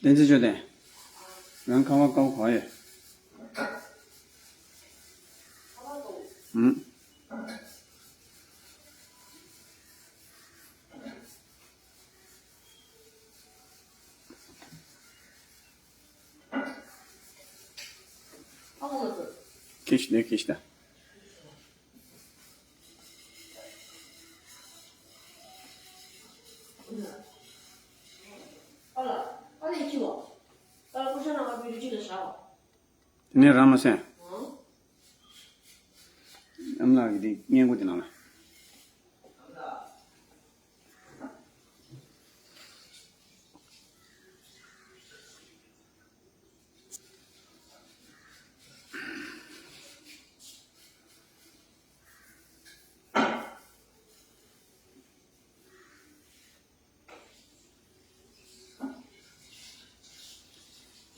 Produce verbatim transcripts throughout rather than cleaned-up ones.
བསྟན་འཛིན་ཆོས་ལྡན། རང་ཁ་བ་དཀར་པོ་ག་ཡོད། ཨུམ། ཁྱེར་ཤོག་ད། ཁྱེར་ཤོག་ད། དེ་ནས་རང་མ་སེམས། ཨམ་ལགས་ཀྱི་དེ་སྔས་མགོ་དེ་ནང་ལ།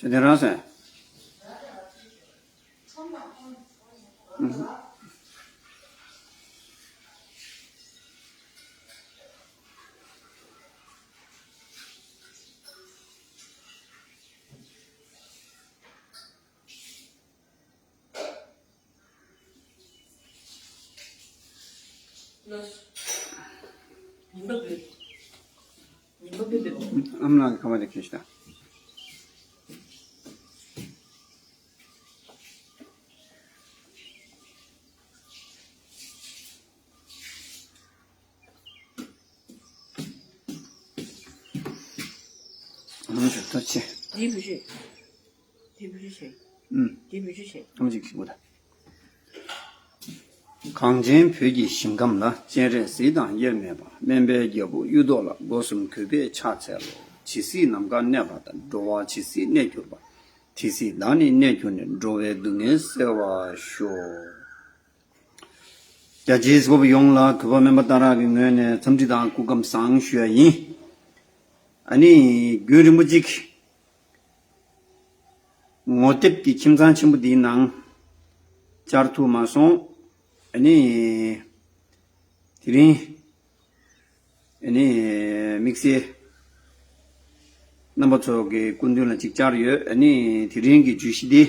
ཆོས་ལྡན་རང་སོང་། ཨམ་ལགས་ཀྱི་ཁ་པར་དེ་ཁྱེར་ཤོག་ད། ཨ་མ་ཞོག་ཐོ་ཆེ། དེའི་བུ་ཆེ། དེའི་བུ་ཆེ་ཆེ། ཨུམ། དེའི་བུ་ཆེ་ཆེ། ཨ་མ་ཅིག་ཞིག་གོ་ད། གངས་ཅན་བོད་ཀྱི་ཞིང་ཁམས་ལ། སྤྱན་རས་གཟིགས་དང་དབྱེར་མེད་པ། སྨན་པའི་རྒྱལ་པོ་གཡུ་ཐོག་ལ། སྒོ་གསུམ་གུས་པས་ཕྱག་འཚལ་ལོ། ཇི་སྲིད་ནམ་མཁའ་གནས་པ་དང་། འགྲོ་བ་ཇི་སྲིད་གནས་གྱུར་པ། དེ་སྲིད་བདག་ནི་གནས་གྱུར་ནས། འགྲོ་བའི་སྡུག་བསྔལ་སེལ་བར་ཤོག། རྒྱ་ཆེའི་གཟིགས་པ་ཡོངས་ལ་གུས་པ་སྨན་པ་སྟག་རག་གི་ངོས་ནས་འཚམས་འདྲི་དང་སྐུ་ཁམས་བཟང་ཞུ་ཡ་ཡིན། ཨ་ནི་རྒྱུན་རིང་པོ་ཅིག་ངོ་དེབ་ཀྱི་ཁྱིམ་ཚང་ཆེན་པོ་འདིའི་ནང་བཅར་ཐུབ་མ་སོང་། ཨ་ནི་དེ་རིང་ཨ་ནི་དམིགས་བསལ་རྣམ་པ་ཚོ་གི་སྐུ་མདུན་ལ་ཅིག་བཅར་ཡོད། ཨ་ནི་དེ་རིང་གི་བརྗོད་གཞི་འདི་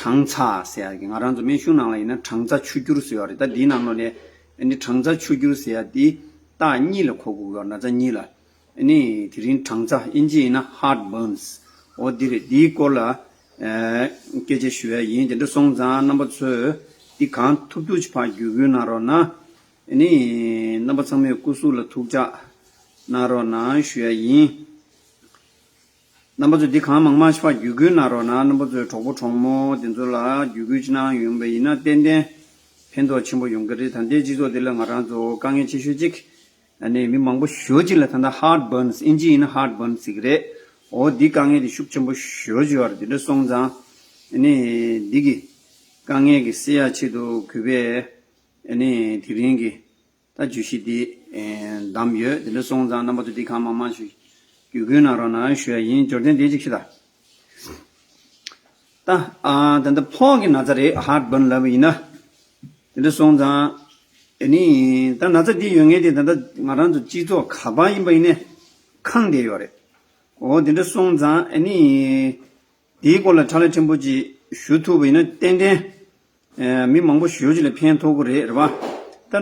གྲང་ཚ་ཟེར་ཡ་གི། ང་རང་ཚོ་སྨན་གཞུང་ནང་ལ་ཡིན་ན་གྲང་ཚ་ཆུ་སྐྱུར་ཟེར་བ་རེད། ད་འདིའི་ནང་ལོགས་ནས་ཨ་ནི་གྲང་ཚ་ཆུ་སྐྱུར་ཟེར་ཡ་འདི་རྟགས་གཉིས་ལ་གོ་དགོས་ཡོད། ན་ཚ་གཉིས་ལ། ཨ་ནི་དེ་རིང་གྲང་ཚ་ཨིན་ཇི་ཡིན་ན་ཧར་ཊི་བར་ནི་སི། འོ་འདི་རེད། འདིའི་སྐོར་ལ་ཨ་སྐད་ཆ་ཞུ་ཡ་ཡིན། དེ་འདྲ་སོང་ཙང་རྣམ་པ་ཚོས་འདི་གང་ཐུབ་ཐུབ་ཅིག་ཕར་བརྒྱུད་སྐུལ་གནང་རོགས་གནང་། ཨ་ནི་རྣམ་པ་ཚང་མས་སྐུ་གཟུགས་ལ་ཐུགས་ཅག་གནང་རོགས་གནང་ཞུ་ཡ་ཡིན། རྣམ་པ་ཚོས་འདི་གང་མང་མང་ཞིག་ཕར་བརྒྱུད་སྐུལ་གནང་རོགས་གནང་། རྣམ་པ་ཚོའི་གྲོགས་པོ་གྲོགས་མོ་དེ་ཚོ་ལ་བརྒྱུད་སྐུལ་ཅིག་གནང་ཡོང་བ་ཡིན་ན་ཏན་ཏན་ཕན་ཐོགས་ཆེན་པོ་ཡོང་གི་རེད། ད་ལྟའི་སྤྱི་ཚོགས་འདི་ལ་ང་རང་ཚོ་དཀའ་ངལ་ཆེ་ཤོས་གཅིག་ཨ་ནི་མི་མང་པོ་ཞེ་པོ་ཅིག་ལ་ད་ལྟ་ཧར་ཊི་བར་ནི་སི། ཨིན་ཇི་ཡིན་ན་ཧར་ཊི་བར་ནི་སི་ཟེར་གི་རེད། འོ་འདི་དཀའ་ངལ་དེ་ཤུགས་ཆེན་པོ་ཞེ་པོ་ཅིག་ཡོད་རེད། དེ་འདྲ་སོང་ཙང་ཨ་ནི་འདི་གི་དཀའ་ངལ་གྱི་སེལ་ཡ་ཆེད་དུ་གུས་པས་ཨ་ནི་དེ་རིང་གི་ད་བརྗོད་གཞི་འདི་ཨེ་བདམས་ཡོད། དེ་འདྲ་སོང་ཙང་རྣམ་པ་ཚོ་འདི་གང་མང་མང་ཞིག་བརྒྱུད་སྐུལ་གནང་རོགས་གནང་ཞུ་ཡ་ཡིན། འབྱོར་ལྡན་དེ་གཅིག་ཤོད་ད། ད་ཨ་ད་ལྟ་ཕོག་གི་ན་ཚ་རེད། ཧར་ཊི་བར་ནི་སི་ལབ་པ་ཡིན་ན། དེ་འདྲ་སོང་ཙང་ཨ་ནི་ད་ན་ཚ་འདི་ཡོད་མཁན་དེ་ད་ལྟ་ང་རང་ཚོ་སྤྱི་ཚོགས་ག་པར་ཡིན་པ་ཡིན་ནའི་ཁེངས་བསྡད་ཡོད་རེད། འོ་དེ་འདྲ་སོང་ཙང་ཨ་ནི་དེའི་སྐོར་ལ་ཕྲ་ལ་ཕྲན་བུ་ཅིག་ཞུ་ཐུབ་པ་ཡིན་ན་ཏན་ཏན་ཨེ་མི་མང་པོ་ཞེ་པོ་ཅིག་ལ་ཕན་ཐོགས་ཀྱི་རེད། རེད་པ། ད་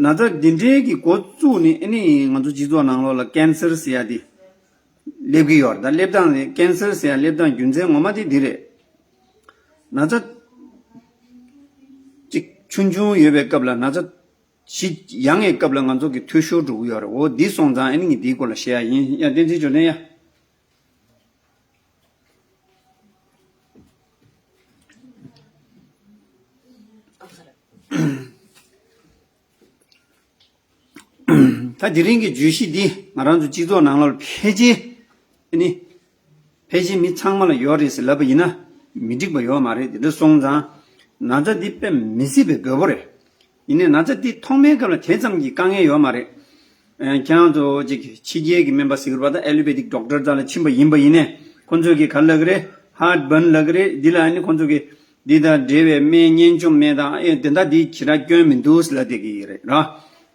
ན་ཚ་འདི་འདྲའི་གི་འགོ་བཙུགས་ནས་ཨ་ནི་ང་ཚོ་སྤྱི་ཚོགས་ནང་ལོགས་ལ་ཀན་སར་ཟེར་ཡ་དེ་སླེབས་ཀྱི་ཡོད་རེད། ད་སླེབས་སྟངས་དེ་ཀན་སར་ཟེར་ཡ་སླེབས་སྟངས་རྒྱུ་མཚན་ངོ་མ་དེ་འདི་རེད། ན་ཚ་ཅིག་ཆུང་ཆུང་ཡོད་པའི་སྐབས་ལ་ན་ཚ་ཞིག་ཡང་ངའི་སྐབས་ལ་ང་ཚོ་གི་འཐུས་ཤོར་འགྲོ་གི་ཡོད་རེད། འོ་འདི་སོང་ཙང་ཨ་ནི་ངས་འདིའི་སྐོར་ལ་བཤད་ཡ་ཡིན། ཡ་བསྟན་འཛིན་འབྱོར་ལྡན་ཡ། ད་དེ་རིང་གི་བརྗོད་གཞི་འདི་ང་རང་ཚོ་སྤྱི་ཚོགས་ནང་ལ་ཕལ་ཆེར་ཨ་ནི། ཕལ་ཆེར་མི་ཚང་མ་ལ་ཡོད་རེད་ཟེར་ལབ་པ་ཡིན་ན་མི་འགྲིག་པ་ཡོད་མ་རེད། དེ་འདྲ་སོང་ཙང་ན་ཚ་འདི་དཔེ་མི་སྲིད་པའི་རྒོད་པོ་རེད། ཡིན་ནའི་ན་ཚ་འདི་ཐོག་མའི་སྐབས་ལ་དེ་ཙམ་གྱི་དཀའ་ངལ་ཡོད་མ་རེད། ཨ་ཁྱེད་རང་ཚོ་ཅིག་ཕྱི་རྒྱལ་གྱི་སྨན་པ་ཟེར་བ་དང་ཨེ་ལོ་པེ་ཐིག་ཌོག་ཊར་རྩ་ལ་ཕྱིན་པ་ཡིན་པ་ཡིན་ནའི་ཁོང་ཚོས་ཀྱི་ག་རེ་ལབ་ཀྱི་རེད། ཧར་ཊི་བར་ནི་སི་ལབ་ཀྱི་རེད། འདི་ལ་ཨ་ནི་ཁོང་ཚོས་ཀྱི་འདི་དང་འབྲེལ་བའི་སྨན་གཉན་འཇོམས་སྨན་དང་ཨེ་དེ་འདྲ་འདི་ཞེ་དྲག་སྐྱོན་མི་འདུག་ལབ་བསྡད་ཀྱི་རེད་ར།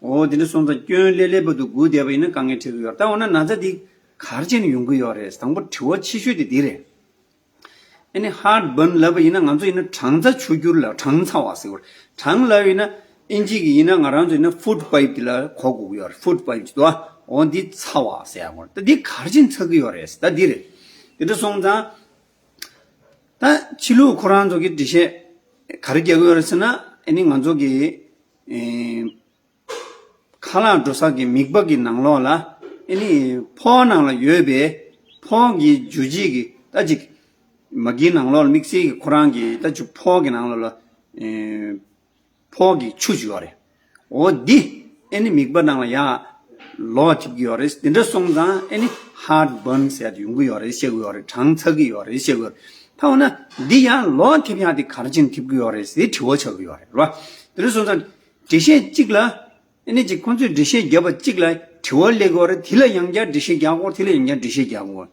འོ་དེ་འདྲ་སོང་ཙང་སྐྱོན་ལྷོད་ལྷོད་པོ་འདུག་སྒུག་བསྡད་པ་ཡིན་ན་དཀའ་ངལ་འཕྲད་ཀྱི་ཡོད་རེད། ད་འོ་ན་ན་ཚ་འདི་ ག་རེ་བྱས་ནས་ཡོང་གི་ཡོད་རེད། དང་པོ་དྲི་བ་ཆེ་ཤོས་དེ་འདི་རེད། ཨ་ནི་heartburn་ལབ་པ་ཡིན་ན་ང་ཚོ་ཡིན་ན་གྲང་ཚ་ཆུ་སྐྱུར་ལ་གྲང་ཚ་བ་ཟེར་བ། གྲང་ལབ་ཡིན་ན་ཨིན་ཇི་གི་ཡིན་ན་ང་རང་ཚོ་ཡིན་ན་food pipe་དེ་ལ་གོ་དགོས་ཀྱི་ཡོད་རེད། food pipe་ཅིག་འདུག་ཨ། འོ་འདི་ཚ་བ་ཟེར་ཡ་གོ་རེད། ད་འདི་ག་རེ་བྱས་ནས་ཚ་གི་ཡོད་རེད། ད་འདི་རེད། དེ་འདྲ་སོང་ཙང་། ད་ཕྱི་ལུགས་ཁོ་རང་ཚོ་གི་འགྲེལ་བཤད་ག་རེ་རྒྱག་གི་ཡོད་རེད་ཟེར་ན། ཨ་ནི་ང་ཚོ་གི་ཨེ། ཁ་ལག་འགྲོ་ས་གི་མིད་པ་གི་ནང་ལོགས་ལ་ཨ་ནི་ཕོ་བ་ནང་ལ་ཡོད་པའི་ཕོ་བ་གི་འཇུ་བྱེད་ཀྱི་ད་ཅིག་མ་གིའི་ནང་ལོགས་ལ་དམིགས་བསལ་གྱི་ཁོ་རང་གི་ད་ཅིག་ཕོ་བ་གི་ནང་ལོགས་ལ་ཨེ། ཕོ་བ་གི་ཆུ་ཅིག་ཡོད་རེད། འོ་འདི་ཨ་ནི་མིད་པ་ནང་ལ་ཡར་ལོག་ཐེབས་ཀྱི་ཡོད་རེད། དེ་འདྲ་སོང་ཙང་ཨ་ནི་heartburn་ཟེར་ཡ་དེ་ཡོང་གི་ཡོད་རེད་བཤད་ཀྱི་ཡོད་རེད། གྲང་ཚ་གི་ཡོད་རེད་བཤད་ཀྱི་ཡོད་རེད། ད་འོ་ན་འདི་ཡར་ལོག་ཐེབས་ཡ་དེ་ག་རེ་བྱས་ནས་ཐེབས་ཀྱི་ཡོད་རེད་ཟེར་དྲི་བ་ཆགས་ཀྱི་ཡོད་རེད། རེད་བ། དེ་འདྲ་སོང་ཙང་འགྲེལ་བཤད་གཅིག་ལ་ཨ་ནི་ཅིག་ཁོང་ཚོས་འགྲེལ་བཤད་བརྒྱབ་པ་གཅིག་ལ་དྲི་བ་སླེབས་ཀྱི་ཡོད་རེད། དེ་ལ་ཡང་བསྐྱར་འགྲེལ་བཤད་རྒྱག་དགོས། དེ་ལ་ཡང་བསྐྱར་འགྲེལ་བཤད་རྒྱག་དགོས།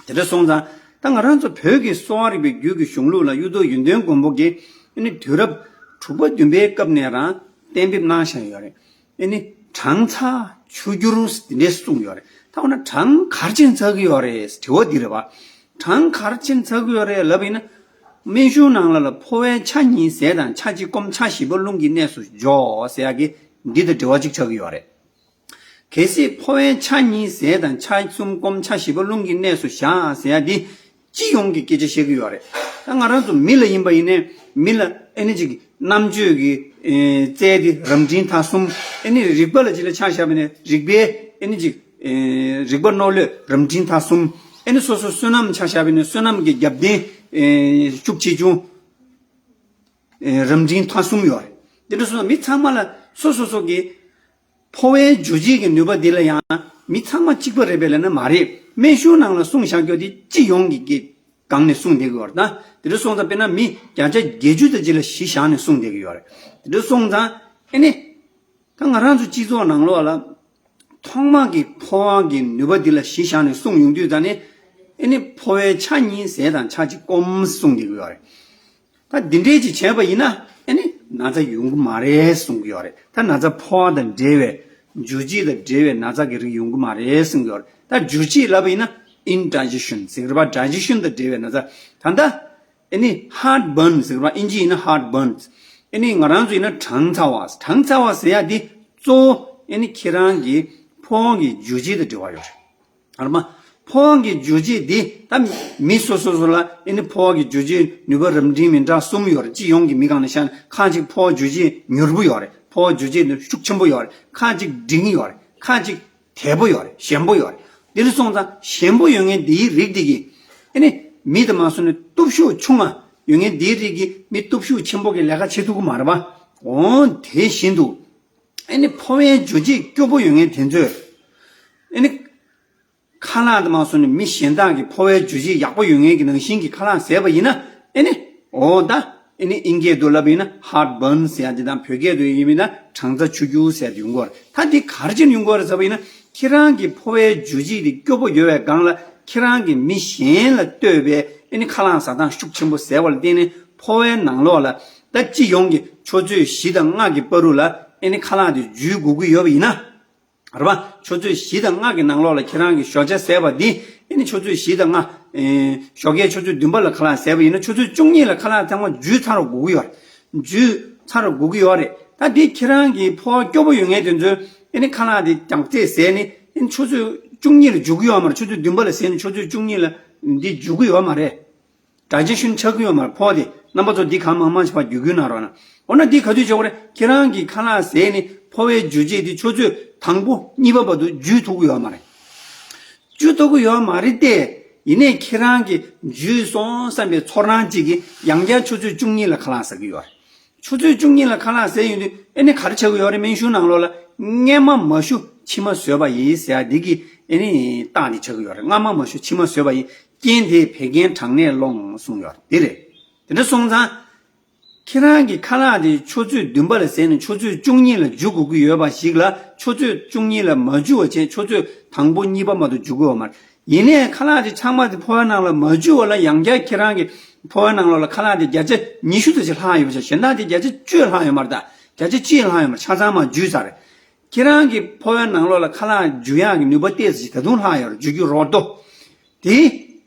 དེ་འདྲ་སོང་ཙང་ད་ང་རང་ཚོ་བོད་ཀྱི་གསོ་བ་རིག་པའི་རྒྱུད་ཀྱི་གཞུང་ལུགས་ལ་གཡུ་ཐོག་ཡོན་ཏན་མགོན་པོ་གིས་ཨ་ནི་དུས་རབས་དྲུག་པ་བདུན་པའི་སྐབས་ནས་རང་གཏན་འབེབས་གནང་བཞག་ཡོད་རེད། ཨ་ནི་གྲང་ཚ་ཆུ་སྐྱུར་དེ་འདྲས་གསུངས་ཡོད་རེད། ད་འོ་ན་གྲང་ག་རེ་བྱས་ནས་ཚ་གི་ཡོད་རེད། དྲི་བ་འདི་རེད་བ། གྲང་ག་རེ་བྱས་ནས་ཚ་གི་ཡོད་རེད་ལབ་པ་ཡིན་ན། སྨན་གཞུང་ནང་ལ་ལ་ཕོ་བའི་ཆ་གཉིས་ཟས་དང་ཆ་གཅིག་སྐོམ་ཆ་བཞི་པ་རླུང་གི་གནས་སུ་འཇོག་ཟེར་ཡ་གི་འདི་དང་འབྲེལ་བ་གཅིག་ཆགས་ཀྱི་ཡོད་རེད། གལ་སྲིད་ཕོ་བའི་ཆ་གཉིས་ཟས་དང་ཆ་གསུམ་སྐོམ་ཆ་བཞི་པ་རླུང་གི་གནས་སུ་བཞག་ཟེར་ཡ་འདི་སྤྱི་ཡོངས་ཀྱི་སྐད་ཆ་བཤད་ཀྱི་ཡོད་རེད། ད་ང་རང་ཚོ་མི་ལ་ཡིན་པ་ཡིན་ནའི་མི་ལ་ཨ་ནི་ཅིག་རྣམ་དཔྱོད་ཀྱི་ཨེ་རྩལ་དེ་རབ་འབྲིང་ཐ་གསུམ། ཨ་ནི་རིག་པ་ལ་ཅིག་ལ་ཆ་བཞག་པ་ཡིན་ན་རིག་པའི་ཨ་ནི་ཅིག་ཨེ་རིག་པ་རྣོ་ལོས་རབ་འབྲིང་ཐ་གསུམ། ཨ་ནི་སོ་སོ་བསོད་ནམས་ཆ་བཞག་པ་ཡིན་ན་བསོད་ནམས་ཀྱི་རྒྱབ་རྟེན་ཨེ་ཤུགས་ཆེ་ཆུང་ཨེ་རབ་འབྲིང་ཐ་གསུམ་ཡོད་རེད། དེ་འདྲ་སོང་ཙང་མི་ཚང་མ་ལ་སོ་སོ་སོ་གི་ཕོ་བའི་འཇུ་བྱེད་ཀྱི་ནུས་པ་འདི་ལ་ཡང་མི་ཚང་མ་གཅིག་པ་རེད་པས་ལབ་ན་མ་རེད། སྨན་གཞུང་ནང་ལ་གསུངས་བཞག་རྒྱུ་དེ་སྤྱི་ཡོངས་ཀྱི་སྒང་ནས་གསུངས་བསྡད་ཀྱི་ཡོད་རེད། ད་དེ་འདྲ་སོང་ཙང་དཔེར་ན་མི་བརྒྱ་ཆ་བརྒྱད་ཅུ་དང་ཅིག་ལ་གཞི་བཞག་ནས་གསུངས་བསྡད་ཀྱི་ཡོད་རེད། དེ་འདྲ་སོང་ཙང་ཨ་ནི་ད་ང་རང་ཚོ་སྤྱི་ཚོགས་ནང་ལོགས་ལ་ཐོག་མ་གི་ཕོ་བ་གི་ནུས་པ་འདི་ལ་གཞི་བཞག་ནས་གསུངས་ཡོང་དུས་ད་ནི་ཨ་ནི་ཕོ་བའི་ཆ་གཉིས་ཟས་དང་ཆ་གཅིག་སྐོམ་གསུངས་བསྡད་ཀྱི་ཡོད་རེད། ད་འདི་འདྲས་ཅིག་བྱས་པ་ཡིན་ན་ཨ་ནི་ན་ཚ་ཡོང་གི་མ་རེད་གསུང་གི་ཡོད་རེད། ད་ན་ཚ་ཕོ་བ་དང་འབྲེལ་བའི་འཇུ་བྱེད་དང་འབྲེལ་བའི་ན་ཚ་གི་རིགས་ཡོང་གི་མ་རེད་གསུང་གི་ཡོད་རེད། ད་འཇུ་བྱེད་ལབ་པ་ཡིན་ན་indigestion་ཟེར་གི་རེད་པ། digestion་དང་འབྲེལ་བའི་ན་ཚ། ད་ལྟ་ཨ་ནི་heartburn་ཟེར་གི་རེད་པ། ཨིན་ཇི་ཡིན་ན་heartburn། ཨ་ནི་ང་རང་ཚོ་ཡིན་ན་གྲང་ཚ་བ། གྲང་ཚ་བ་ཟེར་ཡ་འདི་གཙོ་བོ་ཨ་ནི་ཁྱེད་རང་གི་ཕོ་བ་གི་འཇུ་བྱེད་དང་འབྲེལ་བ་ཡོད་རེད། ཨ་རེད་མ། ཕོ་བ་གི་འཇུ་བྱེད་འདི་ད་མི་སོ་སོ་སོ་ལ་ཨ་ནི་ཕོ་བ་གི་འཇུ་བྱེད་ནུས་པ་རབ་འབྲིང་མི་འདྲ་གསུམ་ཡོད་རེད། སྤྱི་ཡོངས་ཀྱི་མི་སྒང་ནས་བཤད་ན་ཁ་ཅིག་ཕོ་བ་འཇུ་བྱེད་མྱུར་པོ་ཡོད་རེད། ཕོ་བ་འཇུ་བྱེད་ནི་ཤུགས་ཆེན་པོ་ཡོད་རེད། ཁ་ཅིག་འབྲིང་ཡོད་རེད། ཁ་ཅིག་དལ་པོ་ཡོད་རེད། ཞན་པོ་ཡོད་རེད། དེ་འདྲ་སོང་ཙང་ཞན་པོ་ཡོད་མཁན་འདིའི་རིགས་འདི་གིས་ཨ་ནི་མི་དང་མ་སོང་ནས་སྟོབས་ཤུགས་ཆུང་ང་ཡོད་མཁན་འདིའི་རིགས་ཀྱིས་མི་སྟོབས་ཤུགས་ཆེན་པོ་གི་ལས་ཀ་བྱེད་ཐུབ་ཀྱི་མ་རེད་པ། འོ་དེ་བཞིན་དུ་ཨ་ནི་ཕོ་བའི་འཇུ་བྱེད་སྐྱོ་པོ་ཡོད་མཁན་དེ་ཚོས་ཨ་ནི་ཁ་ལག་དང་མ་སོང་ནས་མི་གཞན་དག་གི་ཕོ་བའི་འཇུ་བྱེད་ཡག་པོ་ཡོད་མཁན་གྱི་ནང་བཞིན་གྱི་ཁ་ལག་ཟས་པ་ཡིན་ན་ཨ་ནི་འོ་ད་ཨ་ནི་ཨིན་སྐད་དུ་ལབ་ཡིན་ན་heartburn་ཟེར་ཡ་འདི་དང་བོད་སྐད་དུ་ཡིན་ན་གྲང་ཚ་ཆུ་སྐྱུར་ཟེར་ཡ་འདི་ཡོང་གི་ཡོད་རེད། ད་འདི་ག་རེ་བྱས་ནས་ཡོང་གི་ཡོད་རེད་ཟེར་བ་ཡིན་ན་ཁྱེད་རང་གི་ཕོ་བའི་འཇུ་བྱེད་འདི་སྐྱོ་པོ་ཡོད་པའི་སྒང་ལ་ཁྱེད་རང་གིས་མི་གཞན་ལ་ལྟོས་པའི་ཨ་ནི་ཁ་ལག་ཟ་སྟངས་ཤུགས་ཆེན་པོ་ཟས་པ་ལ་བརྟེན་ནས་ཕོ་བའི་ནང་ལོགས་ལ་ད་སྤྱི་ཡོངས་ཀྱི་ཆུ་ཚོད་བཞི་དང་ལྔ་གི་བར་དུ་ལ་ཨ་ནི་ཁ་ལག་འདི་འཇུ་དགོས་ཀྱི་ཡོད་པ་ཡིན་ན། རེད་པ། ཆུ་ཚོད་བཞི་དང་ལྔ་གི་ནང་ལོགས་ལ་ཁྱེད་རང་གི་ཞོགས་ཇ་ཟས་པ་འདི་ཨ་ནི་ཆུ་ཚོད་བཞི་དང་ལྔ། ཨེ། ཞོགས་ཀའི་ཆུ་ཚོད་བདུན་པ་ལ་ཁ་ལག་ཟས་པ་ཡིན་ན་ཆུ་ཚོད་བཅུ་གཉིས་ལ་ཁ་ལག་ཚང་མ་འཇུ་ཚར་དགོས་ཀྱི་ཡོད་རེད། འཇུ་ཚར་དགོས་ཀྱི་ཡོད་རེད། ད་འདི་ཁྱེད་རང་གི་ཕོ་བ་སྐྱོ་པོ་ཡོད་མཁན་དེ་ཚོས་ཨ་ནི་ཁ་ལག་འདི་རྒྱགས་ཚད་ཟས་ནི་ཨ་ནི་ཆུ་ཚོད་བཅུ་གཉིས་ལ་འཇུ་གི་ཡོད་མ་རེད། ཆུ་ཚོད་བདུན་པ་ལ་ཟས་ནི་ཆུ་ཚོད་བཅུ་གཉིས་ལ་འདི་འཇུ་གི་ཡོད་མ་རེད། digestion་ཆགས་ཀྱི་ཡོད་མ་རེད། ཕོ་བ་དེ་རྣམ་པ་ཚོ་འདི་གང་མང་མང་ཞིག་ཕར་བརྒྱུད་སྐུལ་གནང་རོགས་གནང་། འོ་ན་འདི་ག་དུས་བྱེད་དགོས་རེད། ཁྱེད་རང་གིས་ཁ་ལག་ཟས་ནས་ཕོ་བའི་འཇུ་བྱེད་དེ་ཆུ་ཚོད་དང་པོ་གཉིས་པ་བར་དུ་འཇུ་ཐུབ་ཀྱི་ཡོད་མ་རེད། འཇུ་ཐུབ་ཀྱི་ཡོད་མ་རེད་དེ། ཡིན་ནའི་ཁྱེད་རང་གིས་འཇུས་སོང་བསམ་པའི་ཚོར་སྣང་གཅིག་གིས་ཡང་བསྐྱར་ཆུ་ཚོད་བཅུ་གཉིས་ལ་ཁ་ལག་ཟ་གི་ཡོད་རེད། ཆུ་ཚོད་བཅུ་གཉིས་ལ་ཁ་ལག་ཟས་ཡོང་དུས་ཨེ་ནི་ག་རེ་ཆགས་ཀྱི་ཡོད་རེད། སྨན་གཞུང་ནང་ལོགས་ལ་སྔན་མ་མ་ཞུ་ཕྱི་མ་ཟོས་པ་ཡིན་ཟེར་ཡ་འདི་གི་ཨེ་ནི་རྟགས་འདི་ཆགས་ཀྱི་ཡོད་རེད། སྔ་མ་མ་ཞུ་ཕྱི་མ་ཟོས་པ་ཡིན། རྐྱེན་དེས་བད་ཀན་གྲང་ནད་སློང་གསུངས་ཡོད་རེད། འདི་རེད། དེ་འདྲ་སོང་ཙང་། ཁྱེད་རང་གི་ཁ་ལག་དེ་ཆུ་ཚོད་བདུན་པ་ལ་ཟས་ནས་ཆུ་ཚོད་བཅུ་གཉིས་ལ་འཇུ་དགོས་ཀྱི་ཡོད་པ་ཞིག་ལ་ཆུ་ཚོད་བཅུ་གཉིས་ལ་མ་འཇུ་བ་བྱས་ཆུ་ཚོད་དང་པོ་གཉིས་པ་མ་གཏོགས་འཇུ་གི་ཡོད་མ་རེད། ཡིན་ནའི་ཁ་ལག་དེ་ཚང་མ་དེ་ཕོ་བའི་ནང་ལ་མ་འཇུ་བ་ལ་ཡང་བསྐྱར་ཁྱེད་རང་གི་ཕོ་བའི་ནང་ལོགས་ལ་ཁ་ལག་དེ་བརྒྱ་ཆ་ཉི་ཤུ་ཙམ་ཞིག་ལྷག་ཡོད་པ་བྱས། གཞན་དག་དེ་བརྒྱ་ཆ་བཅུ་ལྷག་ཡོད་མ་རེད། ད་བརྒྱ་ཆ་གཅིག་ལྷག་ཡོད་མ་རེད། ཆ་ཚང་མ་འཇུས་ཚར་རེད། ཁྱེད་རང་གི་ཕོ་བའི་ནང་ལོགས་ལ་ཁ་ལག་འཇུ་ཡག་གི་ནུས་པ་ཏོག་ཙམ་ཞིག་ད་དུང་ལྷག་ཡོད་རེད། འཇུ་རྒྱུ་རོགས་དོ། དེ་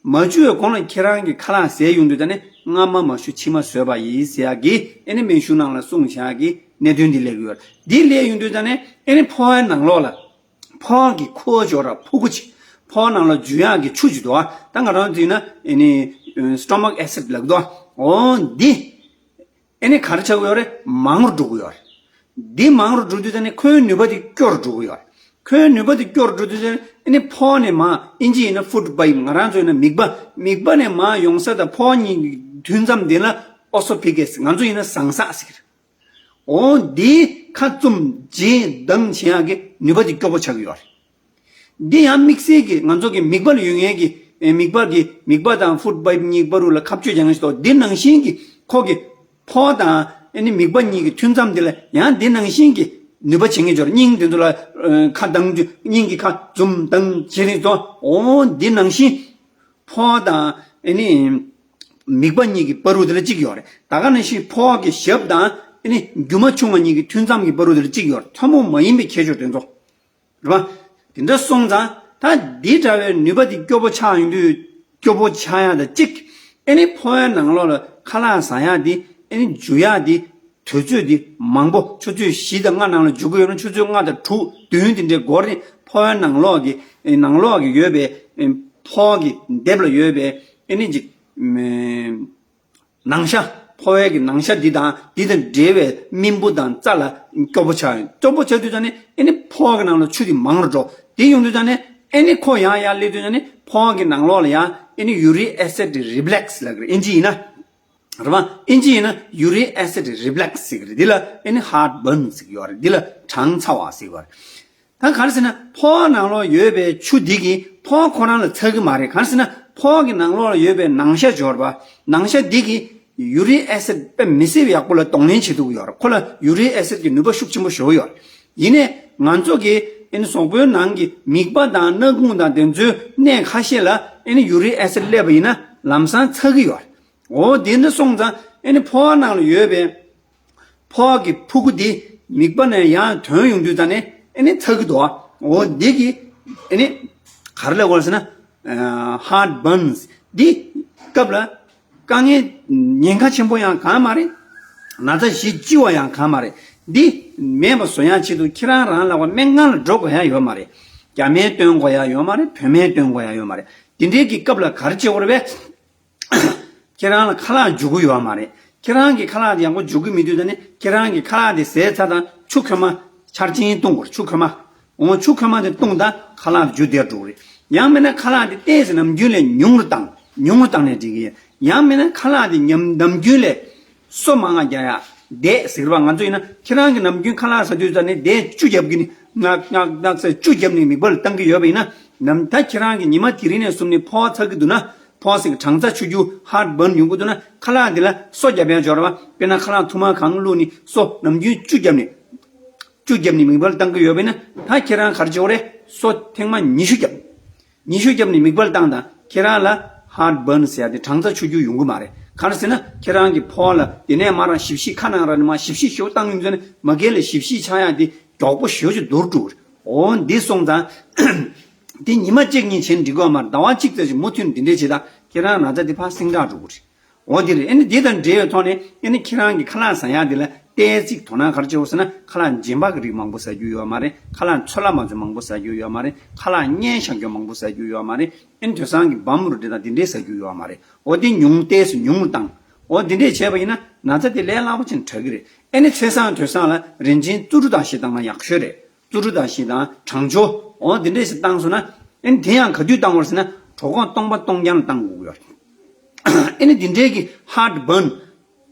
མ་འཇུ་བའི་གོང་ལ་ཁྱེད་རང་གི་ཁ་ལག་ཟས་ཡོང་དུས་ད་ནི་སྔ་མ་མ་ཞུ་ཕྱི་མ་ཟོས་པ་ཡིན་ཟེར་ཡག་གི་ཨེ་ནི་སྨན་གཞུང་ནང་ལ་གསུངས་བཞག་གི་གནད་དོན་འདི་སླེབས་ཡོད་རེད། འདི་སླེབས་ཡོང་དུས་ད་ནི་ཨེ་ནི་ཕོ་བའི་ནང་ལོགས་ལ་ཕོ་གི་ཁུ་བ་འཇོག་ར་ཕུ་གུ་ཅིག་ཕོ་ནང་ལ་འཇུ་ཡག་གི་ཆུ་ཅིག་འདུག་ཨ། ད་ང་རང་ཚོ་ཡིན་ན་ཨེ་ནི་སི་ཊོ་མག་ཨེ་སིཌ་ལབ་འདུག་ཨ། འོ་འདི་ཨེ་ནི་ག་རེ་ཆགས་ཀྱི་ཡོད་རེད། མང་རུ་འགྲོ་གི་ཡོད་རེད། འདི་མང་རུ་འགྲོ་དུས་ད་ནི་ཁོའི་ནུས་པ་དེ་སྐྱོ་རུ་འགྲོ་གི་ཡོད་རེད། ཁོའི་ནུས་པ་དེ་སྐྱོ་རུ་འགྲོ་དུས་ད་ནི་ཨེ་ནི་ཕོ་ནས་མར་ཨིན་ཇི་ཡིན་ན་ཕུཌ་པའིབ་ང་རང་ཚོ་ཡིན་ན་མིད་པ་མིད་པ་ནས་མར་ཡོང་ས་དང་ཕོ་གཉིས་ཀྱི་མཐུད་མཚམས་དེ་ལ་ཨོ་སོ་ཕི་གེ་སི་ང་ཚོ་ཡིན་ན་ཟང་ཟག་ཟེར་གི་རེད། འོ་འདིའི་ཁ་བཙུམ་རྗེས་འདང་བྱེད་ཡག་གི་ནུས་པ་དེ་སྐྱོ་པོ་ཆགས་ཀྱི་ཡོད་རེད། འདི་ཡང་དམིགས་བསལ་གྱི་ང་ཚོ་གི་མིད་པ་ལ་ཡོད་མཁན་གྱི་ཨེ་མིད་པ་གི་མིད་པ་དང་ཕུཌ་པའིབ་གཉིས་བར་དུ་ལ་ཁ་གཅོད་རྒྱག་མཁན་ཞིག་འདུག་འདི་ནང་བཞིན་གྱི་ཁོ་གི་ཕོ་དང་ཨེ་ནི་མིད་པ་གཉིས་ཀྱི་མཐུད་མཚམས་འདི་ལ་ཡང་འདི་ནང་བཞིན་གྱི་ནུས་པ་བྱེད་མཁན་ཅིག་ཡོད་རེད། སྙིང་དེ་ཚོ་ལ་ཨ་ཁ་གདངས་རྒྱུ་སྙིང་གི་ཁ་འཛུམ་གདངས་བྱེད་མཁན་ཅིག་འདུག་འོ་འདི་ནང་བཞིན་ཕོ་དང་ཨེ་ནི་མིད་པ་གཉིས་ཀྱི་བར་དུ་དེ་ལ་གཅིག་ཡོད་རེད། ད་ག་ནང་བཞིན་ཕོ་གི་ཞབས་དང་ཨེ་ནི་རྒྱུ་མ་ཆུང་བ་གཉིས་ཀྱི་མཐུད་མཚམས་ཀྱི་བར་དུ་དེ་ལ་གཅིག་ཡོད་རེད། ཐུན་མོང་མ་ཡིན་པའི་ཁྱད་ཆོས་དེ་ཚོ་རེད་པ། དེ་འདྲ་སོང་ཙང་ད་འདི་འདྲ་བའི་ནུས་པ་དེ་སྐྱོ་པོ་ཆགས་ཡོང་དུས་སྐྱོ་པོ་ཆགས་ཡག་དང་གཅིག་ཨེ་ནི་ཕོ་བའི་ནང་ལོགས་ལ་ཁ་ལག་ཟ་ཡག་དེ་ཨེ་ནི་འཇུ་ཡག་དེ་དུས་ཚོད་དེ་མང་པོ་ཆུ་ཚོད་བཞི་དང་ལྔ་ནང་ལ་འཇུ་གི་ཡོད་ན་ཆུ་ཚོད་ལྔ་དང་དྲུག་བདུན་དེ་འདྲའི་འགོར་ནས་ཕོ་བའི་ནང་ལོགས་ཀྱི་ཨེ་ནང་ལོགས་ཀྱི་ཡོད་པའི་ཨེ་ཕོ་གི་ལྡེབས་ལ་ཡོད་པའི་ཨེ་ནི་ཅིག་ཨེ་ནང་ཤ་ཕོ་བའི་གི་ནང་ཤ་འདི་དང་འདི་དང་འབྲེལ་བའི་རྨེན་བུ་དང་རྩ་ལ་སྐྱོ་པོ་ཆགས་ཡོང་། སྐྱོ་པོ་ཆགས་དུས་ཙང་ནས་ཨེ་ནི་ཕོ་གི་ནང་ལ་ཆུ་དེ་མང་རུ་འགྲོ། དེ་ཡོང་དུས་ཙང་ནས་ཨེ་ནི་ཁོ་ཡར་ཡར་སླེབས་དུས་ཙང་ནས་ཕོ་གི་ནང་ལོགས་ལ་ཡང་ཨེ་ནི་ཡུ་རིག་ཨེ་སིཌ་རི་ཕི་ལེག་སི་ལབ་གི་རེད། ཨིན་ཇི་ཡིན་ན། རེད་པ། ཨིན་ཇི་ཡིན་ན་ཡུ་རིག་ཨེ་སིཌ་རི་ཕི་ལེག་སི་ཟེར་གི་རེད། འདི་ལ་ཨེ་ནི་ཧརཊ་བརན་ཟེར་གི་ཡོད་རེད། འདི་ལ་གྲང་ཚ་བ་ཟེར་གི་ཡོད་རེད། ད་ག་རེ་ཟེར་ན་ཕོ་ནང་ལོགས་ཡོད་པའི་ཆུ་འདི་གིས་ཕོ་ཁོ་རང་ལ་ཚ་གི་མ་རེད། ག་རེ་ཟེར་ན་ཕོ་གི་ནང་ལོགས་ལ་ཡོད་པའི་ནང་ཤ་འབྱོར་བ་ནང་ཤ་འདི་གིས་ཡུ་རིག་ཨེ་སིཌ་དཔེ་མི་སྲིད་པའི་ཡག་པོ་ལ་གདོང་ལེན་བྱེད་ཐུབ་ཀྱི་ཡོད་རེད། ཁོ་ལ་ཡུ་རིག་ཨེ་སིཌ་གི་ནུས་པ་ཤུགས་ཆེན་པོ་ཞེ་པོ་ཡོད་རེད། ཡིན་ནའི་ང་ཚོ་གི་ཨེ་ནི་གཟུགས་པོའི་ནང་གི་མིད་པ་དང་སྣ་ཁུང་དང་དེ་ཚོའི་གནས་ཁ་ཤས་ལ་ཨེ་ནི་ཡུ་རིག་ཨེ་སིཌ་སླེབས་པ་ཡིན་ན་ལམ་སང་ཚ་གི་ཡོད་རེད། འོ་དེ་འདྲ་སོང་ཙང་ཨེ་ནི་ཕོ་བ་ནང་ལ་ཡོད་པའི་ཕོ་བ་གི་ཕྲུ་གུ་དེ་མིད་པ་ནས་ཡར་ཐོན་ཡོང་དུས་ཙང་ནས་ཨེ་ནི་ཚ་གི་འདུག་འོ་འདི་གི་ཨེ་ནི་ག་རེ་ལབ་དགོས་ཟེར་ན་ཧརཊ་བརན་སི་འདི་སྐབས་ལ་དཀའ་ངལ་ཉེན་ཁ་ཆེན་པོ་ཡང་གང་མ་རེད། ན་ཚ་ཞེ་ལྕི་བ་ཡང་གང་མ་རེད། འདི་མེད་པ་བཟོ་ཡག་ཆེད་དུ་ཁྱེད་རང་རང་ལ་བ་སྨན་ཁང་ལ་འགྲོ་དགོས་ཡག་ཡོད་མ་རེད། རྒྱ་སྨན་སྟོན་དགོས་ཡག་ཡོད་མ་རེད། བོད་སྨན་སྟོན་དགོས་ཡག་ཡོད་མ་རེད། འདི་འདྲའི་གི་སྐབས་ལ་ག་རེ་བྱེད་དགོས་རེད་པས། ཁྱེད་རང་ལ་ཁ་ལག་འཇུ་གི་ཡོད་མ་རེད། ཁྱེད་རང་གི་ཁ་ལག་དེ་ཡག་པོ་འཇུ་གི་མེད་དུས་ད་ནི་ཁྱེད་རང་གི་ཁ་ལག་དེ་ཟས་ཚར་དང་ཆུ་ཁོལ་མ་ཆར་ཆེན་བཏུང་དགོས་རེད། ཆུ་ཁོལ་མ། འོ་ཆུ་ཁོལ་མ་དེ་བཏུང་དང་ཁ་ལག་དེ་འཇུ་བསྡད་འགྲོ་གི་རེད། ཡང་མིན་ན་ཁ་ལག་དེ་ཏོག་ཙམ་ནམ་རྒྱུན་ལས་ཉུང་རུ་བཏང་། ཉུང་རུ་བཏང་ནས་འགྲིག་གི་ཡིན། ཡང་མིན་ན་ཁ་ལག་དེ་ཉམ་ནམ་རྒྱུན་ལས་སོ་མང་ང་རྒྱག་ཡག་འདས་ཟེར་བ་ང་ཚོ་ཡིན་ན་ཁྱེད་རང་གི་ནམ་རྒྱུན་ཁ་ལག་ཟ་དུས་ཙ་ནས་འདས་བཅུ་བརྒྱབ་གི་ནི་ནག་ནག་ནག་ཟེར་བཅུ་བརྒྱབ་ནས་མིད་པ་ལ་བཏང་གི་ཡོད་པ་ཡིན་ན་ནམ་ད་ཁྱེད་རང་གི་ཉི་མ་དེ་རིང་ནས་བཟུང་ནས་ཕོ་བ་ཚ་གི་འདུག་ན། ཕོ་སིག་གྲང་ཚ་ཆུ་རྒྱུ་ཧརཊ་བརན་ཡོང་གི་འདུག་ན་ཁ་ལག་འདི་ལ་སོ་རྒྱབ་ཡག་འབྱོར་བ་དཔེར་ན་ཁ་ལག་ཐུར་མ་གང་བླུགས་ནས་སོ་ནམ་རྒྱུན་བཅུ་བརྒྱབ་ནས་བཅུ་བརྒྱབ་ནས་མིད་པ་ལ་བཏང་གི་ཡོད་པ་ཡིན་ན་ད་ཁྱེད་རང་ག་རེ་བྱེད་དགོས་རེད། སོ་ཐེངས་མ་ཉི་ཤུ་རྒྱབ། ཉི་ཤུ་རྒྱབ་ནས་མིད་པ་ལ་བཏང་དང་ཁྱེད་རང་ལ་ཧརཊ་བརན་ཟེར་ཡག་དེ་གྲང་ཚ་ཆུ་རྒྱུ་ཡོང་གི་མ་རེད། ག་རེ་ཟེར་ན་ཁྱེད་རང་གི་ཕོ་བ་ལ་དེ་ནས་མར་རང་ཞིབ་བཤེར་ཁ་ནང་རང་ནས་མར་ཞིབ་བཤེར་ཞེ་པོ་བཏང་ཡོང་དུས་ནས་མ་གལ་ལ་ཞིབ་བཤེར་ཆགས་ཡག་དེ་མགྱོགས་པོ་ཞེ་པོ་ཅིག་བསྡུར་འགྲོ་གི་རེད། འོ་འདི་སོང་ཙང་། འདི་ཉི་མ་གཅིག་གཉིས་བྱས་ནས་འགྲིག་གི་ཡོད་མ་རེད། ཟླ་བ་གཅིག་ཙམ་ཞིག་མུ་མཐུད་ནས་འདི་འདྲས་བྱེད་དང་ཁྱེད་རང་ན་ཚ་འདི་ཕར་སེང་དྲག་འགྲོ་གི་རེད། འོ་འདི་རེད། ཨ་ནི་འདི་དང་འབྲེལ་བའི་ཐོག་ནས་ཨ་ནི་ཁྱེད་རང་གི་ཁ་ལག་ཟ་ཡག་འདི་ལ་ཏོག་ཙམ་དོ་སྣང་ག་རེ་བྱེད་དགོས་ཟེར་ན་ཁ་ལག་རྗེན་པ་གི་རིགས་མང་པོ་ཟ་རྒྱུ་ཡོད་མ་རེད། ཁ་ལག་ཚོད་ལ་མ་ཚོད་མང་པོ་ཟ་རྒྱུ་ཡོད་མ་རེད། ཁ་ལག་བརྙན་བཞག་རྒྱུ་མང་པོ་ཟ་རྒྱུ་ཡོད་མ་རེད། ཨ་ནི་དེང་སང་གི་བམ་རུ་འདི་དང་འདི་འདྲས་ཟ་རྒྱུ་ཡོད་མ་རེད། འོ་འདི་ཉུང་ཏོག་ཙམ་ཉུང་རུ་བཏང་། འོ་འདི་འདྲས་བྱས་པ་ཡིན་ན་ན་ཚ་དེ་ལས་སླ་པོ་ཅིག་དྲག་གི་རེད། ཨ་ནི་ཚེས་བཟང་དུས་བཟང་ལ་རིན་ཆེན་བཙོ་བཀྲུ་དང་ཞིག་བཏང་ན་ཡག་ཤོས་རེད། བཙོ་བཀྲུ་དང་ཞིག་དང་གྲང་སྦྱོར་འོ་འདི་འདྲས་ཞིག་བཏང་སོང་ན་ཨ་ནི་དེ་ཡང་ག་དུས་བཏང་བར་ཟེར་ན་གྲོད་ཁོག་སྟོང་པ་སྟོང་རྐྱང་ལ་བཏང་དགོས་ཀྱི་ཡོད་རེད། ཨ་ནི་འདི་འདྲས་ཀྱི་ཧརཊ་བརན།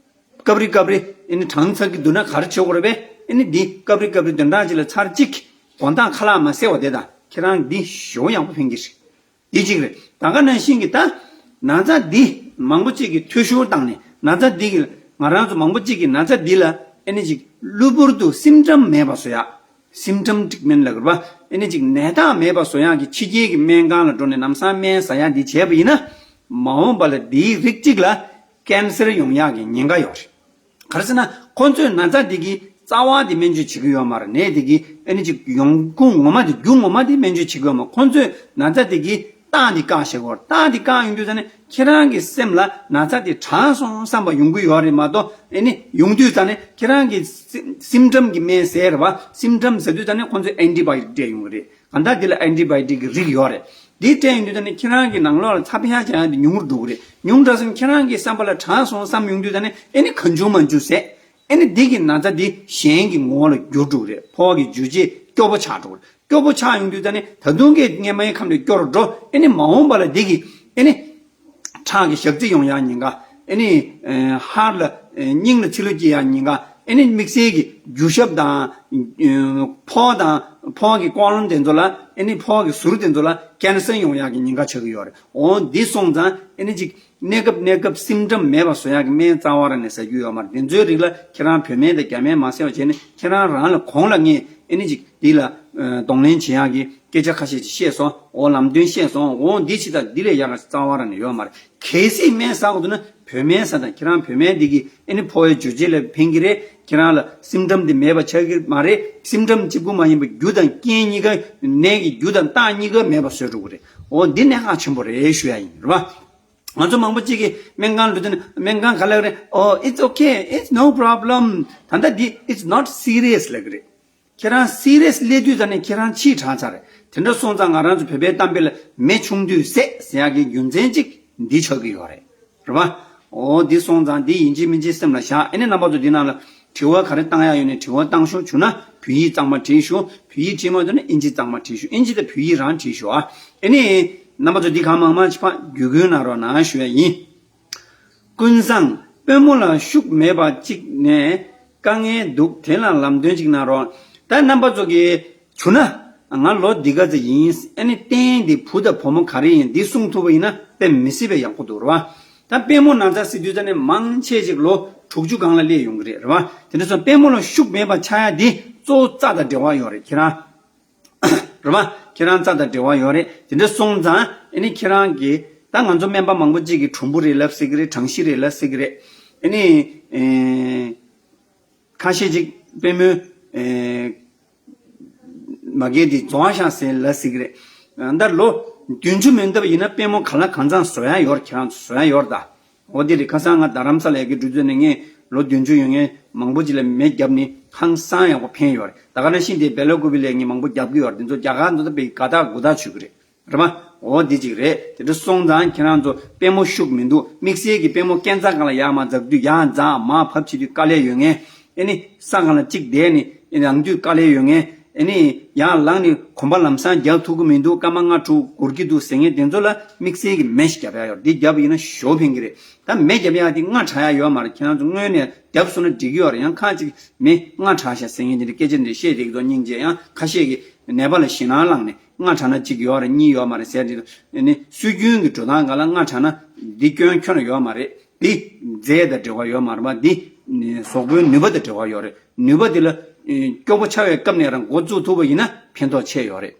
སྐབས་རེ་སྐབས་རེ་ཨ་ནི་གྲང་ཚ་གི་འདུག་ན་ག་རེ་བྱེད་དགོས་རེད་པས། ཨ་ནི་འདི་སྐབས་རེ་སྐབས་རེ་བདུན་ཕྲག་གཅིག་ལ་ཚར་གཅིག་དགོང་དག་ཁ་ལག་མ་བཟས་པ་དེ་དང་ཁྱེད་རང་འདི་ཞེ་པོ་ཡག་པོ་ཕན་གྱི་རེད། འདི་གཅིག་རེད། ད་ག་ནང་བཞིན་གྱི་ད་ན་ཚ་འདི་མང་པོ་གཅིག་གི་འཐུས་ཤོར་བཏང་ནས་ན་ཚ་འདི་གི་ང་རང་ཚོ་མང་པོ་གཅིག་གི་ན་ཚ་འདི་ལ་ཨ་ནི་ཅིག་གློ་བུར་དུ་སིམ་ཊམ་མེད་པ་བཟོ་ཡག་སིམ་ཊམ་ཊི་རིཊ་མེན་ཊི་ལབ་དགོས་རེད་པ། ཨ་ནི་ཅིག་ནད་རྟགས་མེད་པ་བཟོ་ཡག་གི་ཕྱི་རྒྱལ་གྱི་སྨན་ཁང་ལ་འགྲོ་ནས་ལམ་སང་སྨན་ཟ་ཡག་འདི་བྱས་པ་ཡིན་ན་མ་འོངས་པ་ལ་འདིའི་རིགས་གཅིག་ལ་ཀན་སར་ཡོང་ཡག་གི་ཉེན་ཁ་ཡོད་རེད། ག་རེ་ཟེར་ན་ཁོ་ཚོས་ན་ཚ་འདི་གི་ རྩ་བ་དེ་སྨན་བཅོས་བྱེད་ཀྱི་ཡོད་མ་རེད། ནད་དེ་གི་ཨ་ནི་ཅིག་ཡོང་ཁུངས་ངོ་མ་དེ། རྒྱུ་ངོ་མ་དེ་སྨན་བཅོས་བྱེད་ཀྱི་ཡོད་མ། ཁོང་ཚོས་ན་ཚ་དེ་གི་རྟགས་དེ་བཀག་བཞག་གི་ཡོད་རེད། རྟགས་དེ་བཀག་ཡོང་དུས་ཙ་ནས་ཁྱེད་རང་གི་སེམས་ལ་ན་ཚ་དེ་དྲག་སོང་བསམ་པ་ཡོང་གི་ཡོད་རེད་མ་གཏོགས། ཨ་ནི་ཡོང་དུས་ཙ་ནས་ཁྱེད་རང་གི་སིམ་ཊམ་གི་སྨན་ཟས་རེད་བ། སིམ་ཊམ་ཟ་དུས་ཙ་ནས་ཁོང་ཚོས་ཨན་ཊི་བའི་ཡོ་ཊིག་སྤྲད་ཡོང་གི་རེད། གང་ལྟར་དེ་ལ་ཨན་ཊི་བའི་ཡོ་ཊིག་གི་རིགས་ཡོད་རེད། དེ་སྤྲད་ཡོང་དུས་ཙ་ནས་ཁྱེད་རང་གི་ནང་ལོགས་ལ་ཚ་བའི་ཤ་ཆ་ཡ་དེ་ཉུང་རུ་འགྲོ་གི་རེད། ཉུང་དྲགས་སོང་ཁྱེད་རང་གི་བསམ་པ་ལ་དྲག་སོང་བསམ་ཡོང་དུས་ཙ་ནས་ཨ་ནི་གང་བྱུང་མང་བྱུང་ཟས། ཨ་ནི་འདི་གི་ན་ཚ་འདི་གཞན་གྱི་ངོ་བོ་ལ་འགྱུར་འགྲོ་གི་རེད། ཕོ་བ་གི་འཇུ་བྱེད་སྐྱོ་པོ་ཆགས་འགྲོ་གི་རེད། སྐྱོ་པོ་ཆགས་ཡོང་དུས་ཙ་ནི་ད་དུང་གི་སྔ་མའི་ཁམས་ལས་སྐྱོ་རུ་འགྲོ། ཨ་ནི་མ་འོངས་པ་ལ་འདི་གི་ཨ་ནི་ཁྲག་གི་ཞག་རྩི་ཡོང་ཡག་ཉེན་ཁ། ཨ་ནི་ཧར་ལ་སྙིང་ལ་ཚིལ་ལུ་སྐྱེ་ཡག་ཉེན་ཁ། ཨ་ནི་དམིགས་བསལ་གྱི་རྒྱུ་ཞབས་དང་ཕོ་དང་ཕོ་གི་ཀོ་ལོན་དེ་ཚོ་ལ། ཨ་ནི་ཕོ་གི་ཟུར་དེ་ཚོ་ལ་ཀེན་སར་ཡོང་ཡག་གི་ཉེན་ཁ་ཆགས་ཀྱི་ཡོད་རེད། འོ་འདི་སོང་ཙང་ཨ་ནི་ཅིག་གནས་སྐབས་གནས་སྐབས་སིམ་ཊམ་མེད་པ་བཟོ་ཡག་གི་སྨན་རྩ་བ་རང་ནས་ཟ་རྒྱུ་ཡོད་མ་རེད། དེ་ཚོའི་རིགས་ལ་ཁྱེད་རང་བོད་སྨན་དང་རྒྱ་སྨན་མ་ཟེར་བ་བྱས་ནས་ཁྱེད་རང་རང་ལ་གོང་ལ་ངས་ཨ་ནི་ཅིག་འདི་ལ་གདོང་ལེན་བྱེད་ཡག་གི་སྐད་ཆ་ཁ་ཤས་ཅིག་བཤད་སོང་། འོ་ལམ་སྟོན་བཤད་སོང་། འོ་འདི་ཅི་ད་འདི་ལས་ཡག་ག་རྩ་བ་རང་ནས་ཡོད་མ་རེད། གལ་སྲིད་སྨན་ཟ་དགོས་འདུག་ན་བོད་སྨན་ཟ་དང་། ཁྱེད་རང་བོད་སྨན་འདི་གིས་ཨ་ནི་ཕོ་བའི་འཇུ་བྱེད་ལ་ཕན་གྱི་རེད། ཁྱེད་རང་ལ་སིམ་ཊམ་འདི་མེད་པ་ཆགས་ཀྱི་མ་རེད། སིམ་ཊམ་གཅིག་པུ་མ་ཡིན་པར་རྒྱུ་དང་རྐྱེན་གཉིས་ཀ། ནད་ཀྱི་རྒྱུ་དང་རྟགས་གཉིས་ཀ་མེད་པ་བཟོས་འགྲོ་གི་རེད། འོ་འདི་གནད་འགག་ཆེན་པོ་རེད་ཞུ་ཡ་ཡིན། རེད་པ། ང་ཚོ་མང་པོ་གཅིག་གིས་སྨན་ཁང་འགྲོ་དུས་ན་སྨན་ཁང་ག་ལ་རེད། Oh, it's okay, it's no problem. ད་ལྟ་འདི་it's not serious ལབ་ཀྱི་རེད། ཁྱེད་རང་སི་རི་ཡས་སླེབས་དུས་ཙ་ནས་ཁྱེད་རང་ཕྱིས་དྲག་ཚར་རེད། དེ་འདྲ་སོང་ཙང་ང་རང་ཚོ་བོད་པའི་གཏམ་དཔེ་ལ་མེ་ཆུང་དུས་བསད་ཟེར་ཡག་གི་རྒྱུ་མཚན་གཅིག་འདི་ཆགས་ཀྱི་ཡོད་རེད། རེད་པ། འོ་འདི་སོང་ཙང་འདི་ཡིན་གཅིག་མིན་གཅིག་སེམས་ལ་བཞག་ཨ་ནི་རྣམ་པ་ཚོ་འདི་ནང་ལ་དྲི་བ་ག་རེ་བཏང་ཡག་ཡོད་ནས་དྲི་བ་བཏང་ཤོག་བྱུང་ན་བོད་ཡིག་གཙང་མ་བྲིས་ཤོག་བོད་ཡིག་བྲིས་མ་ཐུབ་ན་ཨིན་ཇི་གཙང་མ་བྲིས་ཤོག་ཨིན་ཇི་དང་བོད་ཡིག་རང་བྲིས་ཤོག་ཨ་ཨ་ནི་རྣམ་པ་ཚོ་འདི་གང་མང་མང་ཅིག་ཕར་བརྒྱུད་སྐུལ་གནང་རོགས་གནང་ཞུ་ཡ་ཡིན། ཀུན་བཟང་། དཔོན་མོ་ལ་ཤུགས་མེད་པ་གཅིག་ནས་དཀའ་ངལ་འདུག་དེ་ལ་ལམ་སྟོན་གཅིག་གནང་རོགས། ད་རྣམ་པ་ཚོ་གིས་བྱུང་ན་ང་ལོ་འདི་ག་ཚོད་ཡིན། ཨ་ནི་རྟེན་འདི་བུ་དང་བུ་མོ་ག་རེ་ཡིན་འདི་གསུང་ཐུབ་པ་ཡིན་ན་དཔེ་མི་སྲིད་པའི་ཡག་པོ་འདུག་རེད་པ། ད་དཔོན་མོ་ན་ཚ་ཟེར་དུས་ཙ་ནས་མང་ཆེ་ཅིག་ལོ་དྲུག་ཅུ་སྒང་ལ་སླེབས་ཡོང་གི་རེད། རེད་པ། དེ་འདྲ་སོང་དཔོན་མོ་ལ་ཤུགས་མེད་པ་ཆགས་ཡ་འདི་གཙོ་བོ་རྩ་དང་འབྲེལ་བ་ཡོད་རེད། ཁྱེད་རང་རེད་པ། ཁྱེད་རང་རྩ་དང་འབྲེལ་བ་ཡོད་རེད། དེ་འདྲ་སོང་ཙང་ཨ་ནི་ཁྱེད་རང་གིས་ད་ང་ཚོ་སྨན་པ་མང་པོ་ཅིག་གིས་གྲུམ་བུ་རེད་ལབ་སྲིད་ཀྱི་རེད། གྲང་ཤུར་རེད་ལབ་སྲིད་ཀྱི་རེད། ཨ་ནི་ཨེ་ཁ་ཤས་ཅིག་དཔོན་མོའི་ཨེ་མ་རྒན་དེ་རྫོང་ཤག་ཟེར་ལབ་སྲིད་ཀྱི་རེད། ད་ལོ་བདུན་ཅུ་མིན་འདབ་ཡིན་ན་དཔོན་མོ་ག་ལ་གང་འཚམ་བཟོ་ཡ་ཡོད་རེད། ཁྱེད་རང་ཚོ་བཟོ་ཡ་ཡོད་རེད་ད། འོ་དེ་རེད། ཁ་སང་ང་རྡ་རམ་ས་ལ་ཡ་གི་འགྲུལ་འཛོམས་ནས་ངས་ལོ་བདུན་ཅུ་ཡོད་མཁན་མང་པོ་ཅིག་ལ་མེ་བརྒྱབ་ནས་ཧང་སང་ཡག་པོ་ཕན་ཡོད་རེད། ད་ག་ནང་བཞིན་དེ་སྦེ་ལ་ཀུ་པི་ལ་ངས་མང་པོ་བརྒྱབ་ཀྱི་ཡོད་རེད། དེ་ཚོ་རྒྱ་གར་འགྲོ་ད་པའི་དགའ་ཐག་དགུ་ཐག་ཆོད་ཀྱི་རེད། རེད་པ། འོ་དེ་ཅིག་རེད། དེ་འདྲ་སོང་ཙང་ཁྱེད་རང་ཚོ་དཔོན་མོ་ཤུགས་མི་འདུག་དམིགས་བསལ་གྱི་དཔོན་མོ་སྐས་འཛེག་སྒང་ལ་ཡར་མར་འཛེག་དུས་ཡར་འཛེག་མར་བབས་བྱེད་དུས་དཀའ་ལས་ཡོད་མཁན། ཨ་ནི་ས་སྒང་ལ་གཅིག་བསྡད་ནས་ལངས་དུས་དཀའ་ལས་ཡོད་མཁན། ཨ་ནི་ཡར་ལངས་ནས་གོམ་པ་ལམ་སང་རྒྱག་ཐུབ་ཀྱི་མི་འདུག་སྐར་མ་ལྔ་དྲུག་འགོར་གྱི་འདུག་ཟེར་མཁན་དེ་ཚོ་ལ་དམིགས་བསལ་གྱི་མེ་ཞིག་བརྒྱབ་ཡ་ཡོད་རེད། འདི་བརྒྱབ་པ་ཡིན་ན་ཞེ་པོ་ཕན་གྱི་རེད། ད་མེ་བརྒྱབ་ཡ་དེ་སྔ་དྲགས་ཡ་ཡོད་མ་རེད། ཁྱེད་རང་ཚོ་སྔོན་ནས་བརྒྱབ་སོང་ན་འགྲིག་གི་ཡོད་རེད། ཡང་ཁ་ཅིག་མེ་སྔ་དྲགས་ཤག་ཟེར་མཁན་དེ་འདྲ་སྐད་ཆ་འདི་བཤད་བསྡད་ཀྱི་འདུག་སྙིང་རྗེ། ཡང་ཁ་ཤས་ཀྱིས་ནད་པ་ལ་ཞེད་སྣང་ལངས་ནས་སྔ་དྲགས་ན་གཅིག་ཡོད་རེད་གཉིས་ཡོད་མ་རེད་ཟེར། དེ་ནི་སྲོལ་རྒྱུན་གྱི་འགྲོ་སྟངས་སྒང་ལ་སྔ་དྲགས་ན་འདི་སྐྱོན་ཁྱོན་ནས་ཡོད་མ་རེད། འདི་རྫས་དང་འབྲེལ་བ་ཡོད་མ་རེད་པ། འདི་གཟུགས་པོའི་ནུས་པ་དང་འབྲེལ་བ་ཡོད་རེད། ནུས་པ་འདི་ལ་སྐྱོ་པོ་ཆགས་པའི་སྐབས་ནས་རང་འགོ་བཙུགས་ཐུབ་པ་ཡིན་ན་ཕན་ཐོགས་ཆེ་ཡོད་རེད།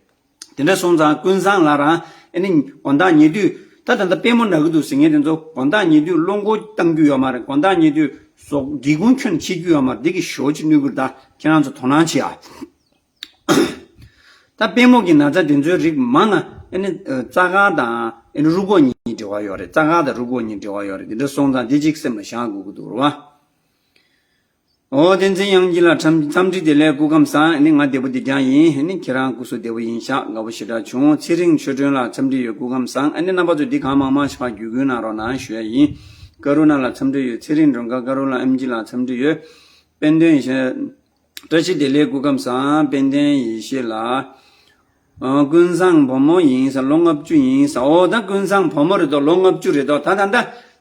དེ་འདྲ་སོང་ཙང་ཀུན་བཟང་ལགས་རང་ཨ་ནི་དགོང་དག་ཉལ་དུས་ད་ད་ལྟ་དཔོན་མོ་ན་གི་འདུག་ཟེར་མཁན་དེ་ཚོ་དགོང་དག་ཉལ་དུས་བློ་འགུག་བཏང་རྒྱུ་ཡོད་མ་རེད། དགོང་དག་ཉལ་དུས་གཟུགས་སྒེའུ་ཁུང་ཁྱོན་ཕྱེ་རྒྱུ་ཡོད་མ་རེད། འདི་གི་ཞོ་ཅིག་བསྣུན་དགོས་རེད། ད་ཁྱེད་རང་ཚོ་དོ་སྣང་བྱེད་ཨ། ད་དཔོན་མོ་གི་ན་ཚ་དེ་ཚོའི་རིགས་མང་ང་ཨ་ནི་རྩ་དཀར་དང་ཨ་ནི་རུས་ཁོག་གཉིས་འབྲེལ་བ་ཡོད་རེད། རྩ་དཀར་དང་རུས་ཁོག་གཉིས་འབྲེལ་བ་ཡོད་རེད། དེ་འདྲ་སོང་ཙང་འདི་གཅིག་སེམས་ལ་བཞག་དགོས་ཀྱི་འདུག་རེད་པ། ཨོ་བསྟན་འཛིན་དབྱངས་སྐྱིད་ལགས་འཚམས་འཚམས་འདྲི་བདེ་ལེགས། སྐུ་ཁམས་བཟང་། ཨ་ནི་ང་བདེ་པོ་བདེ་རྐྱང་ཡིན། ཨ་ནི་ཁྱེད་རང་སྐུ་གཟུགས་བདེ་པོ་ཡིན་ཤག་དགའ་པོ་ཞེ་དྲག་བྱུང་། ཚེ་རིང་ཆོས་སྒྲོན་ལགས་འཚམས་འདྲི་ཡོད། སྐུ་ཁམས་བཟང་། ཨ་ནི་རྣམ་པ་ཚོ་འདི་གང་མང་མང་ཞིག་ཕར་བརྒྱུད་སྐུལ་གནང་རོགས་གནང་ཞུ་ཡ་ཡིན། ཀ་རུ་ན་ལགས་འཚམས་འདྲི་ཡོད། ཚེ་རིང་སྒྲོལ་དཀར། ཀ་རུ་ན་ཨེམ་ཆི་ལགས་འཚམས་འདྲི་ཡོད། དཔལ་ལྡན་ཡེ་ཤེས། བཀྲ་ཤིས་བདེ་ལེགས། སྐུ་ཁམས་བཟང་། དཔལ་ལྡན་ཡེ་ཤེས་ལགས། ཨ། ཀུན་བཟང་བུ་མོ་ཡིན་ས། ལོ་ལྔ་བཅུ་ཡིན་ས། ཨོ་ད་ཀུན་བཟང་བུ་མོ་རེད་དོ། ལོ་ལྔ་བཅུ་རེད་དོ། ད་ད་ད་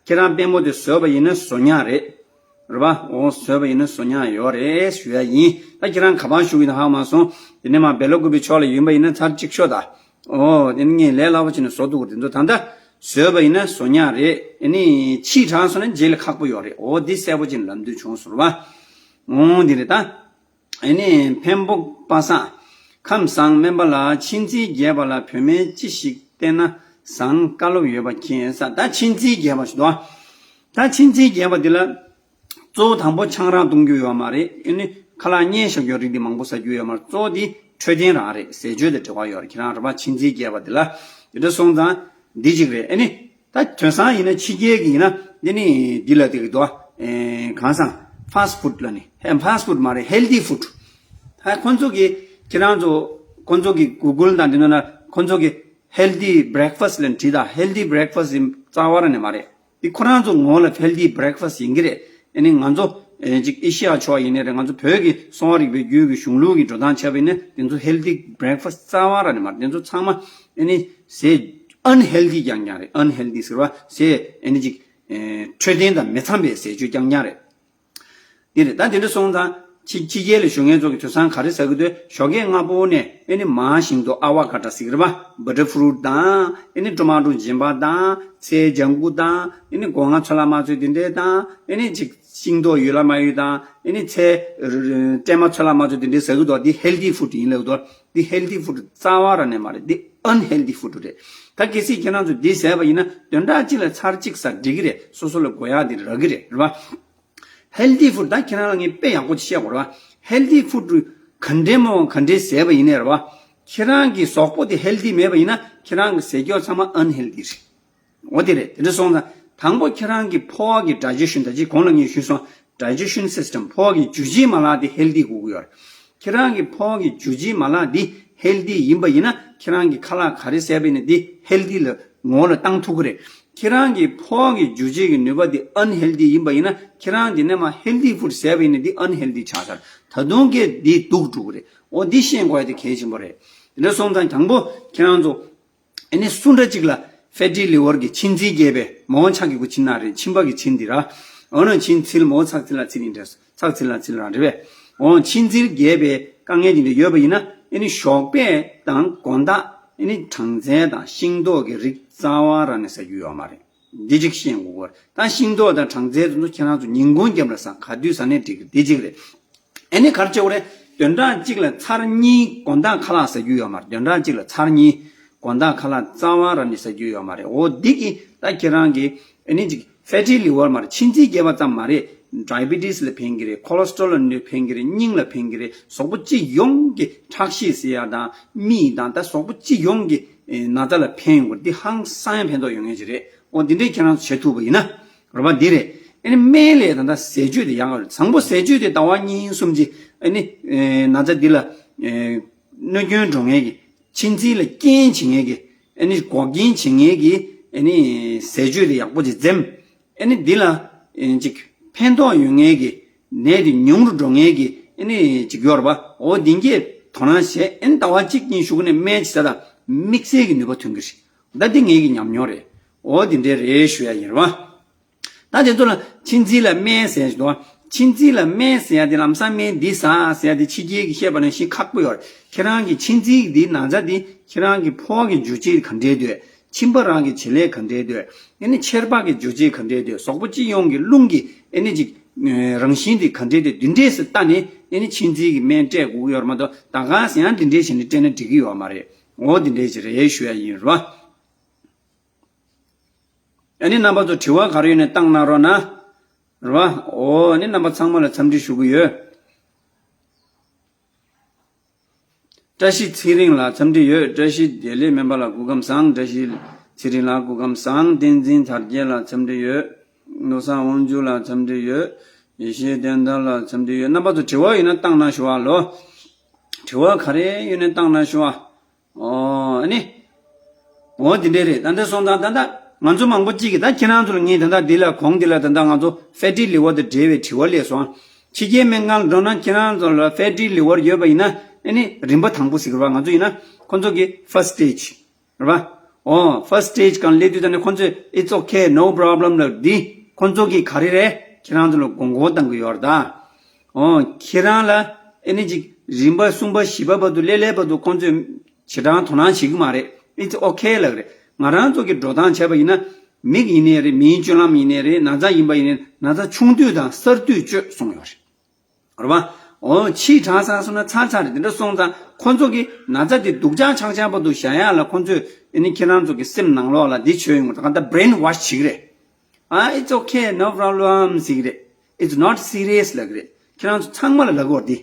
ཁྱེད་རང་དཔོན་མོ་དེ་བཟོས་པ་ཡིན་ན་བཟོ་ཉག་རེད། རེད་པ། ཨོ་བཟོས་པ་ཡིན་ན་བཟོ་ཉག་ཡོད་རེད་ཞུ་ཡ་ཡིན། ད་ཁྱེད་རང་ག་པར་བཞུགས་ཡིན་ཧ་མ་སོང་། དེ་ནས་མ་སྦེ་ལ་ཀུ་པི་ཕྱོགས་ལ་ཡིན་པ་ཡིན་ན་ཚར་གཅིག་ཤོག་ད། ཨོ་དེ་ནས་ངས་ལས་སླ་པོ་བྱས་ནས་བཟོ་ཐུབ་ཀྱི་རེད། དེ་ཚོ་ད་ད་བཟོས་པ་ཡིན་ན་བཟོ་ཉག་རེད། ཨ་ནི་ཕྱིས་དྲགས་སོང་ན་རྗེས་ལ་ཁག་པོ་ཡོད་རེད། ཨོ་འདི་གསལ་པོ་བྱས་ནས་ལབ་འདོད་བྱུང་སོང་རེད་པ། ཨོ་འདི་རེད་ད། ཨ་ནི་འཕན་པོ་པ་སངས། ཁམས་བཟང་སྨན་པ་ལགས། མཆིན་ཚད་རྒྱས་པ་ལ་བོད་སྨན་ཅི་ཞིག་བསྟེན་ན་བཟང་། བཀའ་སློབ་ཡོད་པ་མཁྱེན་ས། ད་མཆིན་ཚད་རྒྱས་པ་ཞིག་འདུག་ད་མཆིན་ཚད་རྒྱས་པ་འདི་ལ་གཙོ་བོ་དང་པོ་ཆང་རག་བཏུང་རྒྱུ་ཡོད་མ་རེད། ཨ་ནི་ ཁ་ལག་བརྙན་བཞག་རྒྱུ་རིགས་འདི་མང་པོ་ཟ་རྒྱུ་ཡོད་མ་རེད། གཙོ་བོ་འདི་འཕྲོད་བསྟེན་རང་རེད། ཟས་སྤྱོད་དང་འབྲེལ་བ་ཡོད་རེད། ཁྱེད་རང་རེད་པ། མཆིན་ཚིལ་རྒྱས་པ་འདི་ལ་དེ་འདྲ་སོང་ཙང་འདི་གཅིག་རེད། ཨ་ནི་ད་དེང་སང་ཡིན་ན་ཕྱི་རྒྱལ་གྱི་ཡིན་ན་འདི་ནི་འདི་ལ་དེ་གི་དོ། ཨེ་གང་སང་fast food ལ་ནི་ཧེ་fast food མ་རེད། healthy food། ད་ཁོང་ཚོ་གི་ཁྱེད་རང་ཚོ་ཁོང་ཚོ་གི་Google་དང་འདི་ནང་ན་ཁོང་ཚོ་གི་healthy breakfast་ལ་བྲིས་དང་healthy breakfast་ཡིན་རྩ་བ་ར་ནས་མ་རེད། འདི་ཁོ་རང་ཚོ་ངོ་ལ་healthy breakfast་ཡིན་གྱི་རེད། ཨ་ནི་ང་ཚོ་ཨེ་ཅིག་ཨེ་ཤི་ཡ་ཕྱོགས་ཡིན་ནའི་རེད། ང་ཚོ་བོད་ཀྱི་གསོ་བ་རིག་པའི་རྒྱུད་ཀྱི་གཞུང་ལུགས་ཀྱི་འགྲོ་སྟངས་བྱས་པ་ཡིན་ན་དེ་ཚོ་healthy breakfast་རྩ་བ་ར་ནས་མ་རེད། དེ་ཚོ་ཚང་མ་ཨ་ནི་ཟས་unhealthy་རྐྱང་རྐྱང་རེད། unhealthy་ཟེར་བ་ཟས་ཨ་ནི་ཅིག་ཨེ་འཕྲོད་བསྟེན་དང་མི་འཚམ་པའི་ཟས་སྤྱོད་རྐྱང་རྐྱང་རེད། འདི་རེད། ད་དེ་འདྲ་སོང་ཙང་ཕྱི་ཕྱི་རྒྱལ་ལ་བཞུགས་མཁན་ཚོ་གི་དུས་སང་ག་རེ་ཟ་གི་འདུག་ཞོགས་ཀས་སྔ་པོ་ནས་ཨེ་ནི་མར་ཞིང་ཏོག་ཨ་ཝ་ཀ་ཏྲ་ཟེར་གི་རེད་པ། butter fruit་དང་ཨེ་ནི་ཊོ་མ་ཊོ་སྦྱིན་པ་དང་ཚལ་ལྗང་གུ་དང་ཨེ་ནི་སྒོ་ང་ཚོད་ལ་མ་ཚོད་དེ་འདྲས་དང་ཨེ་ནི་ཅིག་ཤིང་ཏོག་ཡོད་ལ་མ་ཡོད་དང་ཨེ་ནི་ཚལ་སྲན་མ་ཚོད་ལ་མ་ཚོད་དེ་འདྲས་ཟ་གི་འདུག་འདི་healthy food་ཡིན་ལབ་འདུག་འདི་healthy food་རྩ་བ་ར་ནས་མ་རེད། འདི་unhealthy food་རེད། ད་གལ་སྲིད་ཁྱེད་རང་ཚོ་འདི་ཟས་པ་ཡིན་ན་བདུན་ཕྲག་གཅིག་ལ་ཚར་གཅིག་ཟ་འགྲིག་གི་རེད། སོ་སོ་ལ་དགོས་ཡག་འདི་རག་གི་རེད། རེད་པ། healthy food་ད་ཁྱེད་རང་ལ་ངས་དཔེ་ཡག་པོ་ཅིག་བཤད་དགོས་རེད་པ། healthy food་ག་འདྲས་མོ་ག་འདྲས་ཟས་པ་ཡིན་ནའི་རེད་པ། ཁྱེད་རང་གི་གཟུགས་པོ་དེ་healthy་མེད་པ་ཡིན་ན་ཁྱེད་རང་གི་ཟས་སྐོམ་ཚང་མ་unhealthy་རེད། འོ་དེ་རེད། དེ་འདྲ་སོང་ཙང་དང་པོ་ཁྱེད་རང་གི་ཕོ་བ་གི་digestion་ད་ཅི་གོང་ལ་ངས་ཞུས་སོང་། digestion system་ཕོ་བ་གི་འཇུ་བྱེད་མ་ལག་དེ་healthy་དགོས་ཀྱི་ཡོད་རེད། ཁྱེད་རང་གི་ཕོ་བ་གི་འཇུ་བྱེད་མ་ལག་འདི་healthy་ཡིན་པ་ཡིན་ན་ཁྱེད་རང་གི་ཁ་ལག་ག་རེ་ཟས་པ་ཡིན་ན་འདི་healthy་ལ་ངོ་ལ་བཏང་ཐུབ་ཀྱི་རེད། ཁྱེད་རང་གི་ཕོ་བ་གི་འཇུ་བྱེད་ཀྱི་ནུས་པ་འདི་unhealthy་ཡིན་པ་ཡིན་ན་ཁྱེད་རང་འདི་ནས་མར་healthy food་ཟས་པ་ཡིན་ན་འདི་unhealthy་ཆགས་ཚར། ད་དུང་གི་འདི་སྡུག་འགྲོ་གི་རེད། འོ་འདི་ཤེས་དགོས་ཡ་དེ་གལ་ཆེན་པོ་རེད། དེ་འདྲ་སོང་ཙང་དང་པོ་ཁྱེད་རང་ཚོ་ཨ་ནི་སུ་འདྲ་ཅིག་ལ་fatty liver་གི་མཆིན་ཚིལ་རྒྱས་པའི་མོ་ཆག་གི་གུ་མཆིན་ན་རེད། མཆིན་པ་གི་མཆིན་འདི་ར། འོ་ན་མཆིན་ཚིལ་མོ་ཚག་ཚིལ་ལ་ཚིལ་ཡིན་འདྲ། ཚག་ཚིལ་ལ་ཚིལ་རང་རེད་པས། འོ་མཆིན་ཚིལ་རྒྱས་པའི་དཀའ་ངལ་འདི་འདྲ་ཡོད་པ་ཡིན་ན་ཨ་ནི་ཞོགས་པ་དང་དགོང་དག་ཨ་ནི་སྦྲང་རྩི་དང་ཤིང་ཏོག་གི་རིགས་རྩ་བ་ར་ནས་ཟ་རྒྱུ་ཡོད་མ་རེད། འདི་གཅིག་ཤེས་དགོས་ཀྱི་རེད། ད་ཤིང་ཏོག་དང་སྦྲང་རྩི་དེ་ཚོ་ཁྱེད་རང་ཚོ་ཉིན་གུང་རྒྱབ་ལ་ཟ། ག་དུས་ཟ་ནའི་འགྲིག་གི། འདི་གཅིག་རེད། ཨ་ནི་ག་རེ་བྱེད་དགོས་རེད། བདུན་ཕྲག་གཅིག་ལ་ཚར་གཉིས་དགོང་དག་ཁ་ལག་ཟ་རྒྱུ་ཡོད་མ་རེད། བདུན་ཕྲག་གཅིག་ལ་ཚར་གཉིས་དགོང་དག་ཁ་ལག་རྩ་བ་ར་ནས་ཟ་རྒྱུ་ཡོད་མ་རེད། འོ་འདི་གིས་ད་ཁྱེད་རང་གི་ཨ་ནི་ཅིག་fatty liver་མ་རེད། མཆིན་ཚིལ་རྒྱས་པ་ཙམ་མ་རེད། diabetes་ལ་ཕན་གྱི་རེད། cholesterol་ལ་ནུས་ཕན་གྱི་རེད། སྙིང་ལ་ཕན་གྱི་རེད། གཟུགས་པོ་སྤྱི་ཡོངས་ཀྱི་ཁྲག་ཤེད་ཟེར་ཡ་དང་མིག་དང་ད་གཟུགས་པོ་སྤྱི་ཡོངས་ཀྱི་ཨེ་ན་ཚ་ལ་ཕན་ཡོང་གི་རེད། འདི་ཧང་སང་ཡ་ཕན་ཐོགས་ཡོད་མཁན་ཅིག་རེད། འོ་འདི་འདྲས་ཁྱེད་རང་ཚོ་བྱེད་ཐུབ་པ་ཡིན་ན་རེད་པ། འདི་རེད། ཨ་ནི་སྨན་ལས་ད་ལྟ་ཟས་སྤྱོད་དེ་ཡག་ག་རེད། དང་པོ་ཟས་སྤྱོད་དེ་ཟླ་བ་གཉིས་གསུམ་ཅིག་ཨ་ནི་ཨེ་ན་ཚ་འདི་ལ་ཨེ་གནོད་སྐྱོན་འགྲོ་མཁན་གྱི་མཆིན་ཚིལ་ལ་རྐྱེན་བྱེད་མཁན་གྱི་ཨ་ནི་འགོག་རྐྱེན་བྱེད་མཁན་གྱི་ཨ་ནི་ཟས་སྤྱོད་དེ་ཡག་པོ་ཅིག་འཛེམ། ཨ་ནི་འདི་ལ་ཨེ་ཅིག་ཕན་ཐོགས་ཡོད་མཁན་གྱི་ནད་དེ་ཉུང་རུ་འགྲོ་མཁན་གྱི་ཨ་ནི་ཅིག་ཡོད་རེད་པ། འོ་འདི་གས་དོ་སྣང་བྱས། ཨ་ནི་ཟླ་བ་གཅིག་གཉིས་གཞུག་ནས་སྨན་ཅིག་ཟ་དང་དམིགས་བསལ་གྱི་ནུས་པ་ཐོན་གྱི་རེད། ད་འདི་ངེད་ཀྱི་ཉམས་མྱོང་རེད། འོ་འདི་འདྲས་རེད་ཞུ་ཡ་ཡིན་རེད་པ། ད་དེ་ཚོ་ལ་མཆིན་ཚིལ་ལ་སྨན་ཟེར་ཞིག་འདུག་མཆིན་ཚིལ་ལ་སྨན་ཟེར་ཡ་དེ་ལམ་སང་སྨན་འདི་ཟ་ཟེར་ཡ་དེ་ཕྱི་རྒྱལ་གྱིས་བཤད་པ་ནང་བཞིན་ཁག་པོ་ཡོད་རེད། ཁྱེད་རང་གི་མཆིན་ཚིལ་འདི་ན་ཚ་འདི་ཁྱེད་རང་གི་ཕོ་བ་གི་འཇུ་བྱེད་ག་འདྲས་འདུག་མཆིན་པ་རང་གི་བྱེད་ལས་ག་འདྲས་འདུག་ཨ་ནི་མཆེར་པ་གི་འཇུ་བྱེད་ག་འདྲས་འདུག་གཟུགས་པོ་སྤྱི་ཡོངས་ཀྱི་རླུང་གི་ཨ་ནི་ཅིག་རང་བཞིན་དེ་ག་འདྲས་འདུག་འདི་འདྲས་སུ་ལྟ་ནས་ཨ་ནི་མཆིན་ཚིལ་གྱི་སྨན་སྤྲད་དགོས་ཀྱི་ཡོད་རེད་མ་གཏོགས་ད་ག་ཟེ་ཡང་འདི་འདྲས་བྱས་ནས་སྤྲད་ན་འགྲིག་གི་ཡོད་མ་རེད། འོ་འདི་འདྲས་ཅིག་རེད་ཞུ་ཡ་ཡིན་རེད་པ། ཨ་ནི་རྣམ་པ་ཚོ་དྲི་བ་ག་རེ་ཡོད་ན་བཏང་གནང་རོགས་གནང་། རེད་པ། འོ་ཨ་ནི་རྣམ་པ་ཚང་མ་ལ་འཚམས་འདྲི་ཞུ་གི་ཡོད། བཀྲ་ཤིས་ཚེ་རིང་ལགས་འཚམས་འདྲི་ཡོད། བཀྲ་ཤིས་བདེ་ལེགས་སྨན་པ་ལགས་སྐུ་ཁམས་བཟང་། བཀྲ་ཤིས་ཚེ་རིང་ལགས་སྐུ་ཁམས་བཟང་། བསྟན་འཛིན་དར་རྒྱས་ལགས་འཚམས་འདྲི་ཡོད། བློ་བཟང་དབང་ཕྱུག་ལགས་འཚམས་འདྲི་ཡོད། ཡེ་ཤེས་བསྟན་དར་ལགས་འཚམས་འདྲི་ཡོད། རྣམ་པ་ཚོ་དྲི་བ་ཡོད་ན་བཏང་གནང་ཞུ་བ་ལོ། དྲི་བ་ག་རེ་ཡོད་ན་བཏང་གནང་ཞུ་བ། ཨོ་ཨ་ནི། འོ་དེ་འདྲས་རེད། ད་འདྲ་སོང་ཙང་ད་ལྟ་ང་ཚོ་མང་པོ་གཅིག་གིས་ད་ཁྱེད་རང་ཚོ་ལ་ངས་ད་ལྟ་འདི་ལ་གོང་འདི་ལ་ད་ལྟ་ང་ཚོ་fatty liver་དང་འབྲེལ་བའི་དྲི་བ་སླེབས་སོང་། ཕྱི་རྒྱལ་སྨན་ཁང་ལ་འགྲོ་ན་ཁྱེད་རང་ཚོ་ལ་fatty liver་ཡོད་པ་ཡིན་ན་ཨ་ནི་རིམ་པ་དང་པོ་ཟེར་གི་རེད་པ། ང་ཚོ་ཡིན་ན་ཁོ་ཚོ་གི་first stage་རེད་པ། ཨོ་first stage་སྒང་སླེབས་དུས་ད་ནི་ཁོ་ཚོས་it's okay, no problem་ལབ་འདི་ཁོ་ཚོ་གི་ག་རེ་རེད། ཁྱེད་རང་ཚོ་ལ་དགོངས་སྐོར་བཏང་གི་ཡོད་རེད་ད། ཨོ་ཁྱེད་རང་ལ་ཨ་ནི་ཅིག་རིམ་པ་གསུམ་པ་བཞི་པ་བར་དུ་སླེབས་སླེབས་བར་དུ་ཁོ་ཚོས་ཞེ་དྲག་དོ་སྣང་བྱེད་ཀྱི་མ་རེད། It's okay་ལབ་རེད། ང་རང་ཚོ་གི་འགྲོ་སྟངས་བྱས་པ་ཡིན་ན་མིག་ཡིན་ནའི་རེད། མིའི་སྤྱོད་ལམ་ཡིན་ནའི་རེད། ན་ཚ་ཡིན་པ་ཡིན་ནའི་ན་ཚ་ཆུང་དུས་དང་གསར་དུས་སྤྱོད་གསུངས་ཡོད་རེད། རེད་པ། འོ་ཕྱིས་དྲག་ཚར་སོང་ན་ཚར་ཚར་རེད། དེ་འདྲ་སོང་ཙང་ཁོ་ཚོ་གི་ན་ཚ་དེ་སྡུག་ཅག་ཆག་ཆག་བར་དུ་བཞག་ཡག་ལ་ཁོ་ཚོས་ཨ་ནི་ཁྱེད་རང་ཚོ་གི་སེམས་ནང་ལོགས་ལ་འདི་བྱོས་ཡོང་གི་རེད། གང་ལྟར་brainwash་བྱེད་ཀྱི་རེད། ཨ་it's okay, no problem་ཟེར་གི་རེད། It's not serious་ལབ་གི་རེད། ཁྱེད་རང་ཚོ་ཚང་མ་ལ་ལབ་དགོས་རེད་འདི།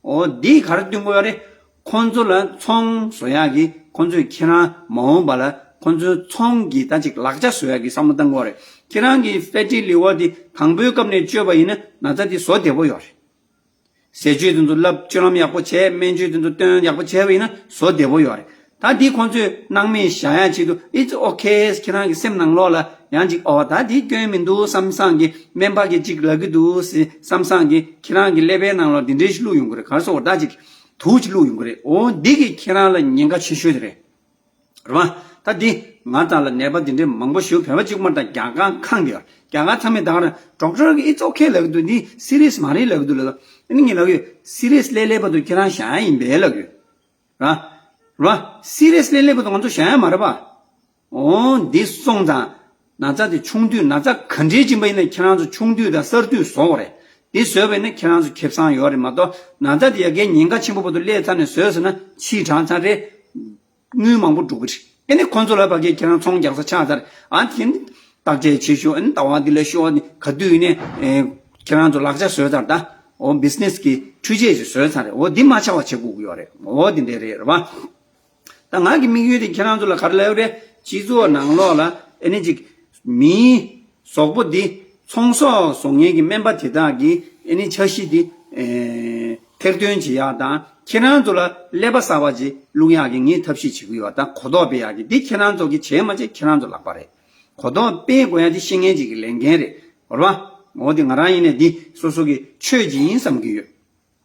འོ་འདི་ག་རེ་སྟོན་དགོས་ཡོད་རེད། ཁོང་ཚོ་ལ་ཚོང་བཟོ་ཡག་གི་ཁོང་ཚོས་ཁྱེད་རང་མ་འོངས་པ་ལ་ཁོང་ཚོའི་ཚོང་གི་ད་ཅིག་ལག་ཆ་བཟོ་ཡག་གི་བསམ་བློ་གཏང་དགོས་རེད། ཁྱེད་རང་གི་ཕེ་ཊི་ལི་ཝར་དེ་དང་པོའི་སྐབས་ནས་བཅོས་པ་ཡིན་ན་ན་ཚ་དེ་བཟོ་བདེ་པོ་ཡོད་རེད། ཟས་བཅུད་དེ་ཚོ་བསླབ་སྤྱོད་ལམ་ཡག་པོ་བྱས། སྨན་བཅོས་དེ་ཚོ་སྟོན་ཡག་པོ་བྱས་པ་ཡིན་ན་བཟོ་བདེ་པོ་ཡོད་རེད། ད་འདི་ཁོང་ཚོས་སྣང་མེད་བཞག་ཡག་ཆེད་དུ། It's okay. ཁྱེད་རང་གི་སེམས་ནང་ལོགས་ལ་ཡང་ཅིག་འོ་ད་འདི་སྐྱོན་མི་འདུག་བསམ་བསམ་གི། སྨན་པ་གིས་ཅིག་ལབ་ཀྱི་འདུག་བསམ་བསམ་གི། ཁྱེད་རང་གི་ཀླད་པའི་ནང་ལོགས་འདི་འདྲའི་ཞིག་བླུགས་ཡོང་གི་རེད། ག་རེ་ཟེར་དགོས་རེད། ད་ཅིག་དུག་ཅིག་བླུགས་ཡོང་གི་རེད། འོ་འདི་གིས་ཁྱེད་རང་ལ་ཉེན་ཁ་ཆེ་ཤོས་དེ་རེད། རེད་བ། ད་འདི་ང་དང་ལ་ནད་པ་འདི་འདྲའི་མང་པོ་ཞིག་བོད་པ་གཅིག་པུ་མ་རེད། ད་རྒྱ་གར་ཁག་འདི་ཡོད། རྒྱ་གར་ཚང་མས་ད་ག་རང་ཌོག་ཊར་གིས་It's okay ལབ་ཀྱི་འདུག་འདི་སི་རི་ཡས་མ་རེད་ལབ་ཀྱི་འདུག་ལབ། ཨ་ནི་ངས་ལབ་ཀྱི་ཡོད། སི་རི་ཡས་སླེབས་སླེབས་བར་དུ་ཁྱེད་རང་བཞག་ཡག་ཡིན་པས་ལབ་ཀྱི་ཡོད། ར། ར། སི་རི་ཡས་སླེབས་སླེབས་བར་དུ་ང་ཚོ་བཞག་ཡག་མ་རེད་པ། འོ་འདི་སོང་ཙང་། ན་ཚ་དེ་ཆུང་དུས། ན་ཚ་ག་འདྲའི་ཕྱིན་པ་ཡིན་ན་ཁྱེད་རང་ཚོ་ཆུང་དུས་དང་གསར་དུས་བཟོ་དགོས་རེད། འདི་བཟོས་པ་ཡིན་ན་ཁྱེད་རང་ཚོ་ཁེ་བཟང་ཡོད་རེད་མ་གཏོགས། ན་ཚ་དེ་ཡ་གའི་ཉེན་ཁ་ཆེན་པོ་བར་དུ་སླེབས་ཚར་ནས་བཟོས་ཟེར་ན་ཕྱིས་དྲག་ཚར་རེད། དངུལ་མང་པོ་འགྲོ་གི་རེད། ཨེ་ནི་ཁོང་ཚོ་ལ་ཕ་གིའི་ཁྱེད་རང་ཚོང་རྒྱག་ས་ཆགས་ཚར། ཨ་དེ་ནི་བརྟག་དཔྱད་བྱེད་ཤོག་ཨེ་ནི་ལྟ་བ་འདི་ལ་ཤོག་ཨ་ནི་ག་དུས་ཡིན་ནའི་ཨེ་ཁྱེད་རང་ཚོ་ལག་ཆ་བཟོས་ཚར། ད་འོ་བི་ཛི་ནེ་སི་གི་འཕྲུལ་ཆས་ཅིག་བཟོས་ཚར་རེད། འོ་འདི་མ་ཆགས་པ་བྱེད་དགོས་ཀྱི་ཡོད་རེད། འོ་འདི་འདྲས་རེད། རེད་པ། ད་ང་གི་དམིགས་ཡུལ་དེ་ཁྱེད་རང་ཚོ་ལ་ག་རེ་ལབ་རེད། སྤྱི་ཚོགས་ནང་ལོགས་ལ་ཨེ་ནི་ཅིག་མིའི་གཟུགས་པོ་འདི་ཚོང་ཟོག་བཟོ་མཁན་གྱི་སྨན་པ་དེ་དག་གི་ཨེ་ནི་འཆར་གཞི་འདི་ཨེ་ཐེར་འདོན་བྱེད་ཡག་དང་། ཁྱེད་རང་ཚོ་ལ་ཀླད་པ་གསར་པ་ཅིག་བླུག་ཡག་གི་ངས་ཐབས་ཤེས་བྱེད་ཀྱི་ཡོད། ད་གོ་རྟོགས་སྤེལ་ཡག་གི་འདི་ཁྱེད་རང་ཚོ་གིས་བྱས་མ་བྱས་ཁྱེད་རང་ཚོ་ལག་པ་རེད། གོ་རྟོགས་སྤེལ་དགོས་ཡག་འདི་ཤེས་མཁན་ཅིག་གི་ལས་འགན་རེད། རེད་པ། འོ་འདི་ང་རང་ཡིན་ནའི་འདི་སོ་སོ་གི་ཆོས་ཅིག་ཡིན་བསམ་གྱི་ཡོད།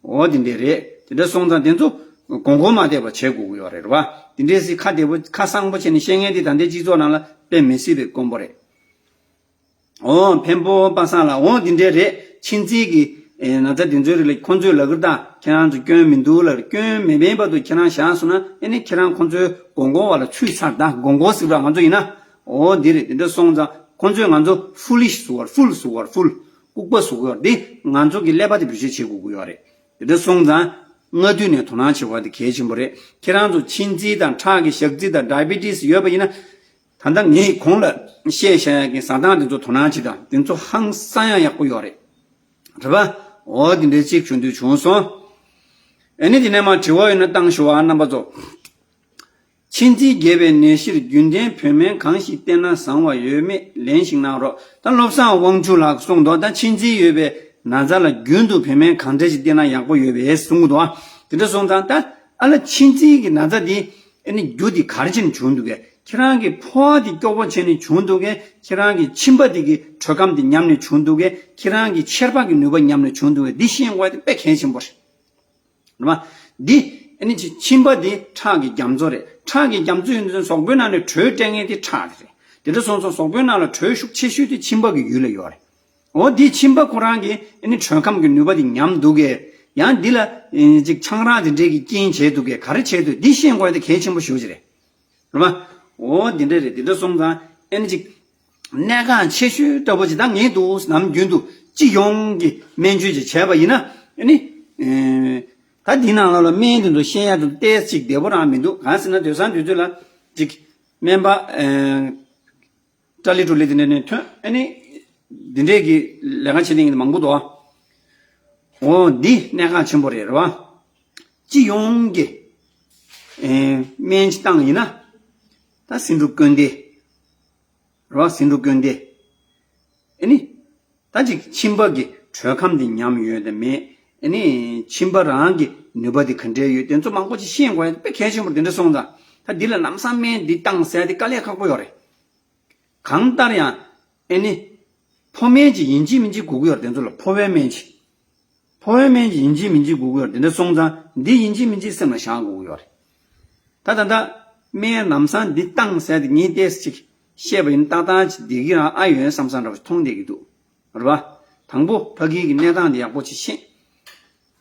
འོ་དེ་འདྲས་རེད། དེ་འདྲ་སོང་ཙང་དེ་ཚོ་དགོས་མཁོ་མ་བལྟས་པ་བྱེད་དགོས་ཀྱི་ཡོད་རེད་པ། དེ་འདྲས་སི་ཁ་བདེ་པོ་ཁ་གསང་པོ་བྱས་ནས་བཤད་མཁན་དེ་ད་ལྟའི་སྤྱི་ཚོགས་ནང་ལ་དཔེ་མི་སྲིད་པའི་དཀོན་པོ་རེད། འོ་འཕན་པོ་པ་སངས་ལགས། འོ་དེ་འདྲས་རེད། མཆིན་ཚད་ཀྱི་ཨེ་ན་ཚ་དེ་ཚོའི་རིགས་ལ་ཁོང་ཚོས་ལབ་ཀྱི་རེད། ད་ཁྱེད་རང་ཚོ་སྐྱོན་མི་འདུག་ལབ་རེད། སྐྱོན་མེད་པའི་བར་དུ་ཁྱེད་རང་བཞག་སོང་ན་ཨེ་ནི་ཁྱེད་རང་ཁོང་ཚོའི་དགོས་མཁོ་བ་ལ་ཚུད་ཚར། ད་དགོས་མཁོ་ཟེར་བ་ང་ཚོ་ཡིན་ན། འོ་འདི་རེད། དེ་འདྲ་སོང་ཙང་ཁོང་ཚོས་ང་ཚོ་ཕུ་ལིཤ་ཟེར་བ། ཕུལ་ཟེར་བ། ཕུལ། ལྐུགས་པ་ཟེར་གྱི་ཡོད་རེད། འདི་ང་ཚོ་གི་ཀླད་པ་དེ་བེད་སྤྱོད་བྱེད་དགོས་ཀྱི་ཡོད་རེད། དེ་འདྲ་སོང་ཙང་སྔ་དུས་ནས་དོ་སྣང་བྱེད་དགོས་པ་དེ་གལ་ཆེན་པོ་རེད། ཁྱེད་རང་ཚོ་མཆིན་ཚད་དང་ཁྲག་གི་ཞག་ཚད་དང་ཌའི་བི་ཊི་སི་ཡོད་པ་ཡིན་ན། ད་ལྟ་ངས་གོང་ལ་བཤད་བཞག་ཡག་གི་ཟ་སྟངས་དེ་ཚོ་དོ་སྣང་བྱེད་དང་། དེ་ཚོ་ཧང་སང་ཡང་ཡག་པོ་ཡོད་རེད། རེད་པ། འོ་དེ་འདྲའི་གཅིག་བྱུང་དུས་བྱུང་སོང་། ཨ་ནི་དེ་ནས་མར་དྲི་བ་ཡོད་ན་བཏང་ཤོག་ཨ་རྣམ་པ་ཚོ། མཆིན་ཚད་བརྒྱབ་པའི་ནད་གཞིར་རྒྱུན་ལྡན་བོད་སྨན་གང་ཞིག་བསྟེན་ན་བཟང་བ་ཡོད་མེད་ལན་ཞིག་གནང་རོགས། ད་བློ་བཟང་དབང་ཕྱུག་ལགས་གསུངས་འདུག་ད་མཆིན་ཚད་ཡོད་པའི་ན་ཚ་ལ་རྒྱུན་དུ་བོད་སྨན་གང་འདྲ་ཞིག་བསྟེན་ན་ཡག་པོ་ཡོད་པས་གསུངས་འདུག་དེ་འདྲ་སོང་ཙང་ད་ཨ་ལ་མཆིན་ཚད་ཀྱི་ན་ཚ་འདི་ཨ་ནི་རྒྱུ་འདི་ག་རེ་བྱས་ནས་བྱུང་འདུག་གས། ཁྱེད་རང་གི་ཕོ་བ་འདི་སྐྱོ་པོ་བྱས་ནས་བྱུང་འདུག་གས། ཁྱེད་རང་གི་མཆིན་པ་འདི་གི་དྲོད་ཁམས་འདི་ཉམས་ནས་བྱུང་འདུག་གས། ཁྱེད་རང་གི་མཆེར་པ་གི་ནུས་པ་ཉམས་ནས་བྱུང་འདུག་གས། འདི་ཤེས་དགོས་ཡ་དེ་དཔེ་གལ་ཆེན་པོ་རེད། རེད་པ། འདི་ཨ་ནི་ཅི་མཆིན་པ་འདི་ཁྲག་གི་རྒྱ་མཚོ་རེད། ཁྲག་གི་རྒྱ་མཚོ་ཡིན་དུས་གཟུགས་པོའི་ནང་ནས་དྲོད་སྤྲད་མཁན་དེ་ཁྲག་དེ་རེད། དེ་འདྲ་སོང་ཙང་གཟུགས་པོའི་ནང་ལ་དྲོད་ཤུགས་ཆེ་ཤོས་དེ་མཆིན་པ་གི་ཡུལ་ལ་ཡོད་རེད། འོ་འདི་མཆིན་པ་ཁོ་རང་གིས་ཨ་ནི་དྲོད་ཁམས་ཀྱི་ནུས་པ་དེ་ཉམས་འདུག་གས། ཡང་འདི་ལ་ཨེ་ཅིག་ཆང་རག་དེ་འདྲས་ཀྱི་རྐྱེན་བྱས་འདུག་གས། ག་རེ་བྱས་འདུག་འདི་ཤེས་དགོས་ཡ་དེ་གལ་ཆེན་པོ་ཞེ་པོ་ཅིག་རེད། རེད་པ། འོ་འདི་འདྲ་རེད། འདི་འདྲ་སོང་ཙང་ཨེ་ནི་ཅིག་གནད་འགག་ཆེ་ཤོས་འདྲ་པོ་ཅིག་ད་ངས་འདུག་ནམ་རྒྱུན་དུ་སྤྱི་ཡོངས་ཀྱི་སྨན་བཅོས་ཅིག་བྱས་པ་ཡིན་ན་ཨེ་ནི། ཨེ། ད་འདི་ནང་ལོགས་ལ་སྨན་དེ་ཚོ་བཤད་ཡ་དེ་ཏོག་ཙམ་ཅིག་བདེ་པོ་རང་མི་འདུག་གང་ཟེར་ན་དེང་སང་དུས་ཚོད་ལ་ཅིག་སྨན་པ་ཨེ་ཀྲ་ལི་ཀྲུ་ལི་དེ་འདྲ་ནས་ཐོན། ཨེ་ནི་འདི་འདྲས་ཀྱི་ལས་ཀ་བྱེད་མཁན་མང་པོ་འདུག་འོ་འདི་གནད་འགག་ཆེན་པོ་རེད། རེད་པ། སྤྱི་ཡོངས་ཀྱི་ཨེ་སྨན་ཅིག་བཏང་ཡིན་ན་ད་ཟིང་འཁྲུག་སྐྱོན་ཏེ། རེད་པ། ཟིང་འཁྲུག་སྐྱོན་ཏེ། ཨེ་ནི། ད་ཅིག་མཆིན་པ་གི་དྲོད་ཁམས་དེ་ཉམས་ཡོད་དམ་མེད། ཨེ་ནི་མཆིན་པ་རང་གི་ནུས་པ་དེ་ག་འདྲས་ཡོད། དེ་ཚོ་མང་པོ་ཅིག་ཤེས་དགོས་ཡ་དཔེ་གལ་ཆེན་པོ་རེད། དེ་འདྲ་སོང་ཙང་ད་འདི་ལ་ལམ་སང་སྨན་འདི་བཏང་ཟེར་ཡ་དེ་དཀའ་ལས་ཁག་པོ་ཡོད་རེད། གང་ལྟར་ཡང་ཨེ་ནི་ཕོ་སྨན་ཅིག་ཡིན་གཅིག་མིན་གཅིག་དགོས་ཀྱི་ཡོད་རེད། དེ་ཚོ་ལ་ཕོ་བའི་སྨན་ཅིག་ཕོ་བའི་སྨན་ཅིག་ཡིན་གཅིག་མིན་གཅིག་དགོས་ཀྱི་ཡོད་རེད། དེ་འདྲ་སོང་ཙང་འདི་ཡིན་གཅིག་མིན་གཅིག་སེམས་ལ་བཞག་དགོས་ཀྱི་ཡོད་རེད། ད་ད་ལྟ་སྨན་ལམ་སང་འདི་བཏང་ཟེར་ཏེ་ངས་ཏོག་ཙམ་ཅིག་བཤད་པ་ཡིན། ཏག་ཏག་ཅིག་བསྡད་ཀྱི་རང་ཨ་ཡོད་བསམ་བསམ་འདྲ་པོ་ཞིག་མཐོང་བསྡད་ཀྱི་འདུག་རེད་པ། དང་པོ་ཕ་གི་གི་གནས་སྟངས་འདི་ཡག་པོ་ཅིག་ཤེས།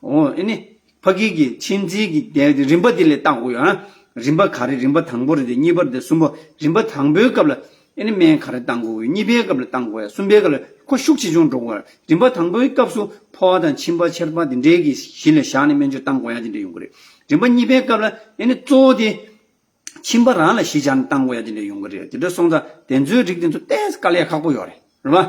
འོ་ཨེ་ནི། ཕ་གི་གི་མཆིན་ཚད་ཀྱི་དེ་རིམ་པ་འདི་ལས་བལྟ་དགོས་ཡོད་ཨ། རིམ་པ་ག་རེ། རིམ་པ་དང་པོ་རེད་དེ། གཉིས་པ་རེད་དེ། གསུམ་པ། རིམ་པ་དང་པོའི་སྐབས་ལ་ཨེ་ནི་སྨན་ག་རེ་བཏང་དགོས་ཡོད། གཉིས་པའི་སྐབས་ལ་བཏང་དགོས་ཡ། གསུམ་པའི་སྐབས་ལ་ཁོ་ཤུགས་ཆེ་ཆུང་འགྲོ་དགོས་ཡ། རིམ་པ་དང་པོའི་སྐབས་སུ་ཕོ་བ་དང་མཆིན་པ་མཆེར་པ་འདི་འདྲའི་གི་གཞི་ལ་བཞག་ནས་སྨན་བཅོས་བཏང་དགོས་ཡ་འདི་འདྲ་ཡོང་གི་རེད། རིམ་པ་གཉིས་པའི་སྐབས་ལ་ཨེ་ནི་གཙོ་བོ་དེ་མཆིན་པ་རང་ལ་གཞི་བཞག་ནས་བཏང་དགོས་ཡ་དེ་འདྲ་ཡོང་གི་རེད། དེ་འདྲ་སོང་ཙང་དེ་ཚོའི་རིགས་དེ་ཚོ་ཏོག་ཙམ་དཀའ་ལས་ཁག་པོ་ཡོད་རེད། རེད་པ།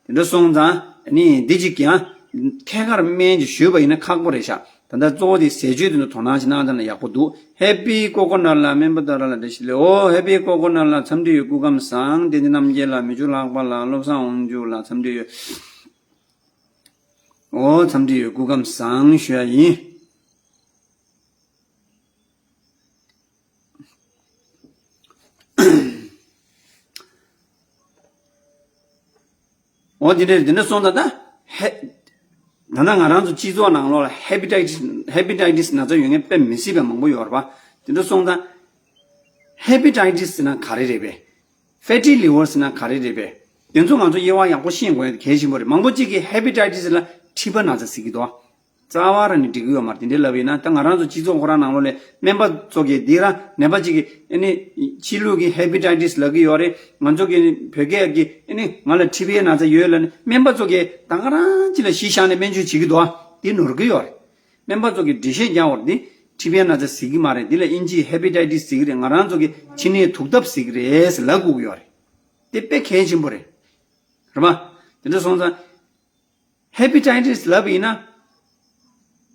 དེ་འདྲ་སོང་ཙང་ནི་འདི་གཅིག་ཀྱང་ ཐད་ཀར་སྨན་ཅིག་ཞུས་པ་ཡིན་ན་ཁག་པོ་རེད་ཤག་ད་ལྟ་གཙོ་བོ་དེ་ཟས་སྤྱོད་དེ་ཚོ་དོ་སྣང་ཞིག་གནང་ཙང་ན་ཡག་པོ་འདུག་ཧེ་པི་ཀོ་ཀོ་ནཊ་ལ་སྨན་པ་ཏཱ་ར་ལ་བཀྲ་ཤིས་བདེ་ལེགས། ཨོ་ཧེ་པི་ཀོ་ཀོ་ནཊ་ལ་འཚམས་འདྲི་ཡོད། སྐུ་ཁམས་བཟང་། བསྟན་འཛིན་རྣམ་རྒྱལ་ལགས། མི་ཆུ་ལྷག་པ་ལགས། བློ་བཟང་དབང་ཕྱུག་ལགས། འཚམས་འདྲི་ཡོད། ཨོ་འཚམས་འདྲི་ཡོད། སྐུ་ཁམས་བཟང་ཞུ་ཡ་ཡིན། འོ་དེ་འདྲ་དེ་འདྲ་སོང་ཙང་ད་ཧེ། ད་ལྟ་ང་རང་ཚོ་སྤྱི་ཚོགས་ནང་ལོགས་ལ་ཧེ་པི་ཊའི་ཊི་སི་ཧེ་པི་ཊའི་ཊི་སི་ན་ཚ་ཡོད་མཁན་དཔེ་མི་སྲིད་པ་མང་པོ་ཡོད་རེད་པ། དེ་འདྲ་སོང་ཙང་ཧེ་པི་ཊའི་ཊི་སི་ཟེར་ན་ག་རེ་རེད་པས། ཕེ་ཊི་ལི་ཝར་ཟེར་ན་ག་རེ་རེད་པས། དེ་ཚོ་ང་ཚོ་དབྱེ་བ་ཡག་པོ་ཤེས་དགོས་ཡ་དེ་གལ་ཆེན་པོ་རེད། མང་པོ་གཅིག་གིས་ཧེ་པི་ཊའི་ཊི་སི་ལ་མཁྲིས་པ་ན་ཚ་ཟེར་གྱི་འདུག་རྩ་བ་རང་ནས་འགྲིག་གི་ཡོད་མ་རེད། དེ་འདྲའི་ལབ་ཡིན་ན་ད་ང་རང་ཚོ་སྤྱི་ཚོགས་ཁོ་རང་ནང་ལོགས་ལ་སྨན་པ་ཚོ་གིས་འདི་རང་ནད་པ་གཅིག་གིས་ཨ་ནི་ཕྱི་ལུགས་ཀྱི་ཧེ་པི་ཊའི་ཊི་སི་ལབ་ཀྱི་ཡོད་རེད། ང་ཚོ་གི་བོད་སྐད་ཀྱི་ཨ་ནི་ང་ལ་མཁྲིས་པའི་ན་ཚ་ཡོད་ལབ་ནས་སྨན་པ་ཚོ་གིས་ད་ག་རང་ཅིག་ལ་གཞི་བཞག་ནས་སྨན་བཅོས་བྱེད་ཀྱི་འདུག་ཨ། འདི་ནོར་གྱི་ཡོད་རེད། སྨན་པ་ཚོ་གིས་འགྲེལ་བཤད་རྒྱག་བར་འདི་མཁྲིས་པའི་ན་ཚ་ཟེར་གྱི་མ་རེད། འདི་ལ་དབྱིན་ཇིའི་ཧེ་པི་ཊའི་ཊི་སི་ཟེར་གྱི་རེད། ང་རང་ཚོ་གིས་མཁྲིས་ནད་དུག་ལྡབ་ཟེར་གྱི་རེད་ཟེར་ལབ་དགོས་ཀྱི་ཡོད་རེད། དེ་དཔེ་གལ་ཆེན་པོ་རེད། རེད་པ། དེ་འདྲ་སོང་ཙང་། ཧེ་པི་ཊའི་ཊི་སི་ལབ་ཡིན་ན།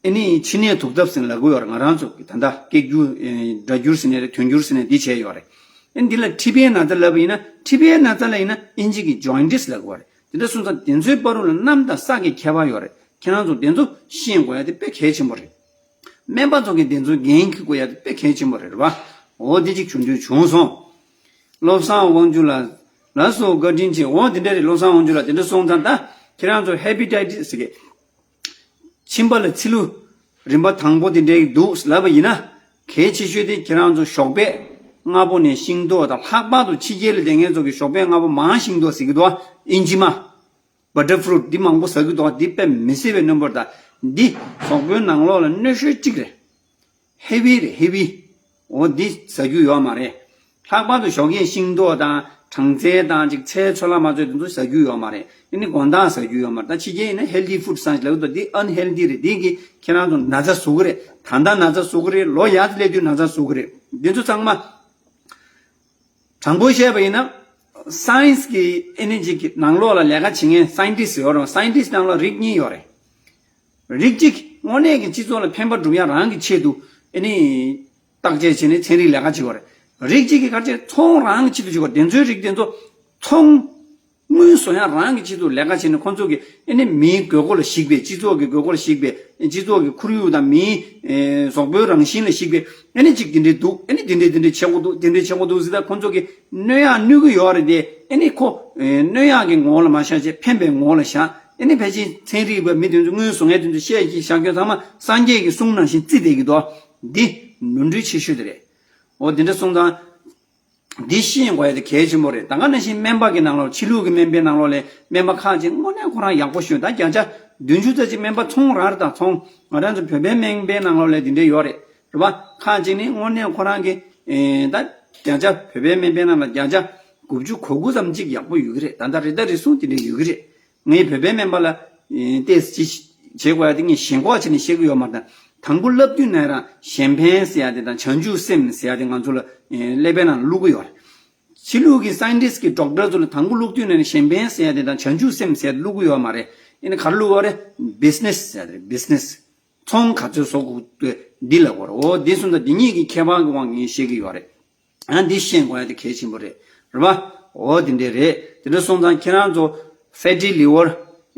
ཨ་ནི་མཁྲིས་ནད་དུག་ལྡབ་ཟེར་ལབ་ཀྱི་ཡོད་རེད། ང་རང་ཚོ་གི་ད་ལྟ་སྐད་སྒྱུར་ཨེ་སྒྲ་སྒྱུར་ཟེར་ནས་རེད། དོན་སྒྱུར་ཟེར་ནས་འདི་བྱས་ཡོད་རེད། ཨ་ནི་འདི་ལ་མཁྲིས་པའི་ན་ཚ་ལབ་ཡིན་ན། མཁྲིས་པའི་ན་ཚ་ལ་ཡིན་ན་དབྱིན་ཇི་གི་ཇོན་ཌིས་ལབ་ཀྱི་ཡོད་རེད། དེ་འདྲ་སོང་ཙང་དེ་ཚོའི་བར་དུ་ལ་གནམ་དང་ས་གི་ཁྱད་པར་ཡོད་རེད། ཁྱེད་རང་ཚོ་དེ་ཚོ་ཤེས་དགོས་ཡ་དེ་དཔེ་གལ་ཆེན་པོ་རེད། སྨན་པ་ཚོ་གིས་དེ་ཚོ་འགན་འཁྱེར་དགོས་ཡ་དེ་དཔེ་གལ་ཆེན་པོ་རེད་པ། འོ་དེ་གཅིག་ཞུ་འདོད་བྱུང་སོང་། བློ་བཟང་དབང་ཕྱུག་ལགས། ལགས་སོ། བཀའ་དྲིན་ཆེ། འོ་དེ་འདྲ་རེད། བློ་བཟང་དབང་ཕྱུག་ལགས། དེ་འདྲ་སོང་ཙང་ད་ཁྱེད་རང་ཚོ་ཧེ་པི་ཊའི་ཊི་སི་གི་མཆིན་པ་ལ་ཚིལ་ལུ་རིམ་པ་དང་པོ་དེ་འདྲའི་འདུག་ལབ་པ་ཡིན་ན། གལ་ཆེ་ཤོས་དེ་ཁྱེད་རང་ཚོ་ཞོགས་པ་སྔ་པོ་ནས་ཤིང་ཏོག་དང་། ལྷག་པར་དུ་ཕྱི་རྒྱལ་ལ་བསྡད་མཁན་ཚོ་གིས་ཞོགས་པ་སྔ་པོ་མང་ཤིང་ཏོག་ཟེར་གྱི་འདུག་ཨ། ཨིན་ཇི་མ། བ་ཊར་ཕུ་རུ་ཊི་འདི་མང་པོ་ཟ་གི་འདུག་འདི་དཔེ་མི་སྲིད་པའི་རྣོན་པོ་རེད། ད་འདི་གཟུགས་པོའི་ནང་ལོགས་ལ་གནོད་ཤུགས་གཅིག་རེད། ཧེ་བི་རེད། ཧེ་བི། འོ་འདི་ཟ་རྒྱུ་ཡོད་མ་རེད། ལྷག་པར་དུ་ཞོགས་ཀས་ཤིང་ཏོག་དང་སྦྲང་རྩི་དང་ཅིག་ཚལ་ཚོད་ལ་མ་ཚོད་དེ་ཚོ་ཟ་རྒྱུ་ཡོད་མ་རེད། ཨ་ནི་དགོང་དག་ཟ་རྒྱུ་ཡོད་མ་རེད། ད་ཕྱི་རྒྱལ་ཡིན་ན་ཧེལ་ཐི་ཕུ་ཌི་བཟང་ཞིག་ལབ་ཀྱི་འདུག་འདི་ཨན་ཧེལ་ཐི་རེད། འདི་གིས་ཁྱེད་རང་ཚོ་ན་ཚ་བཟོ་གི་རེད། ད་ལྟ་ན་ཚ་བཟོ་གི་རེད། ལོ་ཡག་སླེབས་དུས་ན་ཚ་བཟོ་གི་རེད། འདི་ཚོ་ཚང་མ། དྲང་པོ་བཤད་པ་ཡིན་ན། སའེན་སི་གི་ཨ་ནི་ཅིག་གི་ནང་ལོགས་ལ་ལས་ཀ་བྱེད་མཁན་སའེན་ཊིསི་ཡོད་རེད། སའེན་ཊིསི་ནང་ལ་རིགས་གཉིས་ཡོད་རེད། རིགས་གཅིག་དངོས་གནས་ཀྱི་སྤྱི་ཚོགས་ལ་ཕན་པ་སྒྲུབ་ཡ་རང་གི་ཆེད་དུ་ཨ་ནི་བརྟག་དཔྱད་བྱས་ནས་ཚན་རིག་ལས་ཀ་བྱེད་ཀྱི་ཡོད་རེད། རིགས་གཅིག་གིས་ག་རེ་བྱས། ཚོང་རང་གི་ཆེད་དུ་བྱེད་ཀྱི་ཡོད་རེད། དེ་ཚོའི་རིགས་དེ་ཚོ་ཚོང་དངུལ་བཟོ་ཡ་རང་གི་ཆེད་དུ་ལས་ཀ་བྱས་ནས་ཁོང་ཚོ་གི་ཨ་ནི་མིའི་དགོས་མཁོ་ལ་གཞིགས་པའི། སྤྱི་ཚོགས་ཀྱི་དགོས་མཁོ་ལ་གཞིགས་པའི། སྤྱི་ཚོགས་ཀྱི་ཁོར་ཡུག་དང་མིའི་ཨེ་གཟུགས་པོའི་རང་བཞིན་ལ་གཞིགས་པའི་ཨ་ནི་ཅིག་དེ་འདྲའི་འདུག་ཨ་ནི་དེ་འདྲའི་དེ་འདྲའི་བྱེད་དགོས་འདུག་དེ་འདྲའི་བྱེད་དགོས་འདུག་ཟེར། ད་ཁོང་ཚོ་གི་གནོད་ཡག་གནོད་ཀྱི་ཡོད་རེད་དེ། ཨ་ནི་ཁོ་ཨེ་གནོད་ཡག་གི་ངོ་བོ་ལ་མ་བཞག་བྱས་ཕན་པའི་ངོ་བོ་ལ་བཞག་ཨ་ནི་ཕལ་ཆེར་ཚན་རིག་པ་མི་དེ་ཚོ་དངུལ་བཟོ་མཁན་དེ་ཚོ་བཤད་ཀྱི་བཞག་རྒྱུ་ཚང་མ་སངས་རྒྱས་ཀྱི་གསུང་ནང་བཞིན་བརྩི་བསྡད་ཀྱི་འདུག་འདི་ནོར་འཁྲུལ་ཆེ་ཤོས་དེ་རེད། འོ་དེ་འདྲ་སོང་ཙང་། འདི་ཤེས་དགོས་ཡ་དེ་གལ་ཆེན་པོ་རེད། ད་ག་ནང་བཞིན་སྨན་པ་གི་ནང་ལོགས། ཕྱི་ལུགས་ཀྱི་སྨན་པའི་ནང་ལོགས་ལ་སྨན་པ་ཁག་ཅིག་དངོས་གནས་ཁོ་རང་ཡག་པོ་ཞུ། ད་བརྒྱ་ཆ་བདུན་ཅུ་ཙམ་ཅིག་སྨན་པ་ཚོང་རང་རེད། ད་ཚོང་། ང་རང་ཚོ་བོད་པའི་སྨན་པའི་ནང་ལོགས་ལ་དེ་འདྲ་ཡོད་རེད། རེད་པ། ཁག་ཅིག་ནི་དངོས་གནས་ཁོ་རང་གི་ཨེ་ད་བརྒྱ་ཆ་བོད་པའི་སྨན་པའི་ནང་ལ་བརྒྱ་ཆ་དགུ་བཅུ་གོ་དགུ་ཙམ་ཅིག་ཡག་པོ་ཡོད་ཀྱི་རེད། ད་ད་རེ་ད་རེ་ཟུང་དེ་འདྲ་ཡོད་ཀྱི་རེད། ངས་བོད་པའི་སྨན་པ་ལ་ཨེ་ཏོག་ཙམ་ཅིག་བྱེད་དགོས་ཡ་དེ་ངས་ཞེན་ཁོག་བྱས་ནས་བཤད་ཀྱི་ཡོད་མ་རེད། ད་དང་པོ་བསླབ་དུས་ནས་རང་གཞན་ཕན་ཟེར་ཡ་དེ་དང་བྱང་ཆུབ་སེམས་ཟེར་ཡ་དེ་ང་ཚོ་ལ་ཨེ་ཀླད་པའི་ནང་བླུག་གི་ཡོད་རེད། ཕྱི་ལུགས་ཀྱི་སའེན་ཊིསི་ཀྱི་ཌོག་ཊར་ཚོ་ལ་དང་པོ་བླུག་དུས་ནས་གཞན་ཕན་ཟེར་ཡ་དེ་དང་བྱང་ཆུབ་སེམས་ཟེར་ཡ་དེ་བླུག་གི་ཡོད་མ་རེད། ཨེ་ནི་ག་རེ་བླུག་གི་ཡོད་རེད། བི་ཛི་ནེ་སི་ཟེར་ཡ་དེ་རེད། བི་ཛི་ནེ་སི། ཚོང་ག་ཚོད་བཟོ་དགོས་འདི་ལབ་དགོས་རེད། འོ་འདི་སོང་ཙང་འདི་གཉིས་ཀྱི་ཁྱད་པར་གྱི་དབང་གིས་ངས་བཤད་ཀྱི་ཡོད་རེད། ཡང་འདི་ཤེས་དགོས་ཡ་དེ་གལ་ཆེན་པོ་རེད། རེད་པ། འོ་དེ་འདྲས་རེད། དེ་འདྲ་སོང་ཙང་ཁྱེད་རང་ཚོ་ཕེ་ཊི་ལི་ཝར།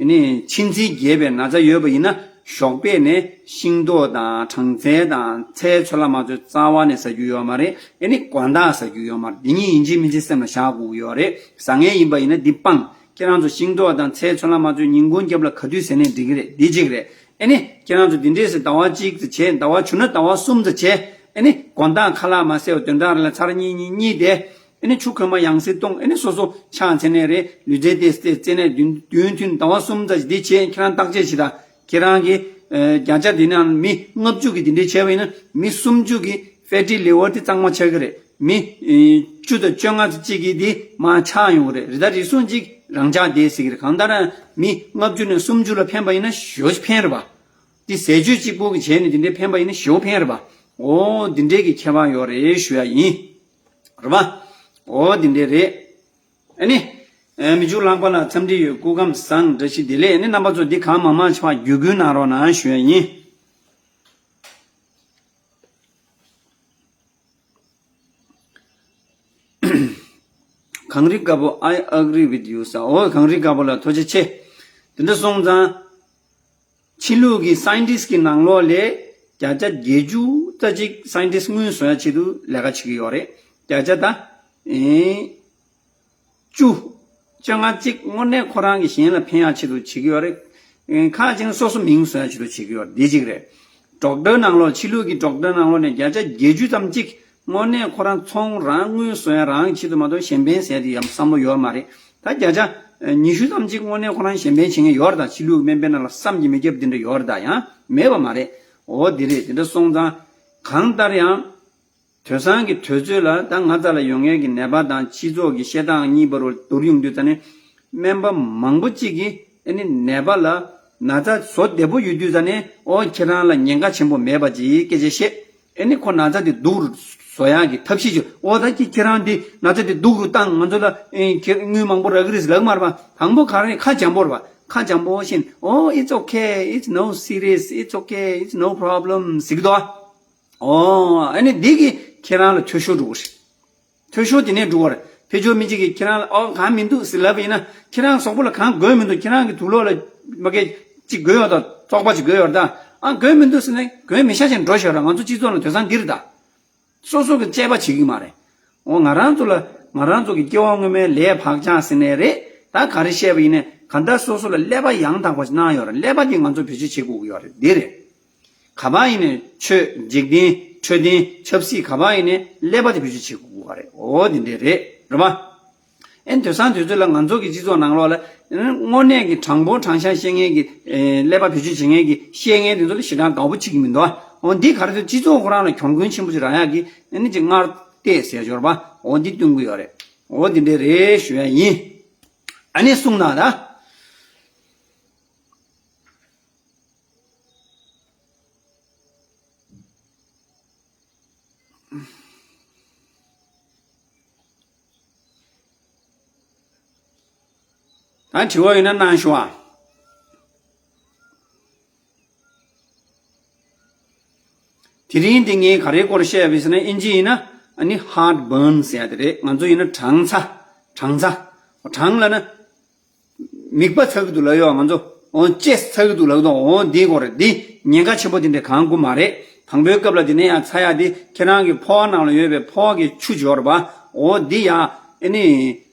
ཨ་ནི་མཁྲིས་ཚིལ་རྒྱས་པའི་ན་ཚ་ཡོད་པ་ཡིན་ན། ཞོགས་པ་ནས་ཤིང་ཏོག་དང་སྦྲང་རྩི་དང་ཚལ་ཚོད་ལ་མ་ཚོད་རྩ་བ་ནས་ཟ་རྒྱུ་ཡོད་མ་རེད། ཨ་ནི་དགོང་དག་ཟ་རྒྱུ་ཡོད་མ་རེད། འདི་གཉིས་ཡིན་གཅིག་མིན་གཅིག་སེམས་ལ་བཞག་དགོས་ཀྱི་ཡོད་རེད། ཟ་མཁན་ཡིན་པ་ཡིན་ན་འདི་སྤང་། ཁྱེད་རང་ཚོ་ཤིང་ཏོག་དང་ཚལ་ཚོད་ལ་མ་ཚོད་ཉིན་གུང་རྒྱབ་ལ་ག་དུས་ཟས་ནས་འགྲིག་གི་རེད། འདི་གཅིག་རེད། ཨ་ནི་ཁྱེད་རང་ཚོ་འདི་འདྲས་སེ་ཟླ་བ་གཅིག་ཙམ་བྱས། ཟླ་བ་བྱུང་ན་ཟླ་བ་གསུམ་ཙམ་བྱས། ཨ་ནི་དགོང་དག་ཁ་ལག་མ་ཟས་པ་བདུན་ཕྲག་རེ་ལ་ཚར་གཉིས་གཉིས་གཉིས་དེ། ཨ་ནི་ཆུ་ཁོལ་མ་ཡང་སེ་བཏུང་། ཨ་ནི་སོ་སོ་ཕྱག་འཚལ་ནས་རེད། ལུས་རྩལ་ཏོག་ཙམ་རྩེ་ནས་མདུན་མདུན་ཐུན་ཟླ་བ་གསུམ་ཙམ་འདི་བྱས། ཁྱེད་རང་བརྟག་དཔྱད་བྱེད་ད། ཁྱེད་རང་གི་ཨ་བརྒྱ་ཆ་འདི་ནང་མི་ལྔ་བཅུ་གིས་འདི་འདྲས་བྱས་པ་ཡིན་ན། མི་སུམ་ཅུ་གི་ཕེ་ཊི་ལི་ཝར་དེ་གཙང་མ་ཆགས་ཀྱི་རེད། མི་ཨ་བཅུ་དང་བཅོ་ལྔ་ཙམ་གཅིག་གིས་འདི་མར་ཆགས་ཡོང་གི་རེད། རེད། ད་རེ་ཟུང་ཅིག་རང་འཇགས་བསྡད་ཟེར་གྱི་རེད། གང་ལྟར་མི་ལྔ་བཅུ་ནས་སུམ་ཅུ་ལ་ཕན་པ་ཡིན་ན་ཞེ་པོ་ཅིག་ཕན་རེད་པ། དེ་ཟས་སྤྱོད་གཅིག་པོ་གིས་བྱས་ནས་དེ་འདྲའི་ཕན་པ་ཡིན་ན་ཞེ་པོ་ཕན་རེད་པ། འོ་དེ་འདྲའི་གི་ཁྱད་པར་ཡོད་རེད་ཞུ་ཡ་ཡིན། རེད་པ། འོ་དེ་འདྲའི་རེད། ཨ་ནི། ཨེ། མི་འཇུག་ལྷག་པ་ལགས་འཚམས་འདྲི་ཡོད། སྐུ་ཁམས་བཟང་། བཀྲ་ཤིས་བདེ་ལེགས། ཨ་ནི་རྣམ་པ་ཚོ་འདི་གང་མང་མང་ཞིག་ཕར་བརྒྱུད་སྐུལ་གནང་རོགས་གནང་ཞུ་ཡ་ཡིན། གངས་རི་དཀར་པོ། I agree with you ཟེར། འོ། གངས་རི་དཀར་པོ་ལགས་ཐུགས་རྗེ་ཆེ། དེ་འདྲ་སོང་ཙང་ཕྱི་ལུགས་ཀྱི་སའིན་ཊིསི་ཀྱི་ནང་ལོགས་ལས་བརྒྱ་ཆ་བརྒྱད་ཅུ་ཙམ་ཅིག་སའིན་ཊིསི་དངུལ་བཟོ་ཡ་ཆེད་དུ་ལས་ཀ་བྱེད་ཀྱི་ཡོད་རེད། བརྒྱ་ཆ་ད་ཨེ་བཅུ། བཅོ་ལྔ་གཅིག་དངོས་གནས་ཁོ་རང་གི་གཞན་ལ་ཕན་ཡག་ཆེད་དུ་བྱེད་ཀྱི་ཡོད་རེད། ཁག་ཅིག་ནི་སོ་སོ་མིང་བཟོ་ཡག་ཆེད་དུ་བྱེད་ཀྱི་ཡོད་རེད། འདི་གཅིག་རེད། ཌོག་ཊར་ནང་ལོགས། ཕྱི་ལུགས་ཀྱི་ཌོག་ཊར་ནང་ལོགས་ནས་བརྒྱ་ཆ་བརྒྱད་ཅུ་ཙམ་ཅིག་དངོས་གནས་ཁོ་རང་ཚོང་རང་དངུལ་བཟོ་ཡག་རང་གི་ཆེད་དུ་མ་གཏོགས་གཞན་ཕན་ཟེར་དེ་ཡང་བསམ་བློ་ཡོད་མ་རེད། ད་བརྒྱ་ཆ་ཉི་ཤུ་ཙམ་ཅིག་དངོས་གནས་ཁོ་རང་གཞན་ཕན་བྱེད་མཁན་ཡོད་རེད། ད་ཕྱི་ལུགས་སྨན་པའི་ནང་ལ་བསམ་གྱིས་མི་ཁྱབ་དེ་འདྲ་ཡོད་རེད། ད་ཡང་མེད་པ་མ་རེད། འོ་འདི་རེད། དེ་འདྲ་སོང་ཙང་གང་ལྟར་ཡང་དེང་སང་གི་དུས་ཚོད་ལ་ད་ང་རྩ་ལ་ཡོང་མཁན་གྱི་ནད་པ་དང་སྤྱི་ཚོགས་ཀྱི་བཤད་སྟངས་གཉིས་བར་དུ་བསྡུར་ཡོང་དུས་ཙ་ནས་སྨན་པ་མང་པོ་གཅིག་གིས་ཨ་ནི་ནད་པ་ལ་ན་ཚ་བཟོ་བདེ་པོ་ཡོད་དུས་ཙ་ནས། ཨོ། ཁྱེད་རང་ལ་ཉེན་ཁ་ཆེན་པོ་མེད་པ་ཅིག་སྐད་ཆ་བཤད། ཨ་ནི་ཁོ་ན་ཚ་དེ་སྡུག་རུ་བཟོ་ཡག་གི་ཐབས་ཤེས་བྱོས། ཨོ། ད་ཁྱེད་ཁྱེད་རང་འདི་ན་ཚ་དེ་སྡུག་རུ་བཏང་། ང་ཚོ་ལ་ཨེ་ཁྱེད་དངུལ་མང་པོ་རག་གི་རེད་ལབ་མ་རེད་པ། དང་པོ་ག་རེ་ཁ་འཇམ་པོ་རེད་པ། ཁ་འཇམ་པོ་བཞིན། Oh, it's okay, it's no serious, it's okay, it's no problem ཟེར་གི་འདུག་ཨ། ཨོ། ཨ་ནི་འདི་གིས་ཁྱེད་རང་ལ་འཐུས་ཤོར་འགྲོ་གི་རེད། འཐུས་ཤོར་དེ་ནས་འགྲོ་བར། ཕར་ཕྱོགས་མི་གཅིག་གིས་ཁྱེད་རང་ལ། ཨོ། གང་མི་འདུག་ཟེར་ལབ་པ་ཡིན་ན། ཁྱེད་རང་གཟུགས་པོ་ལ་གང་དགོས་མི་འདུག་ཁྱེད་རང་གི་དུག་ལོག་ལ་མ་གི་ཅིག་དགོས་ཡོད་ད། བཙོག་པ་ཅིག་དགོས་ཡོད་ད། ཨ། དགོས་མི་འདུག་ཟེར་ནས་དགོས་མི་ཤ་ཞིག་འགྲོ་ཤོག་ར། ང་ཚོ་སྤྱི་ཚོགས་ནང་དེང་སང་འདི་རེད་ད། སོ་སོ་གི་དཔྱད་པ་བྱེད་ཀྱི་མ་རེད། འོ། ང་རང་ཚོ་ལ། ང་རང་ཚོ་གི་སྐྱེ་བ་སྔོན་མའི་ལས་བག་ཆགས་ཟེར་ནའི་རེད། ད་ག་རེ་བཤད་པ་ཡིན་ནའི་གང་ལྟར་སོ་སོ་ལ་ཀླད་པ་ཡང་དག་པ་ཞིག་གནང་ཡོད་རེད། ཀླད་པ་འདི་ང་ཚོ་བེད་སྤྱོད་བྱེད་དགོས་ཀྱི་ཡོད་རེད། འདི་རེད། ག་པར་ཡིན་ནའི། ཆོས། འཇིག་རྟེན། འཕྲོད་བསྟེན། ཆབ་སྲིད། ག་པར་ཡིན་ནའི་ཀླད་པ་དེ་བེད་སྤྱོད་བྱེད་དགོས་པ་རེད། འོ། དེ་འདྲ་རེད། རེད་པ། ཨེ། དེང་སང་དུས་ཚོད་ལ་ང་ཚོ་གི་སྤྱི་ཚོགས་ནང་ལོགས་ལ་དངོས་གནས་ཀྱི་དྲང་པོ་དྲང་བཞག་བཤད་མཁན་གྱི། ཨེ། ཀླད་པ་བེད་སྤྱོད་བྱེད་མཁན་གྱི་བཤད་མཁན་དེ་ཚོ་ལ་ཞེ་དྲག་དགའ་པོ་བྱེད་ཀྱི་མི་འདུག་ཨ། འོ། འདི་ག་རེ་ཟེར། སྤྱི་ཚོགས་ཁོ་རང་ལ་གྱོང་གུན་ཆེན་པོ་ཞིག་རག་ཡག་གི། ཨ་ནི་ཅིག་སྔར་བལྟས་ཟེར་ཡག་རེད་པ། འོ། འདི་སྟོན་གྱི་ཡོད་རེད། འོ། འདི་འདྲ་རེད་ཞུ་ཡག་ཡིན། ཨ་ནི་གསུངས་ན་ད། ད་དྲི་བ་ཡོད་ན་གནང་ཤོག་ཨ། དེ་རིང་འདི་ངས་ག་རེའི་སྐོར་བཤད་པ་ཡིན་ཟེར་ན། ཨིན་ཇི་ཡིན་ན་ཨ་ནི་heartburn ཟེར་ཡག་དེ་རེད། ང་ཚོ་ཡིན་ན་གྲང་ཚ། གྲང་ཚ། གྲང་ལབ་ན། མིད་པ་ཚ་གི་འདུག་ལབ་ཡོད། ང་ཚོ། འོ། ལྕེ་ཚ་གི་འདུག་ལབ་གི་འདུག་འོ། འདི་སྐོར་རེད། འདི་ཉེན་ཁ་ཆེན་པོ་དེ་འདྲ་གང་དགོས་མ་རེད། དང་པོའི་སྐབས་ལ་དེ་ནས་ཡང་ཚ་ཡག་དེ་ཁྱེད་རང་གི་ཕོ་བ་ནང་ལ་ཡོད་པའི་ཕོ་བ་གི་ཆུ་ཅིག་ཡོད་རེད་པ། འོ། འདི་ཡང་ཨ་ནི་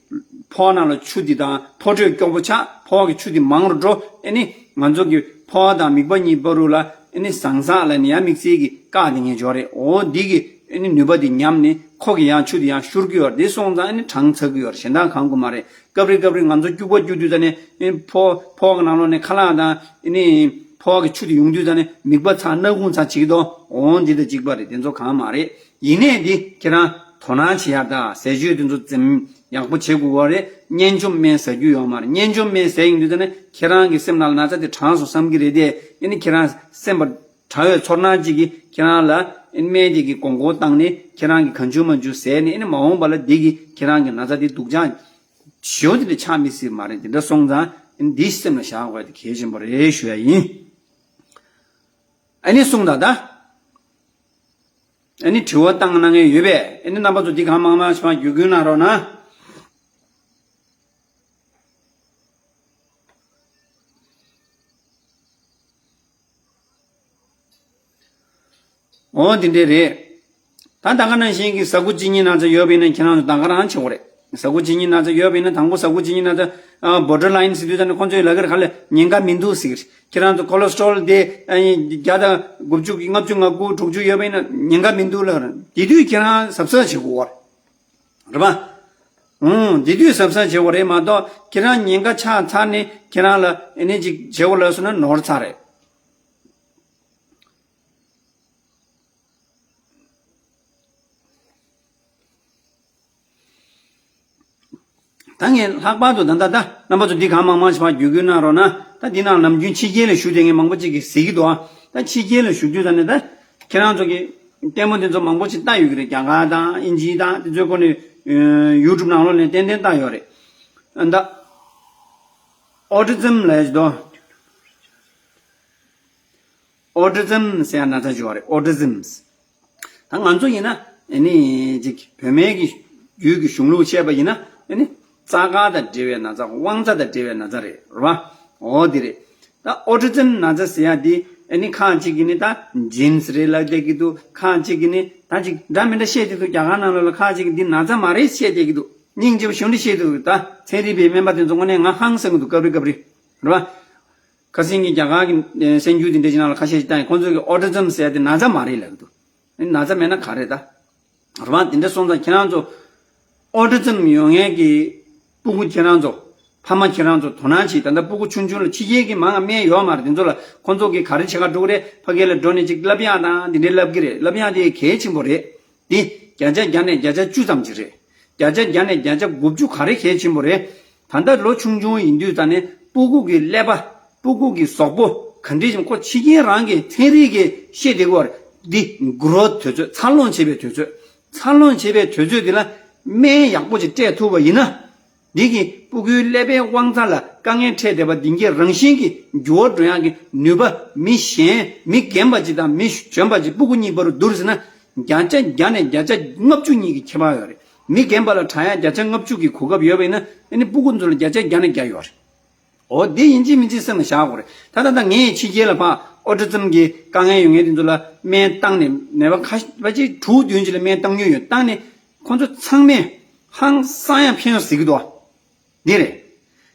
ཕོ་བ་ནང་ལ་ཆུ་དེ་དང་ཕོ་དྲོད་སྐྱོ་པོ་ཆགས། ཕོ་བ་གི་ཆུ་དེ་མང་རུ་འགྲོ། ཨ་ནི་ང་ཚོ་གི་ཕོ་བ་དང་མིད་པ་གཉིས་བར་དུ་ལ་ཨ་ནི་ཟང་ཟང་ལབ་ནས་ཡང་དམིགས་བསལ་གྱི་བཀག་དེ་ངས་འཇོག་རེད། འོ། འདི་གི་ཨ་ནི་ནུས་པ་དེ་ཉམས་ནས་ཁོ་གི་ཡང་ཆུ་དེ་ཡང་ཤོར་གི་ཡོད་རེད། དེ་སོང་ཙང་ཨ་ནི་གྲང་ཚ་གི་ཡོད་རེད། གཞན་དག་གང་དགོས་མ་རེད། སྐབས་རེ་སྐབས་རེ་ང་ཚོ་སྐྱུག་པ་སྐྱུག་དུས་ཙ་ནས་ཨེ། ཕོ་ཕོ་བ་གི་ནང་ལོགས་ནས་ཁ་ལག་དང་ཨ་ནི་ཕོ་བ་གི་ཆུ་དེ་ཡོང་དུས་ཙ་ནས་མིད་པ་ཚ། སྣ་ཁུང་ཚ་བྱེད་ཀྱི་འདུག་འོ། འདི་དང་གཅིག་པ་རེད། དེ་ཚོ་གང་མ་རེད། ཡིན་ནའི་འདི་ཁྱེད་རང་དོ་སྣང་བྱེད་ཡག་དང་ཟས་སྤྱོད་དེ་ཚོ་འཛེམ་ཡག་པོ་བྱེད་དགོས་པ་རེད། གཉན་ཆུང་སྨན་ཟ་རྒྱུ་ཡོད་མ་རེད། གཉན་ཆུང་སྨན་ཟས་ཡོང་དུས་ཙ་ནས་ཁྱེད་རང་གི་སེམས་ནང་ལ་ན་ཚ་དེ་དྲག་སོང་བསམ་གྱི་རེད་དེ། ཨ་ནི་ཁྱེད་རང་སེམས་པ་དྲག་པའི་ཚོར་སྣང་ཅིག་གིས་ཁྱེད་རང་ལ་ཨ་ནི་སྨན་དེ་གིས་གོང་གོང་བཏང་ནས་ཁྱེད་རང་གིས་གང་བྱུང་མང་བྱུང་ཟས་ནས། ཨ་ནི་མ་འོངས་པ་ལ་འདི་གིས་ཁྱེད་རང་གི་ན་ཚ་དེ་སྡུག་ཅག་ཞེ་པོ་དེ་འདྲ་ཆགས་མི་སྲིད་མ་རེད། དེ་འདྲ་སོང་ཙང་འདི་སེམས་ལ་བཞག་དགོས་དེ་གལ་ཆེན་པོ་རེད་ཞུ་ཡག་ཡིན། ཨ་ནི་གསུངས་དང་ད། ཨ་ནི་དྲི་བ་བཏང་གནང་མཁན་ཡོད་པས། ཨ་ནི་རྣམ་པ་ཚོ་འདི་གང་མང་མང་ཞིག་བརྒྱུད་སྐུལ་གནང་རོགས་གནང་། འོ། འདི་འདྲ་རེད། ད་ད་ག་ནང་བཞིན་གྱི་ཟ་ཁུ་གཅིན་སྙི་ན་ཚ་ཡོད་པ་ཡིན་ན་ཁྱེད་རང་ཚོ་ད་ག་རང་བྱེད་དགོས་རེད། ཟ་ཁུ་གཅིན་སྙི་ན་ཚ་ཡོད་པ་ཡིན་ན། དང་པོ་ཟ་ཁུ་གཅིན་སྙི་ན་ཚ་ཨ་borderline ཟེར་དུས་ཙ་ནས་ཁོང་ཚོའི་ལབ་ཀྱི་རེད། ག་ལ་ཉེན་ཁ་མི་འདུག་ཟེར་གྱི་རེད། ཁྱེད་རང་ཚོ་ཁོ་ལེ་སི་ཊོ་རོལ་དེ་ཨ་བརྒྱ་དང་དགུ་བཅུ་གི་ལྔ་བཅུ་ང་དགུ་དྲུག་ཅུ་ཡོད་པ་ཡིན་ན་ཉེན་ཁ་མི་འདུག་ལབ་རེད། དེ་དུས་ཁྱེད་རང་གཟབ་གཟབ་བྱེད་དགོས་རེད། རེད་པ། ཨུང་། དེ་དུས་གཟབ་གཟབ་བྱེད་དགོས་རེད་མ་གཏོགས། ཁྱེད་རང་ཉེན་ཁ་ཆགས་ཚར་ནས་ཁྱེད་རང་ལ་ཨ་ནི་ཅིག་བྱེད་དགོས་ལབ་སོང་ན་ནོར་ཚར་རེད། ད་ངས་ལྷག་པར་དུ་ད་ལྟ་ད་རྣམ་པ་ཚོ་འདི་གང་མང་མང་ཞིག་ཕར་བརྒྱུད་སྐུལ་གནང་རོགས་གནང་། ད་འདི་ནང་ནམ་རྒྱུན་ཕྱི་རྒྱལ་ལ་བཞུགས་བསྡད་མཁན་མང་པོ་ཅིག་གིས་གཟིགས་ཀྱི་འདུག་ཨ། ད་ཕྱི་རྒྱལ་ལ་བཞུགས་དུས་ད་ནས་ད་ཁྱེད་རང་ཚོ་གི་ལྟད་མོ་འདི་ཚོ་མང་པོ་ཅིག་ལྟ་ཡོད་ཀྱི་རེད། རྒྱ་གར་དང་ཨིན་ཇི་དང་དེ་ཚོའི་སྐོར་ནས་ཡུ་ཊུབ་ནང་ལོགས་ནས་ཏན་ཏན་ལྟ་ཡོད་རེད། ད་ ཨོ་ཊི་ཛིམ་ལབ་ཡ་ཅིག་འདུག་ཨོ་ཊི་ཛིམ་ཟེར་ཡ་ན་ཚ་ཅིག་ཡོད་རེད། ཨོ་ཊི་ཛིམ། ད་ང་ཚོ་ཡིན་ན་ཨ་ནི་ཅིག་བུད་མེད་ཀྱི་རྒྱུད་ཀྱི་གཞུང་ལུགས་བཤད་པ་ཡིན་ན་ཨ་ནི་རྩ་དཀར་དང་འབྲེལ་བའི་ན་ཚ། དབང་རྩ་དང་འབྲེལ་བའི་ན་ཚ་རེད། རེད་བ། འོ་འདི་རེད། ད་ཨོ་ཊི་ཛིམ་ན་ཚ་ཟེར་ཡ་འདི་ཨ་ནི་ཁག་ཅིག་གིས་ནི་ད་ཇིན་སི་རེད་ལབ་བསྡད་ཀྱི་འདུག་ཁག་ཅིག་གིས་ནི་ད་ཅིག་འདྲ་མི་འདྲ་བཤད་བསྡད་འདུག་རྒྱ་གར་ནང་ལོགས་ལ་ཁག་ཅིག་གིས་འདི་ན་ཚ་མ་རེད་བཤད་བསྡད་ཀྱི་འདུག་སྙིང་རྗེ་པོ་ཞེ་པོ་འདྲ་བཤད་འདུག་ད་ཚན་རིག་པའི་སྨན་པ་དེ་ཚོ་དངོས་གནས་ང་ཧང་སང་གི་འདུག་སྐབས་རེ་སྐབས་རེ། རེད་བ། ཁ་སང་གི་རྒྱ་གར་གྱི་ཨེ་གསར་འགྱུར་དེ་འདྲ་ཞིག་ནང་ལ་ཁ་ཤས་ཤིག་བཏང་ཡིན། ཁོང་ཚོ་གིས་ཨོ་ཊི་ཛིམ་ཟེར་ཡ་དེ་ན་ཚ་མ་རེད་ལབ་ཀྱི་འདུག་ཨ་ནི་ན་ཚ་མེད་ན་ག་རེད་ད། རེད་བ། དེ་འདྲ་སོང་ཙང་ཁྱེད་རང་ཚོ་ཨོ་ཊི་ཛིམ་ཡོད་མཁན་གྱི་སྤུ་གུ་ཁྱེད་རང་ཚོ། ཕ་མ་ཁྱེད་རང་ཚོ་དོ་སྣང་བྱེད། ད་ལྟ་སྤུ་གུ་ཆུང་ཆུང་ལ་ཕྱི་རྒྱལ་གྱི་མང་ང་སྨན་ཡོད་མ་རེད། དེ་ཚོ་ལ་ཁོང་ཚོ་གིས་ག་རེ་བྱེད་ག་འགྲོ་གི་རེད། ཕ་གི་ལ་འགྲོ་ནས་ཅིག་བསླབ་ཡག་དང་དེ་འདྲའི་བསླབ་ཀྱི་རེད། བསླབ་ཡག་དེ་གལ་ཆེན་པོ་རེད། འདི་བརྒྱ་ཆ་བརྒྱ་ནས་བརྒྱ་ཆ་བཅུ་ཙམ་ཅིག་རེད། བརྒྱ་ཆ་བརྒྱ་ནས་བརྒྱ་ཆ་དགུ་བཅུ་ག་རེ་གལ་ཆེན་པོ་རེད། ད་ལྟ་ལོ་ཆུང་ཆུང་ཡིན་དུས་ད་ནས་སྤུ་གུ་གི་ཀླད་པ། སྤུ་གུ་གི་གཟུགས་པོ་ག་འདྲ་ཞིག་ཁོ་ཕྱི་རྒྱལ་རང་གི་ཚན་རིག་གིས་བཤད་བསྡད་ཀྱི་ཡོད་རེད། འདི་གྷི་རོ་ཐི་དུས་ཚོད། འཚར་ལོངས་བྱེད་པའི་དུས་ཚོད། འཚར་ལོངས་བྱེད་པའི་དུས་ཚོད་འདི་ལ་སྨན་ཡག་པོ་ཅིག་སྤྲད་ཐུབ་པ་ཡིན་ན། འདི་གིས་སྤུ་གུའི་ཀླད་པའི་དབང་རྩ་ལ་དཀའ་ངལ་འཕྲད་བསྡད་པ་འདི་གའི་རང་བཞིན་གྱིས་འགྱུར་བ་འགྲོ་ཡག་གི་ནུས་པ། མི་གཞན་མི་རྒན་པ་ཅིག་དང་མི་གཞོན་པ་ཅིག་སྤུ་གུ་གཉིས་བར་དུ་བསྡུར་ཟིན་ན་བརྒྱ་ཆ་བརྒྱ་ནས་བརྒྱ་ཆ་ལྔ་བཅུ་གཉིས་ཀྱི་ཁྱད་པར་ཡོད་རེད། མི་རྒན་པ་ལ་དྲག་ཡག་བརྒྱ་ཆ་ལྔ་བཅུ་གི་གོ་སྐབས་ཡོད་པ་ཡིན་ན་ཨ་ནི་སྤུ་གུ་ཚོ་ལ་བརྒྱ་ཆ་བརྒྱ་ནས་བརྒྱ་ཡོད་རེད། འོ་འདི་ཡིན་གཅིག་མིན་གཅིག་སེམས་ལ་བཞག་དགོས་རེད། ད་ད་ལྟ་ངས་ཕྱི་རྒྱལ་ལ་ཕར་ཨོ་ཊི་ཛིམ་གྱི་དཀའ་ངལ་ཡོད་མཁན་དེ་ཚོ་ལ་སྨན་བཏང་ནས་ནད་པ་ཁ་ཤས་ཕལ་ཆེར་དྲུག་བདུན་ཅིག་ལ་སྨན་བཏང་མྱོང་ཡོད། བཏང་ནས་ཁོང་ཚོ་ཚང་མས་ཧང་སང་ཡང་ཕན་ཡོད་ཟེར་གྱི་འདུག་འདི་རེད།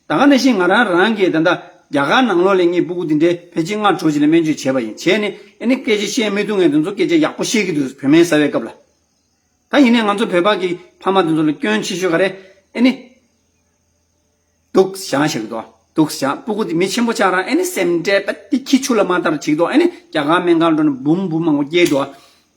ད་ག་ནང་བཞིན་ང་རང་རང་གིས་ད་ལྟ་རྒྱ་གར་ནང་ལོགས་ལ་ངའི་སྤུ་གུ་འདི་འདྲའི་ཕལ་ཆེར་ལྔ་དྲུག་ཅིག་ལ་སྨན་བཅོས་བྱས་པ་ཡིན། བྱས་ནས་ཨ་ནི་སྐད་ཆ་བཤད་མི་ཐུབ་མཁན་དེ་ཚོ་སྐད་ཆ་ཡག་པོ་བཤད་ཀྱི་འདུག་བོད་སྨན་ཟ་བའི་སྐབས་ལ། ད་ཡིན་ནའི་ང་ཚོ་བོད་པ་གི་ཕ་མ་དེ་ཚོ་ལ་སྐྱོན་ཆེ་ཤོས་ག་རེ། ཨ་ནི། སྡུག་བཞག་བཞག་གི་འདུག་སྡུག་བཞག་སྤུ་གུ་དེ་མི་ཆེན་པོ་ཆགས་རང་ཨ་ནི་སེམས་ཁྲལ་པ་དེ་ཁྱི་ཆུ་ལ་མ་ལྟར་བྱེད་ཀྱི་འདུག་ཨ་ནི་རྒྱ་གར་སྨན་ཁང་འགྲོ་ནས་འབུམ་འབུམ་མང་པོ་སྐྱེལ་འདུག་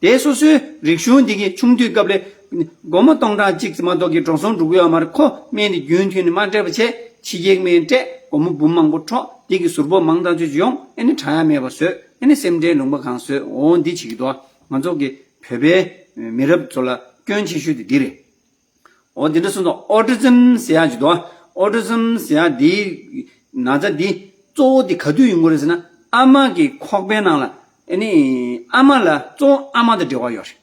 དེ་སོ་སོའི་རིག་གཞུང་འདི་གི་ཆུང་དུས་སྐབས་ལ་སྒོར་མོ་སྟོང་ཕྲག་གཅིག་ཙམ་མ་གཏོགས་ཀྱི་འགྲོ་སོང་འགྲོ་གི་ཡོད་མ་རེད། ཁོ་སྨན་དེ་རྒྱུན་མཐུད་ནས་མ་སྤྲད་པ་བྱས། ཕྱི་རྒྱལ་སྨན་སྤྲད། སྒོར་མོ་འབུམ་མང་པོ་འཕྲོག་དེ་གི་ཟུར་ཕོགས་མང་ཙམ་ཅིག་ཡོང་། ཨ་ནི་དྲག་ཡག་མེད་པ་བཟོས། ཨ་ནི་སེམས་ཁྲལ་ལུང་པ་གང་བཟོས། འོ་འདི་བྱེད་ཀྱི་འདུག་ང་ཚོ་གི་བོད་པའི་མི་རབས་ཚོ་ལ་སྐྱོན་ཆེ་ཤོས་དེ་འདི་རེད། འོ་དེ་འདྲ་སོང་ཙང་ཨོ་ཊི་ཛིམ་ཟེར་ཡག་ཅིག་འདུག་ཨོ་ཊི་ཛིམ་ཟེར་ཡག་འདིའི་ན་ཚ་འདི་གཙོ་བོ་དེ་ག་དུས་ཡོང་གི་རེད་ཟེར་ན། ཨ་མ་གི་ཁོག་པའི་ནང་ལ་ཨ་ནི་ཨ་མ་ལ་གཙོ་བོ་ཨ་མ་དང་འབྲེལ་བ་ཡོད་རེད།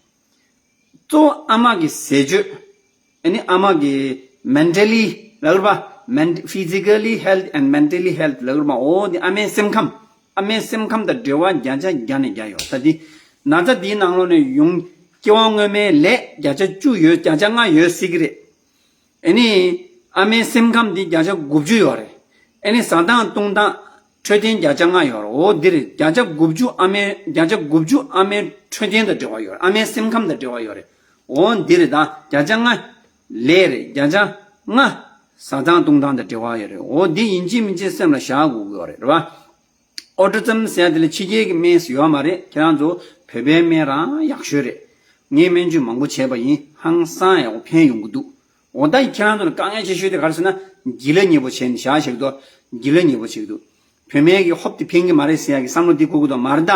གཙོ་བོ་ཨ་མ་གི་ཟས་སྤྱོད། ཨ་ནི་ཨ་མ་གི་མེན་ཊལ་ལི་ལབ་རེད་པ། མེན་ཕི་ཛི་ཀལ་ལི་ཧེལ་ཐི་ཨེན་ཌི་མེན་ཊལ་ལི་ཧེལ་ཐི་ལབ་རེད་པ། འོ་དེ་ཨ་མའི་སེམས་ཁམས། ཨ་མའི་སེམས་ཁམས་དང་འབྲེལ་བ་བརྒྱ་ཆ་བརྒྱ་ནས་བརྒྱ་ཡོད། ད་འདི་ན་ཚ་འདིའི་ནང་ལོགས་ནས་ཡོང་སྐྱེ་བ་སྔོན་མའི་ལས་བརྒྱ་ཆ་བཅུ་ཡོད། བརྒྱ་ཆ་ལྔ་ཡོད་སྲིད་ཀྱི་རེད། ཨ་ནི་ཨ་མའི་སེམས་ཁམས་འདི་བརྒྱ་ཆ་དགུ་བཅུ་ཡོད་རེད། ཨ་ནི་ཟ་སྟངས་བཏུང་སྟངས་འཕྲོད་བསྟེན་བརྒྱ་ཆ་ལྔ་ཡོད་རེད། འོ་འདི་རེད། བརྒྱ་ཆ་དགུ་བཅུ་ཨ་མའི་བརྒྱ་ཆ་དགུ་བཅུ་ཨ་མའི་འཕྲོད་བསྟེན་དང་འབྲེལ་བ་ཡོད་རེད། ཨ་མའི་སེམས་ཁམས་དང་འབྲེལ་བ་ཡོད་རེད། འོ་འདི་རེད། ད་བརྒྱ་ཆ་ལྔ་ལས་རེད། བརྒྱ་ཆ་ལྔ་ཟ་སྟངས་བཏུང་སྟངས་དང་འབྲེལ་བ་ཡོད་རེད། འོ་འདི་ཡིན་གཅིག་མིན་གཅིག་སེམས་ལ་བཞག་དགོས་ཀྱི་ཡོད་རེད། རེད་བ། ཨོ་ཊི་ཛིམ་ཟེར་ཡ་དེ་ལ་ཕྱི་རྒྱལ་གྱི་སྨན་ཟེར་ཡོད་མ་རེད། ཁྱེད་རང་ཚོ་བོད་པའི་སྨན་རང་ཡག་ཤོས་རེད། ངས་སྨན་བཅོས་མང་པོ་བྱས་པ་ཡིན། ཧང་སང་ཡག་པོ་ཕན་ཡོང་གི་འདུག་འོ་ད་ཁྱེད་རང་ཚོ་ལ་དཀའ་ངལ་ཆེ་ཤོས་དེ་ག་རེ་ཟེར་ན། གྱི་ལ་ཉེ་པོ་བྱས་ནས་བཞག་བཞག་འདུག་གྱི་ལ་ཉེ་པོ་བྱེད་ཀྱི་འདུག་བོད་སྨན་གྱི་ཧོབ་དེ་ཕན་གྱི་མ་རེད་ཟེར་ཡ་གི་བསམ་བློ་དེ་འཁོར་གྱི་འདུག་མ་རེད་ད།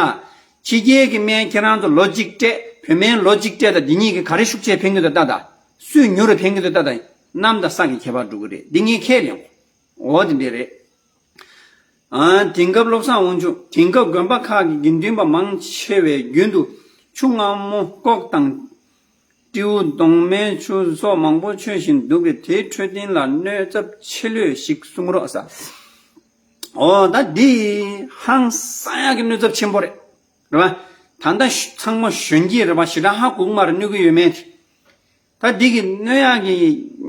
ཕྱི་རྒྱལ་གྱི་སྨན་ཁྱེད་རང་ཚོ་ལོ་གཅིག་སྤྲད། བོད་སྨན་ལོ་གཅིག་སྤྲད་ད། འདི་གཉིས་ཀྱིས་ག་རེ་ཤུགས་ཆེ་ཕན་གྱི་འདུག་ལྟ་ད། སུས་མྱུར་རུ་ཕན་གྱི་འདུག་ལྟ་ད། གནམ་དང་ས་གི་ཁྱད་པར་འགྲོ་གི་རེད། འདི་ངས་ཁས་ལེན་གོ་འོ་དེ་འདྲས་རེད། ཨ། དེང་སྐབས་བློ་བཟང་དབང་ཕྱུག་དེང་སྐབས་དགོན་པ་ཁག་གི་དགེ་འདུན་པ་མང་ཆེ་བས་རྒྱུན་དུ་ཆུ་མངར་མོ་ཀོག་དང་། སྤྲེའུ་གདོང་མའི་ཆུ་སོགས་མང་པོ་མཆོད་བཞིན་འདུག་པས་དེའི་འཕྲོད་བསྟེན་ལ་གནོད་ཚབས་ཆེ་ལོས་ཤིག་གསུང་རོགས་ཟེར། འོ་ད་འདི་ཧང་སང་ཡག་གི་གནོད་ཚབས་ཆེན་པོ་རེད། རེད་པ། ད་ལྟ་ཚང་མ་གཞོན་སྐྱེས་རེད་པ། ཞེ་དྲག་ཧ་གོ་གི་མ་རེད། གནོད་གི་ཡོད་མེད་དེ། ད་འདི་གི་གནོད་ཡག་གི་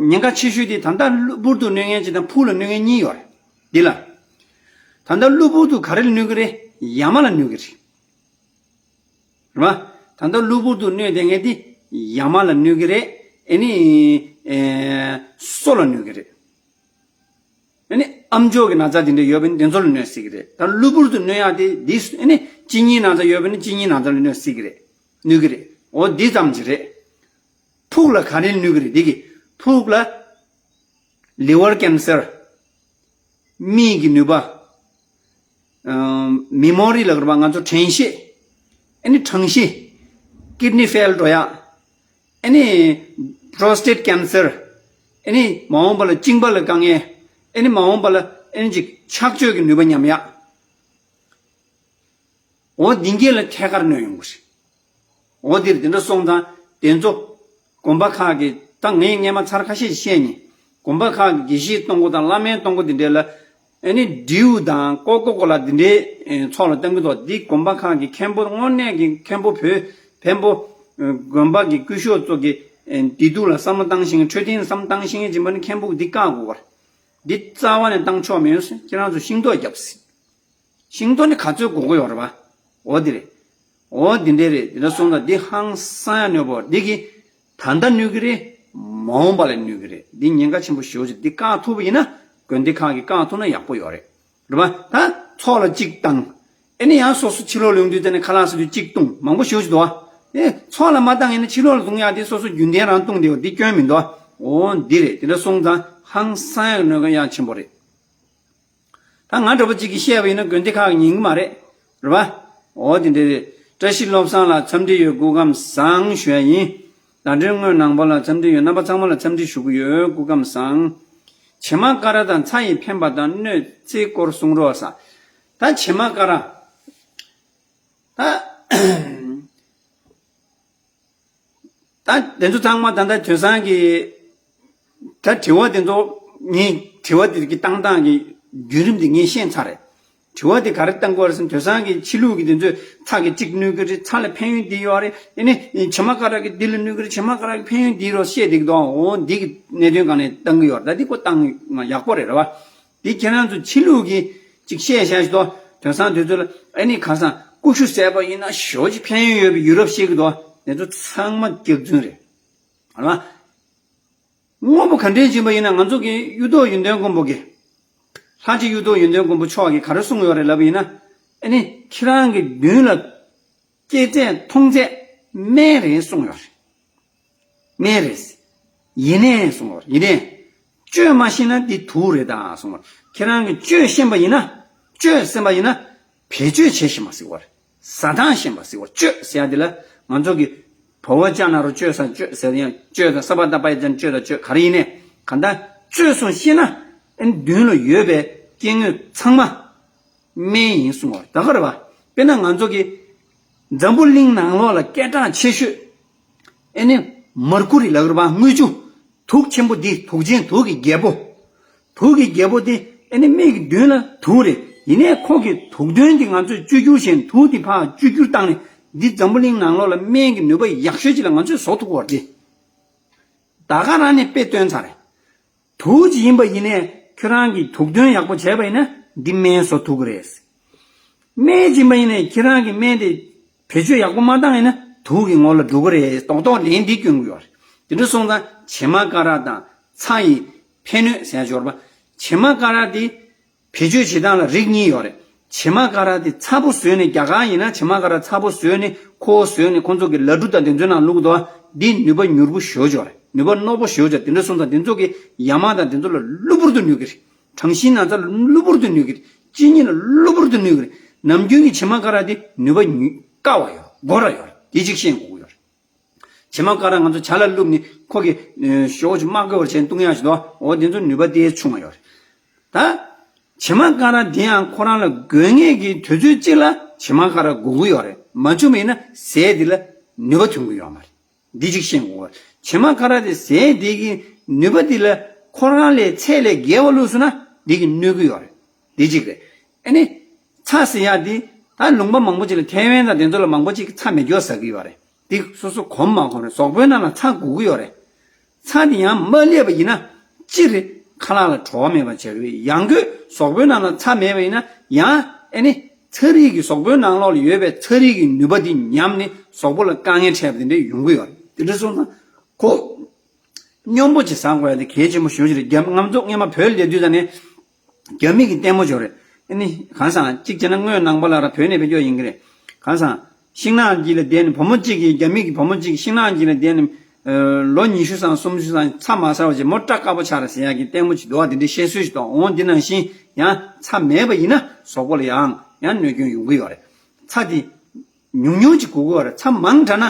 ཉེན་ཁ་ཆེ་ཤོས་དེ་ད་ལྟ་གློ་བུར་དུ་གནོད་མཁན་གཅིག་དང་ཕུགས་ལ་གནོད་མཁན་གཉིས་ཡོད་རེད། འདི་ལ། ད་ལྟ་གློ་བུར་དུ་ག་རེ་ལ་གནོད་གི་རེད། ཡ་མ་ལ་གནོད་གི་རེད། རེད་པ། ད་ལྟ་གློ་བུར་དུ་གནོད་བསྡད་མཁན་དེ་ཡ་མ་ལ་གནོད་གི་རེད། ཨེ་ནི། ཨེ། སོ་ལ་གནོད་གི་རེད། ཨེ་ནི་ཨམ་ཅོག་གི་ན་ཚ་དེ་འདྲ་ཡོད་པ་ཡིན་ན་དེ་ཚོ་ལ་གནོད་སྲིད་ཀྱི་རེད། ད་གློ་བུར་དུ་གནོད་ཡག་དེ་འདི་ཨེ་ནི་གཅིན་སྙིའི་ན་ཚ་ཡོད་པ་ཡིན་ན་གཅིན་སྙིའི་ན་ཚ་ལ་གནོད་སྲིད་ཀྱི་རེད། གནོད་ཀྱི་རེད། འོ་འདི་ཙམ་ཅིག་རེད། ཕུགས་ལ་ག་རེ་གནོད་ཀྱི་རེད། འདི་གི་ཕུགས་ལ་ལི་ཝར་ཀེན་སར། མིག་གི་ནུས་པ། ཨམ། མེ་མོ་རི་ལབ་ཀྱི་རེད་པ། ང་ཚོ་དྲན་ཤེས། ཨེ་ནི་གྲང་ཤེས། ཀིཌ་ནི་ཕེལ་འགྲོ་ཡག་ཨེ་ནི་པྲོ་སི་ཊེཊ་ཀེན་སར། ཨེ་ནི་མ་འོངས་པ་ལ་གཅིན་པ་ལ་དཀའ་ངལ། ཨེ་ནི་མ་འོངས་པ་ལ་ ཨེ་ནི་ཅིག་ཆགས་སྤྱོད་ཀྱི་ནུས་པ་ཉམས་ཡག་འོ་འདི་གྱད་ལ་ཐད་ཀར་གནོད་ཡོང་གི་རེད། འོ་འདིར་དེ་འདྲ་སོང་ཙང་དེ་ཚོ་དགོན་པ་ཁག་གི་ད་ངས་སྔས་མ་ཚར་ཁ་ཤས་ཤིག་བཤད་ནས་དགོན་པ་ཁག་གི་དགེ་བཤེས་གཏོང་སྒོ་དང་བླ་སྨན་གཏོང་སྒོ་འདི་འདྲ་ལ་ཨེ་ནི་འབྲིའུ་དང་ཀོ་ཀོ་ཀོ་ལ་འདི་འདྲའི་ཚོགས་ལ་གཏོང་གི་འདུག་འདི་དགོན་པ་ཁག་གི་མཁན་པོ་དངོས་གནས་ཀྱི་མཁན་པོ་བོད་བོན་པོ་དགོན་པ་གི་སྐུ་ཞབས་ཚོ་གི་བདེ་སྡུག་ལ་བསམ་བློ་བཏང་ཤེས་མཁན་འཕྲོད་བསྟེན་ལ་བསམ་བློ་བཏང་ཤེས་མཁན་ཅིག་མ་ནི་མཁན་པོ་འདི་བཀག་དགོས་པར་འདི་རྩ་བ་ནས་བཏང་ཆོག་མེད་ཟེར་ཁྱེད་རང་ཚོ་ཤིང་ཏོག་བརྒྱབ་ཟེར། ཤིང་ཏོག་ནི་ག་ཚོད་དགོས་ཀྱི་ཡོད་རེད་པ། འོ་འདི་རེད། འོ་འདི་འདྲས་རེད། འདི་འདྲ་སོང་ཙང་འདི་ཧང་སང་ཡ་གནོད་པོ་འདི་གི་ད་ལྟ་གནོད་ཀྱི་རེད། མ་འོངས་པ་ལ་གནོད་ཀྱི་རེད། འདི་ཉེན་ཁ་ཆེན་པོ་ཞེ་པོ་ཅིག་འདི་བཀག་ཐུབ་པ་ཡིན་ན་དགོན་སྡེ་ཁག་གིས་བཀག་ཐུབ་ན་ཡག་པོ་ཡོད་རེད། རེད་པ། ད་ཚོགས་ལ་གཅིག་བཏང་། ཨེ་ནི་ཡང་སོ་སོ་ཕྱི་ལོགས་ལ་ཡོང་དུས་དེ་ནས་ཁ་ལག་ཟ་དུས་གཅིག་བཏུང་མང་པོ་ཞེ་པོ་ཅིག་འདུག་ཨ། ཨེ་ཚོགས་ལ་མ་བཏང་ཡིན་ན་ཕྱི་ལོགས་ལ་བཏུང་ཡག་དེ་སོ་སོ་རྒྱུན་ལྡན་རང་བཏུང་བསྡད་ཡོད་འདི་སྐྱོན་མི་འདུག་ཨ། འོ་འདི་རེད། འདི་འདྲ་སོང་ཙང་ཧང་སང་ཡ་གནོད་ཀྱི་ཡ་ཆེན་པོ་རེད། ད་ང་འདྲ་པོ་གཅིག་གིས་བཤད་པ་ཡིན་ན་དགོན་སྡེ་ཁག་གིས་ཉན་གི་མ་རེད། རེད་པ། འོ་དེ་འདྲ་རེད། བཀྲ་ཤིས་བློ་བཟང་ལགས་འཚམས་འདྲི་ཡོད། སྐུ་ཁམས་བཟང་ཞུ་ཡ་ཡིན། ཟླ་སྒྲོན་དངོས་ནང་པ་ལ་འཚམས་འདྲི་ཡོད། རྣམ་པ་ཚང་མ་ལ་འཚམས་འདྲི་ཞུ་གི་ཡོད། སྐུ་ཁམས་བཟང་། བྱེ་མ་ཀ་ར་དང་ཚྭ་ཡིས་ཕན་པ་དང་གནོད་འཚེའི་སྐོར་གསུང་རོགས་ཟེར། ད་བྱེ་མ་ཀ་ར། ད། ད་དེ་ཚོ་ཚང་མ་ད་ལྟ་དེང་སང་གི་ད་དྲི་བ་དེ་ཚོ་ངས་དྲི་བ་དེ་གི་བཏང་སྟངས་ཀྱི་བརྒྱུད་རིམ་དེ་ངས་ཤེས་ཚར་རེད། དྲི་བ་དེ་ག་རེ་བཏང་དགོས་རེད་ཟེར་ན་དེང་སང་གི་ཕྱི་ལུགས་ཀྱི་དེ་ཚོས་ཚྭ་གི་གཅིག་གནོད་ཀྱི་རེད། ཚྭ་ལ་ཕན་ཡོན་འདི་ཡོད་རེད། ཨེ་ནི་བྱེ་མ་ཀ་ར་གི་འདི་ལ་གནོད་ཀྱི་རེད། བྱེ་མ་ཀ་ར་གི་ཕན་ཡོན་འདི་རོ་བཤད་བསྡད་ཀྱི་འདུག་འོ་འདི་གི་གནད་དོན་སྒང་ནས་བཏང་གི་ཡོད་རེད། ད་འདི་ཁོ་བཏང་ཡག་པོ་རེད། རེད་བ། འདི་ཁྱེད་རང་ཚོ་ཕྱི་ལུགས་ཀྱི་ཅིག་བཤད་བཞག་ཞིག་ཏོ། དེང་སང་དུས་ཚོད་ལ་ཨེ་ནི་ཁ་སང་ཀུ་ཤུ་བཟས་པ་ཡིན་ན་ཞོ་ཅིག་ཕན་ཡོན་ཡོད་པའི་ཡུ་རོབ་བཤད་ཀྱི་འདུག་དེ་ཚོ་ཚང་མ་སྐྱག་རྫུན་རེད། ཨ་ལ། དངོས་པོ་ག་འདྲས་ཕྱིན་པ་ཡིན་ན་ང་ཚོ་གི་གཡུ་ཐོག་ཡོན་ཏན་མགོན་པོ་གི། ལྷ་རྗེ་གཡུ་ཐོག་ཡོན་ཏན་མགོན་པོ་མཆོག་གིས་ག་རེ་གསུངས་ཡོད་རེད་ལབ་པ་ཡིན་ན། ཨེ་ནི་ཁྱེད་རང་གི་མདུན་ལ། སྐྱེ་ཚད་མཐོང་ཚད་སྨན་རེད་གསུངས་ཡོད་རེད། སྨན་རེད། ཡིན་ནའི་གསུངས་ཡོད་རེད། ཡིན་ནའི། བཅོས་མ་ཤེས་ན་འདི་དུག་རེད་ད་གསུངས་ཡོད་རེད། ཁྱེད་རང་གིས་བཅོས་ཤེས་པ་ཡིན་ན། བཅོས་ཤེས་པ་ཡིན་ན། བེད་སྤྱོད་བྱེད་ཤེས་པ་ཟེར་བ་རེད། ཟ་སྟངས་ཤེས་པ་ཟེར་བ། བཅོས་ཟེར་ཡ་འདི་ལ་ང་ཚོ་གི་བ་བ་ཅ་ན་རོ་བཅོས་ས་བཅོས་ཟེར་ཡང་བཅོས་དང་ས་པ་བཏགས་པ་ཡ་བཏགས་བཅོས་དང་བཅོས་ག་རེ་ཡིན་ནའི་གང་ལྟར་བཅོས་སོང་ཤེས་ན་ཨེ་མདུན་ལ་ཡོད་པའི་སྐྱེ་དངོས་ཚང་མ། སྨན་ཡིན་གསུངས་པ་ད་ག་རེད་པ། དཔེར་ན་ང་ཚོ་གི་འཛམ་བུ་གླིང་ནང་ལོགས་ལ་སྐད་གྲགས་ཆེ་ཤོས་ཨེ་ནི་མར་ཀུ་རི་ལབ་ཀྱི་རེད་པ། དངུལ་ཆུ། དུག་ཆེན་པོ་འདི་དུག་ཅན་དུག་གི་རྒྱལ་པོ། དུག་གི་རྒྱལ་པོ་འདི་ཨེ་ནི་མིག་གི་མདུན་ལ་དུག་རེད། ཡིན་ནའི་ཁོ་གི་དུག་གདོན་འདི་ང་ཚོས་བཅོས་བསྒྱུར་བྱས་ནས་དུག་འདི་ཕར་བཅོས་བསྒྱུར་བཏང་ནས་འདི་འཛམ་བུ་གླིང་ནང་ལོགས་ལ་སྨན་གྱི་ནུས་པ་ཡག་ཤོས་ཅིག་ལ་ང་ཚོས་བཟོ་ཐུབ་ཀྱི་ཡོད་རེད། ད་ག་རང་ནས་དཔེ་སྟོན་ཚར་རེད། དུག་ཅིག་ཡིན་པ་ཡིན་ནའི་ཁྱོད་རང་གིས་དུག་འདོན་ཡག་པོ་བྱས་པ་ཡིན་ན་འདི་སྨན་བཟོ་ཐུབ་ཀྱི་རེད། སྨན་ཅིག་ཡིན་པ་ཡིན་ནའི་ཁྱེད་རང་གིས་སྨན་དེ་བེད་སྤྱོད་ཡག་པོ་མ་བཏང་ཡིན་ན་དུག་གི་ངོ་ལ་འགྲོ་གི་རེད། རྡོག་རྡོག་ལན་འདི་སྐྱོན་གྱི་ཡོད་རེད། དེ་འདྲ་སོང་ཙང་བྱེ་མ་ཀ་ར་དང་ཚྭ་ཡི་ཕན་གནོད་ཟེར་ཡ་ཅིག་ཡོད་རེད་པ། བྱེ་མ་ཀ་ར་དེ་བེད་སྤྱོད་བྱེད་སྟངས་ལ་རིགས་གཉིས་ཡོད་རེད། བྱེ་མ་ཀ་ར་དེ་ཚྭ་པོ་བཟོས་ནས་རྒྱ་གར་ཡིན་ན་བྱེ་མ་ཀ་ར་ཚྭ་པོ་བཟོས་ནས་ཁོ་བོ་བཟོས་ནས་ཁོ་ཚོ་གི་ལ་གྲུ་དང་དེ་ཚོའི་ནང་བླུགས་འདུག་པ། འདི་ནུས་པ་མྱུར་པོ་ཞེ་པོ་ཅིག་ཡོད་རེད། ནུས་པ་རྣོ་པོ་ཞེ་པོ་ཅིག་དེ་འདྲ་སོང་ཙང་དེ་ཚོ་གི་ཡ་མ་དང་དེ་ཚོ་ལ་གློ་བུར་དུ་གནོད་ཀྱི་རེད། གྲང་ཤིང་ན་ཚ་ལ་གློ་བུར་དུ་གནོད་ཀྱི་རེད། གཅིན་སྙི་ལ་གློ་བུར་དུ་གནོད་ཀྱི་རེད། ནམ་རྒྱུན་གྱི་བྱེ་མ་ཀ་ར་དེ་ནུས་པ་ཉུ་དཀའ་བ་ཡོད་རེད། དགོས་ར་ཡོད་རེད། དེ་གཅིག་ཤེས་དགོས་ཀྱི་ཡོད་རེད། བྱེ་མ་ཀ་ར་ང་ཚོ་ཇ་ལ་བླུགས་ནས་ཁོ་གི་ཞོགས་ཀྱི་དམག་གི་བར་བྱས་བཏུང་ཡག་ཞིག་འདུག་འོ་དེ་ཚོ་ནུས་པ་དེ་ཆུང་བ་ཡོད་རེད། ད་བྱེ་མ་ཀ་ར་དེ་ཡང་ཁོ་རང་ལ་དགོས་ངེས་ཀྱི་དུས་ཚོད་གཅིག་ལ་བྱེ་མ་ཀ་ར་དགོས་ཀྱི་ཡོད་རེད། མ་བྱུང་བ་ཡིན་ན་ཟས་དེ་ལ་ནུས་པ་ཐོན་གྱི་ཡོད་མ་རེད། འདི་གཅིག་ཤེས་དགོས་པ་རེད། བྱེ་མ་ཀ་ར་དེ་ཟས་དེ་གི་ནུས་པ་དེ་ལ་ཁོ་རང་ལས་ཚད་ལས་བརྒལ་བ་བླུགས་སོང་ན་འདི་གི་གནོད་ཀྱི་ཡོད་རེད། འདི་གཅིག་རེད། ཨ་ནི། ཚྭ་ཟེར་ཡག་འདི། ད་ལུང་པ་མང་པོ་ཅིག་ལ་ཐའེ་ཝན་དང་དེ་ཚོ་ལ་མང་པོ་ཅིག་ཚྭ་མེད་རྒྱུ་ཟ་གི་ཡོད་རེད། འདི་སོ་སོ་གོམས་མ་གོམས་རེད། གཟུགས་པོའི་ནང་ལ་ཚྭ་དགོས་ཀྱི་ཡོད་རེད། ཚྭ་འདི་ཡང་མ་སླེབས་པ་ཡིན་ན། སྤྱིར་ཁ་ལག་ལ་བྲོ་བ་མེད་པ་བྱེད་ཀྱི་ཡོད། ཡང་སྒོས་གཟུགས་པོའི་ནང་ལ་ཚྭ་མེད་པ་ཡིན་ན་ཡང་ཨ་ནི། ཚྭ་རིགས་ཀྱི་གཟུགས་པོའི་ནང་ལོགས་ལ་ཡོད་པའི་ཚྭ་རིགས་ཀྱི་ནུས་པ་འདི་ཉམས་ནས་གཟུགས་པོ་ལ་དཀའ་ངལ་འཕྲད་པ་དེ་འདྲ་ཡོང་གི་ཡོད་རེད། དེ་འདྲ་སོང་ཙང་ཁོ། སྙོམས་པོ་ཅིག་ཟ་དགོས་ཡ་དེ་གལ་ཆེན་པོ་ཞེ་པོ་ཅིག་རེད། རྒྱ་ང་ཚོ་སྔས་མ་བོད་ལ་བསྡད་དུས་ཙམ་ནས། རྒྱ་མི་གི་ལྟད་མོ་ཅིག་ཡོད་རེད། ཨ་ནི་གང་ཟེར་ན་གཅིག་བྱས་ན་སྔོན་ནང་པ་ལ་ར་བོད་ནས་བེད་སྤྱོད་ཡིན་གྱི་རེད། གང་ཟེར་ན་ཤིང་ནགས་དཀྱིལ་ལ་བསྡད་ནས་བུ་མོ་གཅིག་གིས་རྒྱ་མི་གི་བུ་མོ་གཅིག་ཤིང་ནགས་དཀྱིལ་ལ་བསྡད་ནས་ལོ་ཉི་ཤུ་ཙམ་སུམ་ཅུ་ཙམ་ཚྭ་མ་ཟ་བ་བྱས་མོ་སྐྲ་དཀར་པོ་ཆགས་རེད་ཟེར་ཡག་གི་ལྟད་མོ་ཅིག་འདུག་པ། དེ་འདྲའི་བཤད་སྲོལ་ཞིག་འདུག་འོ་འདི་ནང་བཞིན་ཡང་ཚྭ་མེད་པ་ཡིན་ན་གཟུགས་པོ་ལ་ཡང་ཡང་གནོད་སྐྱོན་ཡོང་གི་ཡོད་རེད། ཚྭ་འདི། ཉུང་ཉུང་ཅིག་དགོས་ཀྱི་ཡོད་རེད། ཚྭ་མང་དྲགས་ན་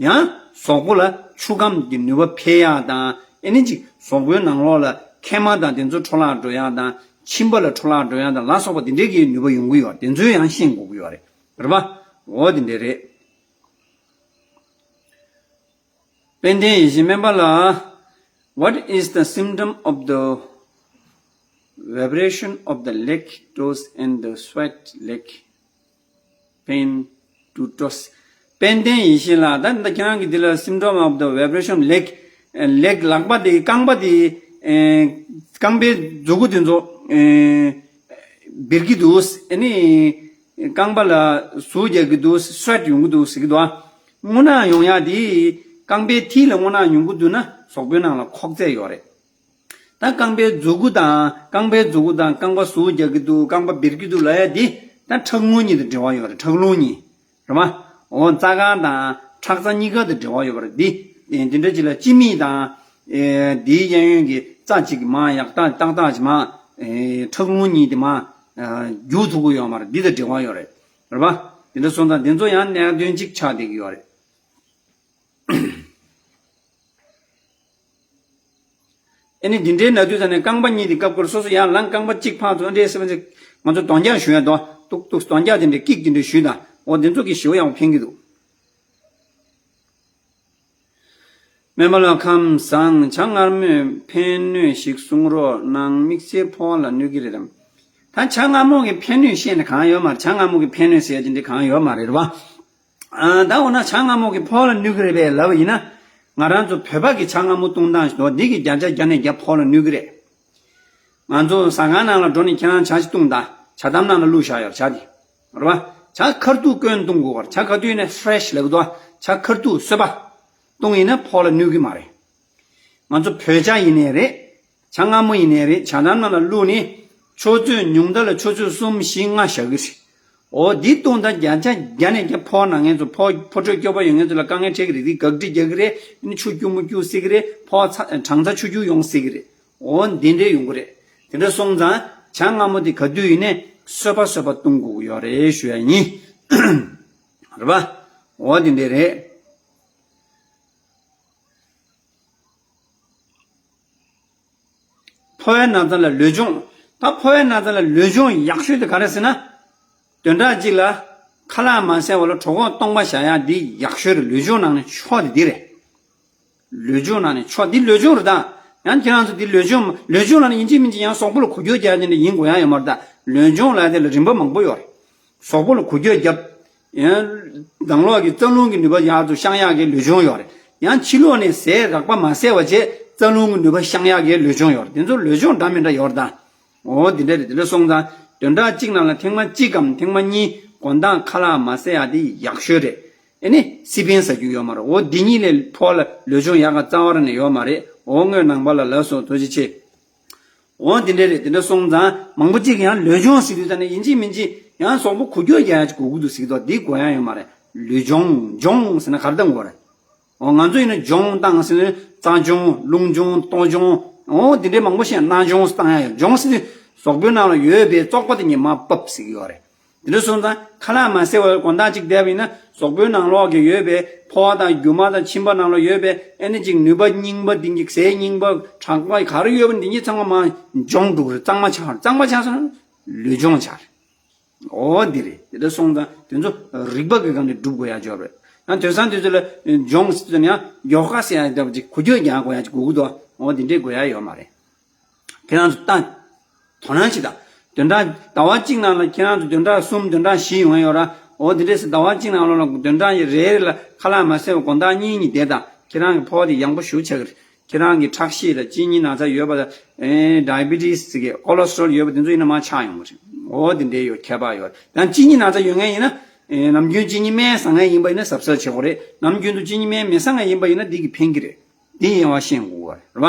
ཡང་གཟུགས་པོ་ལ་ཆུ་ཁམས་ཀྱི་ནུས་པ་འཕེལ་ཡག་དང་ཨེ་ནི་ཅིག་གཟུགས་པོའི་ནང་ལོགས་ལ་མཁལ་མ་དང་དེ་ཚོ་འཕྲོ་བརླག་འགྲོ་ཡག་དང་ མཆིན་པ་ལ་འཕྲོ་བརླག་འགྲོ་ཡ་དང་ལ་སོགས་པ་དེ་འདྲའི་གི་ནུས་པ་ཡོང་གི་ཡོད། དེ་ཚོ་ཡང་ཤེས་དགོས་ཀྱི་ཡོད་རེད། རེད་པ། འོ་དེ་འདྲ་རེད། དཔལ་ལྡན་ཡིད་བཞིན་སྨན་པ་ལགས། What is the symptom of the vibration of the leg, toes and the sweat, leg pain to toes? དཔལ་ལྡན་ཡིད་བཞིན་ལགས། ད་ད་ཁྱེད་རང་གི་འདི་ལ་symptom of the vibration leg, leg, ལག་པ་དེ་རྐང་པ་དེ་རྐང་པའི་མཛུ་གུ་དེ་ཚོ་འབིར་གྱི་འདུག་ཨ་ནི་རྐང་པ་ལ་ཟུག་རྒྱག་གི་འདུག sweat ཡོང་གི་འདུག་ཟེར་གྱི་འདུག་ཨ། རྔུལ་ནག་ཡོང་ཡ་དེ་རྐང་པའི་མཐིལ་ལ་རྔུལ་ནག་ཡོང་གི་འདུག་ན་གཟུགས་པོའི་ནང་ལ་ཁོག་རྩེད་ཡོད་རེད། ད་རྐང་པའི་མཛུ་གུ་དང་རྐང་པའི་མཛུ་གུ་དང་རྐང་པ་ཟུག་རྒྱག་གི་འདུག་རྐང་པ་འབིར་གྱི་འདུག་ལབ་ཡ་དེ་ད་ཁྲག་རླུང་གཉིས་དང་འབྲེལ་བ་ཡོད་རེད། ཁྲག་རླུང་གཉིས། རེད་མ། འོ་རྩ་དཀར་དང་ཁྲག་རྩ་གཉིས་ཀ་དང་འབྲེལ་བ་ཡོད་པ་རེད། འདི་འདི་འདྲ་ཅིག་ལ་སྤྱི་མིག་དང་། ཨེ། འདིའི་གཡས་གཡོན་གྱི་རྩ་གཅིག་གི་མར་ཡག་ཏག་ཏག་ཏག་ཅིག་མར། ཨེ། ཁྲག་རླུང་གཉིས་དེ་མར། ཨ། རྒྱུག་ཐུབ་ཀྱི་ཡོད་མ་རེད། འདི་དང་འབྲེལ་བ་ཡོད་རེད། རེད་པ། འདི་འདྲ་སོང་ཙང་འདི་ཚོ་ཡང་གནད་དོན་གཅིག་ཆགས་བསྡད་ཀྱི་ཡོད་རེད། ཨེ་ནི་འདི་འདྲའི་ན་དུས་ཙ་ནས་རྐང་པ་གཉིས་དེ་སྐབས་འཁོར་སོ་སོ་ཡར་ལངས། རྐང་པ་གཅིག་ཕར་ཚུར་འདྲེས་སེ་བ་ཚེ་ང་ཚོ་གདོང་རྒྱག་ཞུ་ཡ་དོ། ཏུག་ཏུག་གདོང་རྒྱག་དེ་འདྲའི་ཀིག་དེ་འདྲའི་ཞུས་དང་། འོ་དེ་ཚོ་གི་ཞེ་པོ་ཡག་པོ་ཕན་གྱི་འདུག་སྨན་པ་ལགས་ཁམས་བཟང་། ཇ་མངར་མོས་ཕན་གནོད་ཞིག་གསུང་རོགས་གནང་། མིག་ཚེ་ཕོ་བ་ལ་གནོད་ཀྱི་རེད་དམ། ད་ཇ་མངར་མོ་གི་ཕན་གནོད་བཤད་ནས་གང་ཡོད་མ་རེད། ཇ་མངར་མོ་གི་ཕན་གནོད་ཟེར་ཡ་དེ་འདྲ་གང་ཡོད་མ་རེད་རེད་བ། ཨ། ད་འོ་ན་ཇ་མངར་མོ་གི་ཕོ་བ་ལ་གནོད་ཀྱི་རེད་པས་ལབ་པ་ཡིན་ན། ང་རང་ཚོ་བོད་པ་གི་ཇ་མངར་མོ་བཏུང་སྟངས་ཤིག་འདུག་འདི་གི་བརྒྱ་ཆ་བརྒྱ་ནས་བརྒྱ་ཕོ་བ་ལ་གནོད་ཀྱི་རེད། ང་ཚོ་ཟ་ཁང་ནང་ལ་འགྲོ་ནས་ཁྱེད་རང་ཇ་ཞིག་བཏུང་དང་། ཇ་དམ་ནང་ལ་བླུགས་བཞག་ཡོད་རེད་ཇ་དེ། རེད་བ། ཇ་ཁ་ཐུག་བསྐོལ་བཏུང་དགོས་པ་རེད། ཇ་ཁ་ཐུག་ནས་ཕེ་རེ་ཤི་ལབ་འདུག་ཇ་ཁ་ཐུག་སོས་པ། བཏུང་ཡིན་ན་ཕོ་བ་ལ་གནོད་ཀྱི་མ་རེད། ང་ཚོ་བོད་ཇ་ཡིན་ནའི་རེད། ཇ་མངར་མོ་ཡིན་ནའི་རེད། ཇ་དམ་ནང་ལ་བླུགས་ནས་ཆུ་ཚོད་ཉུང་མཐའ་ལ་ཆུ་ཚོད་གསུམ་བཞི་ལྔ་བཞག་གི་རེད། འོ་འདི་བཏུང་ད་བརྒྱ་ཆ་བརྒྱ་ནས་བརྒྱ་ཕོ་བ་ན་མཁན་ཚོ་ཕོ་ཕོ་ཁྲོ་སྐྱོ་པོ་ཡོད་མཁན་ཚོ་ལ་དཀའ་ངལ་འཕྲད་ཀྱི་རེད། འདི་གག་སྒྲིལ་རྒྱག་གི་རེད། ཨ་ནི་ཆུ་སྐྱུར་མོ་སྐྱུར་སྲིད་ཀྱི་རེད། ཕོ་བ་ཚ་གྲང་ཚ་ཆུ་སྐྱུར་ཡོང་སྲིད་ཀྱི་རེད། འོ་འདི་འདྲས་ཡོང་གི་རེད། དེ་འདྲ་སོང་ཙང་ཇ་མངར་མོ་དེ་ག་དུས་ཡིན་ནའི་སོས་པ་སོས་པ་བཏུང་དགོས་ཀྱི་ཡོད་རེད་ཞུ་ཡ་ཡིན། རེད་པ། འོ་འདི་འདྲས་རེད། ཕོ་བའི་ན་ཚ་ལ་ལུས་སྦྱོང་། ད་ཕོ་བའི་ན་ཚ་ལ་ལུས་སྦྱོང་ཡག་ཤོས་དེ་ག་རེ་ཟེར་ན། བདུན་ཕྲག་གཅིག་ལ་ཁ་ལག་མ་ཟས་པ་ལ་གྲོད་ཁོག་སྟོང་པ་བཞག་ཡག་འདི་ཡག་ཤོས་རེད། ལུས་སྦྱོང་ནང་ནས་མཆོག་དེ་འདི་རེད། ལུས་སྦྱོང་ནང་ནས་མཆོག་འདི་ལུས་སྦྱོང་རེད་ད། ཡང་ཁྱེད་རང་ཚོ་འདི་ལུས་སྦྱོང་ལུས་སྦྱོང་ལ་ནི་ཡིན་གཅིག་མིན་གཅིག་ཡང་གཟུགས་པོ་ལ་འགུལ་སྐྱོད་རྒྱག་ཡག་དེ་འདྲ་ཡིན་དགོས་ཡག་ཡོད་མ་རེད་ད། ལུས་སྦྱོང་ལ་དེ་ལ་རིམ་པ་མང་པོ་ཡོད་རེད། གཟུགས་པོ་ལ་འགུལ་སྐྱོད་རྒྱབ། ཡང་། ནང་ལོགས་ཀྱི་རྩ་རླུང་གི་ནུས་པ་ཡར་ཚུར་བཤང་ཡག་གི་ལུས་སྦྱོང་ཡོད་རེད། ཡང་ཕྱི་ལོགས་ནས་ཟས་རགས་པ་མ་ཟས་པ་བྱས་རྩ་རླུང་གི་ནུས་པ་བཤང་ཡག་གི་ལུས་སྦྱོང་ཡོད་རེད། དེ་ཚོ་ལུས་སྦྱོང་འདྲ་མི་འདྲ་ཡོད་རེད་ད། འོ་འདི་འདྲ་རེད། དེ་འདྲ་སོང་ཙང་བདུན་ཕྲག་གཅིག་ནང་ལ་ཐེངས་མ་གཅིག་གམ་ཐེངས་མ་གཉིས་དགོང་དག་ཁ་ལག་མ་ཟས་ཡག་དེ་ཡག་ཤོས་རེད། ཨེ་ནི་སི་པན་ཟ་རྒྱུ་ཡོད་མ་རེད། འོ་འདི་གཉིས་ལས་ཕོ་ལ་ལུས་སྦྱོང་ཡག་ག་རྩ་བ་རང་ནས་ཡོད་མ་རེད། འོ་ངོས་ནང་པ་ལ་ལབ་སོང་། ཐུགས་རྗེ་ཆེ། འོ་འདི་འདྲ་རེད། དེ་འདྲ་སོང་ཙང་མང་པོ་གཅིག་ཡང་ལུས་སྦྱོང་ཟེར་དུས་ད་ནི་ཡིན་གཅིག་མིན་གཅིག་ཡང་གཟུགས་པོ་འགུལ་སྐྱོད་རྒྱག་ཡག་ཅིག་དགོས་ཀྱི་འདུག་ཟེར་གྱི་འདུག་འདི་དགོས་ཡག་ཡོད་མ་རེད། ལུས་སྦྱོང་སྦྱོང་ཟེར་ན་ག་རེ་བཏང་དགོས་རེད། འོ་ང་ཚོ་ཡིན་ན་སྦྱོང་བཏང་ཟེར་ན་རྩ་སྦྱོང་རླུང་སྦྱོང་ལྟོ་སྦྱོང་། འོ་འདི་འདྲའི་མང་པོ་ཞིག་སྣ་སྦྱོང་བཏང་ཡག་ཡོད། སྦྱོང་ཟེར་དུས་གཟུགས་པོའི་ནང་ལ་ཡོད་པའི་བཙོག་པ་དེ་ཉིད་མར་ཕབ་ཟེར་གྱི་ཡོད་རེད། དེ་འདྲ་སོང་ཙང་ཁ་ལག་མ་ཟས་པར་དགོང་དག་ཅིག་བསྡད་པ་ཡིན་ན་གཟུགས་པོའི་ནང་ལོགས་ཀྱི་ཡོད་པའི་ཕོ་བ་དང་རྒྱུ་མ་དང་མཆིན་པ་ནང་ལ་ཡོད་པའི་ཨེ་ནི་ཅིག་ནུས་པ་རྙིང་པ་འདི་གི་ཟས་རྙིང་པ་གྲང་པ་ག་རེ་ཡོད་པ་འདི་གཉིས་ཚང་མ་མར་སྦྱོང་འགྲོ་གི་རེད། གཙང་མ་ཆགས་རེད། གཙང་མ་ཆགས་སོང་ན་ལུས་སྦྱོང་ཆགས་རེད། འོ་འདི་རེད། དེ་འདྲ་སོང་ཙང་དེ་ཚོ་རིག་པ་གི་སྒང་ནས་སྒྲུབ་དགོས་ཡག་ཅིག་ཡོད་རེད། ཡང་དེང་སང་དུས་ཚོད་ལ་སྦྱོང་ཟེར་ན་ཡང་ཡོ་ག་ཟེར་ཡག་འདྲ་པོ་ཅིག་འགུལ་སྐྱོད་རྒྱག་དགོས་ཡག་ཅིག་དགོས་ཀྱི་འདུག་འོ་འདི་འདྲས་དགོས་ཡག་ཡོད་མ་རེད། ཁྱེད་རང་ཚོ་ལྟ། དོ་སྣང་བྱེད་དང་། བདུན་ཕྲག་ཟླ་བ་གཅིག་ནང་ལ་ཁྱེད་རང་ཚོ་བདུན་ཕྲག་གསུམ་བདུན་ཕྲག་བཞི་ཡོང་ཡ་ཡོད་ར། འོ་དེ་འདྲས་སེ་ཟླ་བ་གཅིག་ནང་ལོགས་ལ་བདུན་ཕྲག་རེ་རེ་ལ་ཁ་ལག་མ་ཟས་པ་དགོང་དག་གཉིས་གཉིས་བསྡད་དང་། ཁྱེད་རང་གི་ཕོ་བ་དེ་ཡང་པོ་ཞེ་པོ་ཆགས་ཀྱི་རེད། ཁྱེད་རང་གི་ཁྲག་ཤེད་དང་གཅིན་སྙི་ན་ཚ་ཡོད་པ་དང་། ཨེ་ཌའི་བི་ཊི་སི་ཟེར་གི་ཀོ་ལེ་སི་ཊོ་རོལ་ཡོད་པ་དེ་ཚོ་ཡིན་ན་མར་ཆག་ཡོང་གི་རེད། འོ་དེ་འདྲས་ཡོད་ཁྱད་པར་ཡོད། ཡང་གཅིན་སྙི་ན་ཚ་ཡོད་མཁན་ཡིན་ན། ཨེ་ནམ་རྒྱུན་གཅིན་སྙི་སྨན་ཟ་མཁན་ཡིན་པ་ཡིན་ན་གཟབ་གཟབ་བྱེད་དགོས་རེད། ནམ་རྒྱུན་དུ་གཅིན་སྙི་སྨན་མི་ཟ་མཁན་ཡིན་པ་ཡིན་ན་འདི་གིས་ཕན་གྱི་རེད། འདི་ཡིན་པ་ཤེས་དགོས་པ་རེད་བ།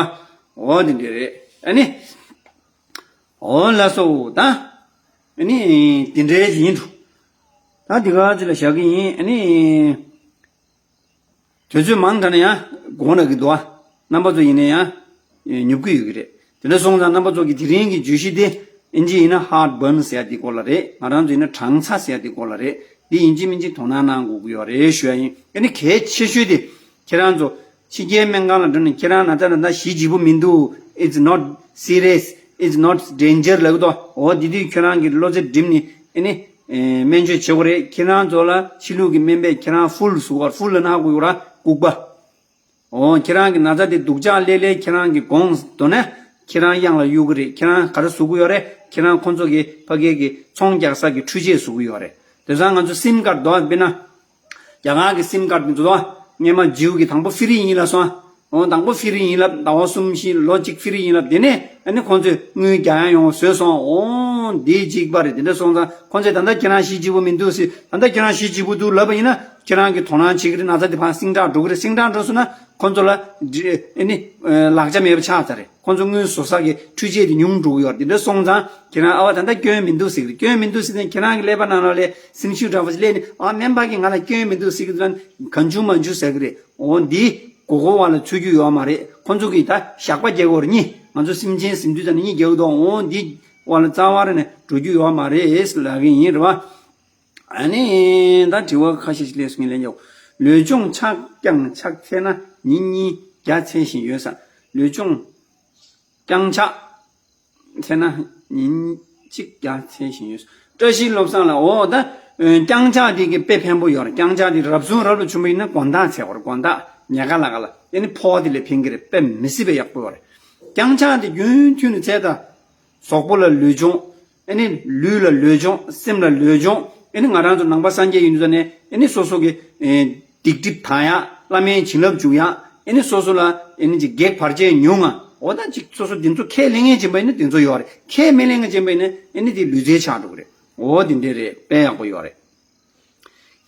འོ་དེ་འདྲས་རེད། ཨ་ནི། འོ་ལགས་སོ། ད་ཨ་ནི་དེ་འདྲའི་ཡིན་འགྲོ། ད་འདི་ག་ཅི་ལ་བཞག་གི་ཡིན། ཨ་ནི་དུས་ཚོད་མང་དྲགས་ན་ཡང་དགོངས་ན་གི་འདུག་ཨ། རྣམ་པ་ཚོ་ཡིན་ན་ཡང་ཉོབ་ཀྱི་ཡོད་ཀྱི་རེད། དེ་འདྲ་སོང་ཙང་རྣམ་པ་ཚོ་གི་དེ་རིང་གི་བརྗོད་གཞི་དེ་ཨིན་ཇི་ཡིན་ན་ཧརཊ་བྷརན་ཟེར་ཡ་དེ་སྐོར་ལ་རེད། ང་རང་ཚོ་ཡིན་ན་གྲང་ཚ་ཟེར་ཡ་དེ་སྐོར་ལ་རེད། འདི་ཡིན་གཅིག་མིན་གཅིག་དོ་སྣང་གནང་དགོས་ཀྱི་ཡོད་རེད་ཞུ་ཡ་ཡིན། ཨ་ནི་གལ་ཆེ་ཤོས་དེ་ཁྱེད་རང་ཚོ་ཕྱི་རྒྱལ་སྨན་ཁང་ལ་འགྲོ་ནས་ཁྱེད་རང་ན་ཚ་ན་ཚ་ཞེ་ལྗིད་པོ་མི་འདུག It's not serious. it's not danger ལབ་ཀྱི་འདུག་འོ་དེ་དུས་ཁྱེད་རང་གི་གློ་ཚད་འགྲིམས་ནས་ཨ་ནི་སྨན་བཅོས་བྱེད་དགོས་རེད། ཁྱེད་རང་ཚོ་ལ་ཕྱི་ལུགས་ཀྱི་སྨན་པས་ཁྱེད་རང་ཧྥུལ་ཟུག་ག་ཧྥུལ་ལབ་ན་ཧ་གོ་ཡོད་ར་ལྐུགས་པ། འོ་ཁྱེད་རང་གི་ན་ཚ་དེ་སྡུག་ཅག་ལས་ལས་ཁྱེད་རང་གི་དགོངས་འདུག་ན་ཁྱེད་རང་གཡང་ལ་གཡུག་གི་རེད། ཁྱེད་རང་ག་རེ་ཟུག་གི་ཡོད་རེད། ཁྱེད་རང་ཁོ་ཚོ་གི་ཕ་གི་གི་ཚོང་རྒྱག་ས་གི་འཕྲུལ་ཆས་ཟུག་གི་ཡོད་རེད། དེང་སང་ང་ཚོ་སིམ་ཀར་འདུག་དཔེར་ན། རྒྱ་གར་གྱི་སིམ་ཀར་དེ་ཚོ་སྔོན་མ་ཇིའུ་གི་དང་པོ་ཧྥི་རི་ཡིན་ལབ་སོང་། འོ་དང་པོ་ཧྥི་རི་ཡིན་ལབ་ཟླ་བ་གསུམ་བཞི་ལོ་གཅིག་ཧྥི་རི་ཡིན་ལབ་དེ་ནས་ཨ་ནི་ཁོང་ཚོས་དངུལ་རྒྱག་ཡ་ཡོང་བཟོས་སོང་། འོ་འདི་གཅིག་པ་རེད། དེ་འདྲ་སོང་ཙང་ཁོང་ཚོས་ད་ལྟ་ཁྱེད་རང་ཤི་ལྗིད་པོ་མི་འདུག་ཟེར། ད་ལྟ་ཁྱེད་རང་ཤི་ལྗིད་པོ་འདུག་ལབ་པ་ཡིན་ན་ཁྱེད་རང་གི་དོ་སྣང་བྱེད་ཀྱི་རེད། ན་ཚ་དེ་ཕར་སིང་དྲག་འགྲོ་གི་རེད། སིང་དྲག་འགྲོ་སོང་ན་ཁོང་ཚོ་ལ་ཨ་ནི་ལག་ཆ་མེད་པ་ཆགས་ཚར་རེད། ཁོང་ཚོ་དངུལ་བཟོ་ས་གི་འཕྲུལ་ཆས་དེ་ཉུང་འགྲོ་གི་ཡོད་རེད། དེ་འདྲ་སོང་ཙང་ཁྱེད་རང་ཨ་བ་ད་ལྟ་སྐྱོན་མི་འདུག་ཟེར་གི་རེད། སྐྱོན་མི་འདུག་ཟེར་ནས་ཁྱེད་རང་གི་ཀླད་པ་ནང་ལོགས་ལས་སེམས་ཤུགས་འདྲ་བ་ཞིག་སླེབས་ནས་ཨ་སྨན་པ་གིས་ང་ལ་སྐྱོན་མི་འདུག་ཟེར་གི་འདུག་ན་གང་བྱུང་མང་བྱུང་ཟེར་གི་རེད། འོ་འདི་མགོ་སྐོར་བ་ལ་ཚུད་རྒྱུ་ཡོད་མ་རེད། ཁོང་ཚོ་གིས་ད་ཞག་པ་རྒྱག་གི་ཡོད་རེད། གཉིད་ང་ཚོ་སེམས་ཅན་ཟིན་དུས་ད་ནི་གཉིད་རྒྱག་གི་འདུག་འོ་འདི་བ་ལ་རྩ་བ་རེ་ནས་འགྲོ་རྒྱུ་ཡོད་མ་རེད་ལབ་གི་ཡིན་རེད་བ། ཨ་ནི་ད་དྲི་བ་ཁ་ཤས་ཤིག་སླེབས་སོང་། ངས་ལན་རྒྱག་ལུས་སྦྱོང་ཆག་རྐྱང་ཆག་ཚད་ན་ཉིན་གཉིས་རྒྱག་ཚད་བཞིན་ཡོད་ས། ལུས་སྦྱོང་རྐྱང་ཆག་ཚད་ན་ཉིན་གཅིག་རྒྱག་ཚད་བཞིན་ཡོད་ས། བཀྲ་ཤིས་བློ་བཟང་ལགས། འོ་ད་རྐྱང་ཆག་དེ་གི་དཔེ་ཕན་པོ་ཡོད་རེད། རྐྱང་ཆག་དེ་རབ་བྱུང་རབ་ལ་བྱུང་བ་ཡིན་ན་དགོང་དག་ཚད་དགོས་རེད། དགོང་དག་ཉལ་ཁ་ལ་ག་ལ་ཨ་ནི་ཕོ་བ་དེ་ལས་ཕན་གི་རེད། དཔེ་མི་སྲིད་པའི་ཡག་པོ་ཡོད་རེད། རྐྱང་ཆག་དེ་རྒྱུན་མཐུད་ནས་ཚད་ད་གཟུགས་པོ་ལ་ལུས་སྦྱོང་། ཨ་ནི་ལུས་ལ་ལུས་སྦྱོང་། སེམས་ལ་ལུས་སྦྱོང་། ཨ་ནི་ང་རང་ཚོ་ནང་པ་སངས་རྒྱས་ཡིན་ཙང་ནས་ཨ་ནི་སོ་སོ་གི་ཨེ་སྡིག་སྒྲིབ་དག་ཡག་བླ་མའི་བྱིན་རླབས་འཇུག་ཡག་ཨ་ནི་སོ་སོ་ལ་ཨ་ནི་ཅིག་གེགས་བར་ཆད་ཉུང་ང་། འོ་ད་ཅིག་སོ་སོ་འདི་ཚོ་ཁས་ལེན་མཁན་ཅན་པ་ཡིན་ན་འདི་ཚོ་ཡོད་རེད། ཁས་མི་ལེན་མཁན་ཅན་པ་ཡིན་ན་ཨ་ནི་དེ་ལུས་རྩལ་ཆགས་འགྲོ་གི་རེད། འོ་དེ་འདྲས་རེད། དཔེ་ཡག་པོ་ཡོད་རེད།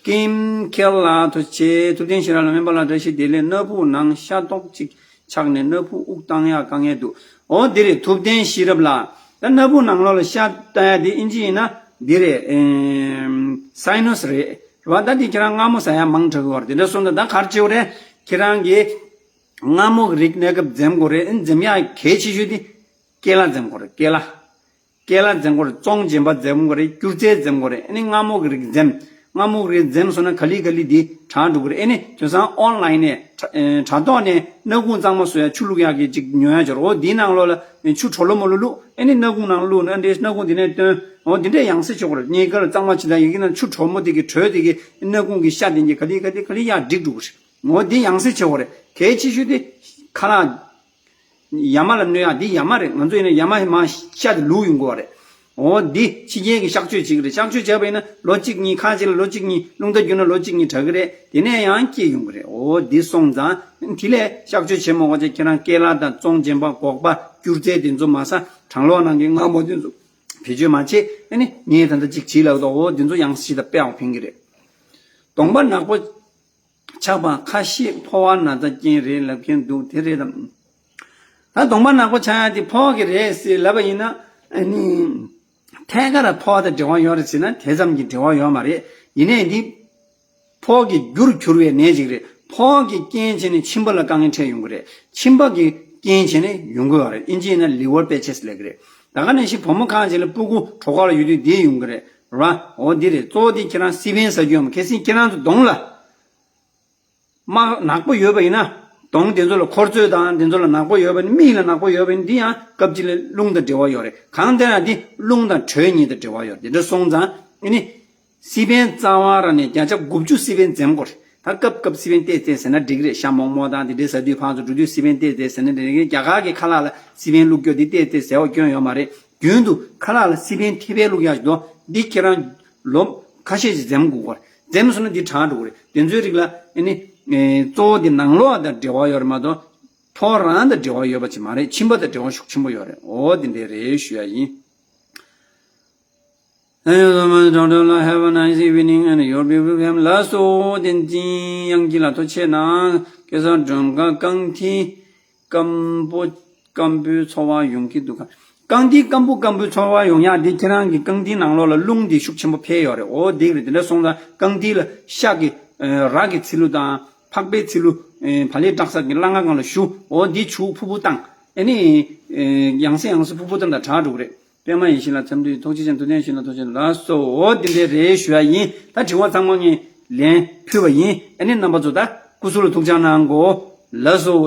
ཀིམ་ཁེལ་ལགས་ཐུགས་རྗེ་ཆེ། ཐུབ་བསྟན་ཤེས་རབ་ལགས་སྨན་པ་ལགས་བཀྲ་ཤིས་བདེ་ལེགས། སྣ་བུག་ནང་ཤ་རྡོག་གཅིག་ཆགས་ནས་སྣ་བུག་དབུགས་བཏང་ཡག་དཀའ་ངལ་འདུག་འོ་འདི་རེད། ཐུབ་བསྟན་ཤེས་རབ་ལགས། ད་སྣ་བུག་ནང་ལོགས་ལ་ཤ་བཏང་ཡག་འདི་ཨིན་ཇི་ཡིན་ན་འདི་རེད། ཨེམ། སའི་ནོ་སི་རེད། རེད་བ། ད་འདི་ཁྱེད་རང་མངར་མོ་ཟ་ཡག་མང་དྲགས་ཀྱི་ཡོད་རེད། དེ་འདྲ་སོང་ཙང་ད་ག་རེ་བྱེད་དགོས་རེད། ཁྱེད་རང་གིས་མངར་མོ་གི་རིགས་གནས་སྐབས་འཛེམ་དགོས་རེད། ཨེ་འཛེམ་ཡག་གལ་ཆེ་ཤོས་འདི་ཀེ་ལ་འཛེམ་དགོས་རེད། ཀེ་ལ། ཀེ་ལ་འཛེམ་དགོས་རེད། བཙོང་རྗེན་པ་འཛེམ་དགོས་རེད། སྐྱུར་རྫས་འཛེམ་དགོས་རེད། ཨ་ནི་མངར་མོ་གི་རིགས་འཛེམ། མངར་མོ་གི་རིགས་འཛེམ་སོང་ན་ག་ལེ་ག་ལེ་འདི་དྲག་འགྲོ་གི་རེད། ཨ་ནི་དེང་སང་ཨོན་ལ་ཡིན་ནས་དྲ་ཨེ་དྲ་ཐོག་ནས་སྣ་ཁུང་གཙང་མ་བཟོ་ཡག་ཆུ་བླུག་ཡག་གི་ཅིག་ཉོ་ཡག་ཅིག་ཡོད་རེད། འོ་འདིའི་ནང་ལོགས་ལ་ཆུ་དྲོ་ལོ་མོ་ལོ་བླུགས། ཨ་ནི་སྣ་ཁུང་ནང་བླུགས་ནས་ཨ་འདྲས་སྣ་ཁུང་འདི་ནས་བཏོན། འོ་འདི་འདྲས་ཡང་སེ་བྱེད་དགོས་རེད། སྙིང་གར་གཙང་མ་བྱེད་ད་ཡི་གེ་ནང་ཆུ་དྲོ་མོ་དེ་གི་དྲོད་དེ་གི་སྣ་ཁུང་གི་ཤ་དེ་གི་ག་ལེ་ག་ལེ་ག་ལེ་ཡག་འགྲིག་འགྲོ་གི་རེད། འོ་འདི་ཡང་སེ་བྱེད་དགོས་རེད། གལ་ཆེ་ཤོས་དེ་ཁ་ལག་ཡ་མ་ལ་གནོད་ཡག་འདི་ཡ་མ་རེད། ང་ཚོ་ཡིན་ན་ཡ་མ་མ་ཤ་དེ་བླུགས་ཡོང་དགོས་པ་རེད། འོ་འདི་ཕྱི་རྒྱལ་གྱི་གཤག་བཅོས་བྱེད་ཀྱི་རེད། གཤག་བཅོས་བྱས་པ་ཡིན་ན་ལོ་གཅིག་གཉིས་ཁ་ཅིག་ལ་ལོ་གཅིག་གཉིས་རླུང་རྟ་རྒྱུག་ན་ལོ་གཅིག་གཉིས་དྲག་གི་རེད། དེ་ནས་ཡང་སྐྱེ་ཡོང་གི་རེད། འོ་འདི་སོང་ཙང་དེ་ལས་གཤག་བཅོས་བྱེད་མ་དགོས་ཚེ་ཁྱེད་རང་ཀེ་ལ་དང་བཙོང་རྗེན་པ་སྒོག་པ་སྐྱུར་རྫས་དེ་ཚོ་མ་ཟ། གྲང་གློག་ནང་གི་མངར་མོ་དེ་ཚོ་བེད་སྤྱོད་མ་བྱེད། ཨ་ནི་ངས་ད་ལྟ་གཅིག་བྱེད་ལབ་འདུག་འོ་འདི་ཚོ་ཡང་སྲིད་ད་དཔེ་ཡག་ཕན་གི་རེད། གདོང་པ་ནག་པོ་ཆགས་པ་ཁ་ཤས་ཕོ་བ་ན་ཚ་རྐྱེན་རེད་ལབ་མཁན་འདུག་དེ་རེད་དམ། ད་གདོང་པ་ནག་པོ་ཆགས་ཡག་དེ་ཕོ་བ་གི་རེད་ཟེར་ལབ་པ་ཡིན་ན་ཨ་ནི། ཐད་ཀར་ཕོ་བ་དང་འབྲེལ་བ་ཡོད་རེད་ཟེར་ན་དེ་ཙམ་གྱི་འབྲེལ་བ་ཡོད་མ་རེད། ཡིན་ནའི་འདི་ཕོ་བ་གི་རྒྱུར་གྱུར་བའི་ནད་ཅིག་རེད། ཕོ་བ་གི་རྐྱེན་བྱས་ནས་མཆིན་པ་ལ་དཀའ་ངལ་འཕྲད་ཡོང་གི་རེད། མཆིན་པ་གི་རྐྱེན་བྱས་ནས་ཡོང་གི་ཡོད་རེད། ཨིན་ཇི་ཡིན་ན་ལི་ཝར་པེ་ཆེ་སི་ལབ་གི་རེད། ད་ག་ནང་བཞིན་བུ་མོ་ཁག་ཅིག་ལ་སྤུ་གུ་གྲོད་ཁོག་ལ་ཡོད་དུས་འདི་ཡོང་གི་རེད། ར། འོ་འདི་རེད། གཙོ་བོ་འདི་ཁྱེད་རང་སི་པན་ཟ་རྒྱུ་ཡོད་མ། གལ་སྲིད་ཁྱེད་རང་ཚོ་གདོང་ལ་དམར་ནག་པོ་ཡོད་པ་ཡིན་ན། གདོང་དེ་ཚོ་ལ་འཁོར་ཚོས་དང་དེ་ཚོ་ལ་ནག་པོ་ཡོད་པ་ཡིན་ན། མིག་ལ་ནག་པོ་ཡོད་པ་ཡིན་ན། འདི་ཡང་སྐབས་གཅིག་ལ་རླུང་དང་འབྲེལ་བ་ཡོད་རེད། གང་ལྟར་ཡང་འདི་རླུང་དང་དྲོད་གཉིས་དང་འབྲེལ་བ་ཡོད་རེད། དེ་འདྲ་སོང་ཙང་ཨ་ནི། སི་པན་རྩ་བ་རང་ནས་བརྒྱ་ཆ་དགུ་བཅུ་སི་པན་འཛེམ་དགོས་རེད། ད་སྐབས་སྐབས་སི་པན་ཏོག་ཙམ་ཟས་ན་འགྲིག་རེད། ཤ་མོག་མོག་དང་དེ་འདྲའི་ཟ་དུས་ཕར་ཚུར་འགྲོ་དུས་སི་པན་ཏོག་ཙམ་ཟས་ན་འགྲིག་རེད། རྒྱ་གར་གྱི་ཁ་ལག་ལ་སི་པན་བླུགས་རྒྱུ་དེ་ཏོག་ཙམ་ཟས་པ་སྐྱོན་ཡོད་མ་རེད། རྒྱུན་དུ་ཁ་ལག་ལ་སི་པན་ཐེབས་པའི་བླུགས་ཡག་ཞིག་འདུག་འདི་ཁྱེད་རང་ལོ་ཁ་ཤས་ཤིག་འཛེམ་དགོས་པ་རེད། འཛེམ་སོང་ན་འདི་དྲག་འགྲོ་གི་རེད། དེ་ཚོའི་རིགས་ལ་ཨ་ནི་གཙོ་བོ་འདི་ནང་ལོགས་དང་འབྲེལ་བ་ཡོད་རེད་མ་གཏོགས་ཕོ་རང་དང་འབྲེལ་བ་ཡོད་པ་ཅིག་མ་རེད། མཆིན་པ་དང་འབྲེལ་བ་ཤུགས་ཆེན་པོ་ཡོད་རེད། འོ་འདི་འདྲ་རེད་ཞུ་ཡ་ཡིན། Thank you so much, Doctor Lal. Have a nice evening and your beautiful family. ལགས་སོ། བསྟན་འཛིན་དབྱངས་སྐྱིད་ལགས་ཐུགས་རྗེ་ཆེ་གནང་། སྐལ་བཟང་སྒྲོལ་དཀར། རྐང་མཐིལ་སྐམ་པོ་སྐམ་པོའི་ཚོར་བ་ཡོང་གི་འདུག་ག་རྐང་མཐིལ་སྐམ་པོ་སྐམ་པོའི་ཚོར་བ་ཡོང་ཡག་འདི་ཁྱེད་རང་གི་རྐང་མཐིལ་ནང་ལོགས་ལ་རླུང་འདི་ཤུགས་ཆེན་པོ་འཕེལ་ཡོད་རེད། འོ་འདི་རེད། དེ་འདྲ་སོང་ཙང་རྐང་མཐིལ་ལ་ཤ་གི་ཨ་རག་གི་ཚིལ་ལུ་དང་ཕག་པའི་ཚིལ་ལུ་ཨ་བག་ལེབ་བཀྲག་ས་གི་སླ་ང་སྒང་ལ་བཞུ། འོ་འདི་བྱུག་ཕུར་བུ་བཏང་། ཨ་ནི་ཨ་ཡང་སེ་ཡང་སེ་ཕུར་བུ་བཏང་དང་དྲག་འགྲོ་གི་རེད། པད་མ་ཡིད་བཞིན་ལགས་འཚམས་འདྲི་ཐུགས་རྗེ་ཆེ། ཐུབ་བསྟན་ཡིད་བཞིན་ལགས་ཐུགས་རྗེ་ཆེ་ལགས་སོ། འོ་འདི་འདྲ་རེད་ཞུ་ཡ་ཡིན། ད་དྲི་བ་ཚང་མ་ངས་ལན་ཕུལ་བ་ཡིན། ཨ་ནི་རྣམ་པ་ཚོ་ད་སྐུ་གཟུགས་ལ་ཐུགས་ཅག་གནང་གོ་ལགས་སོ།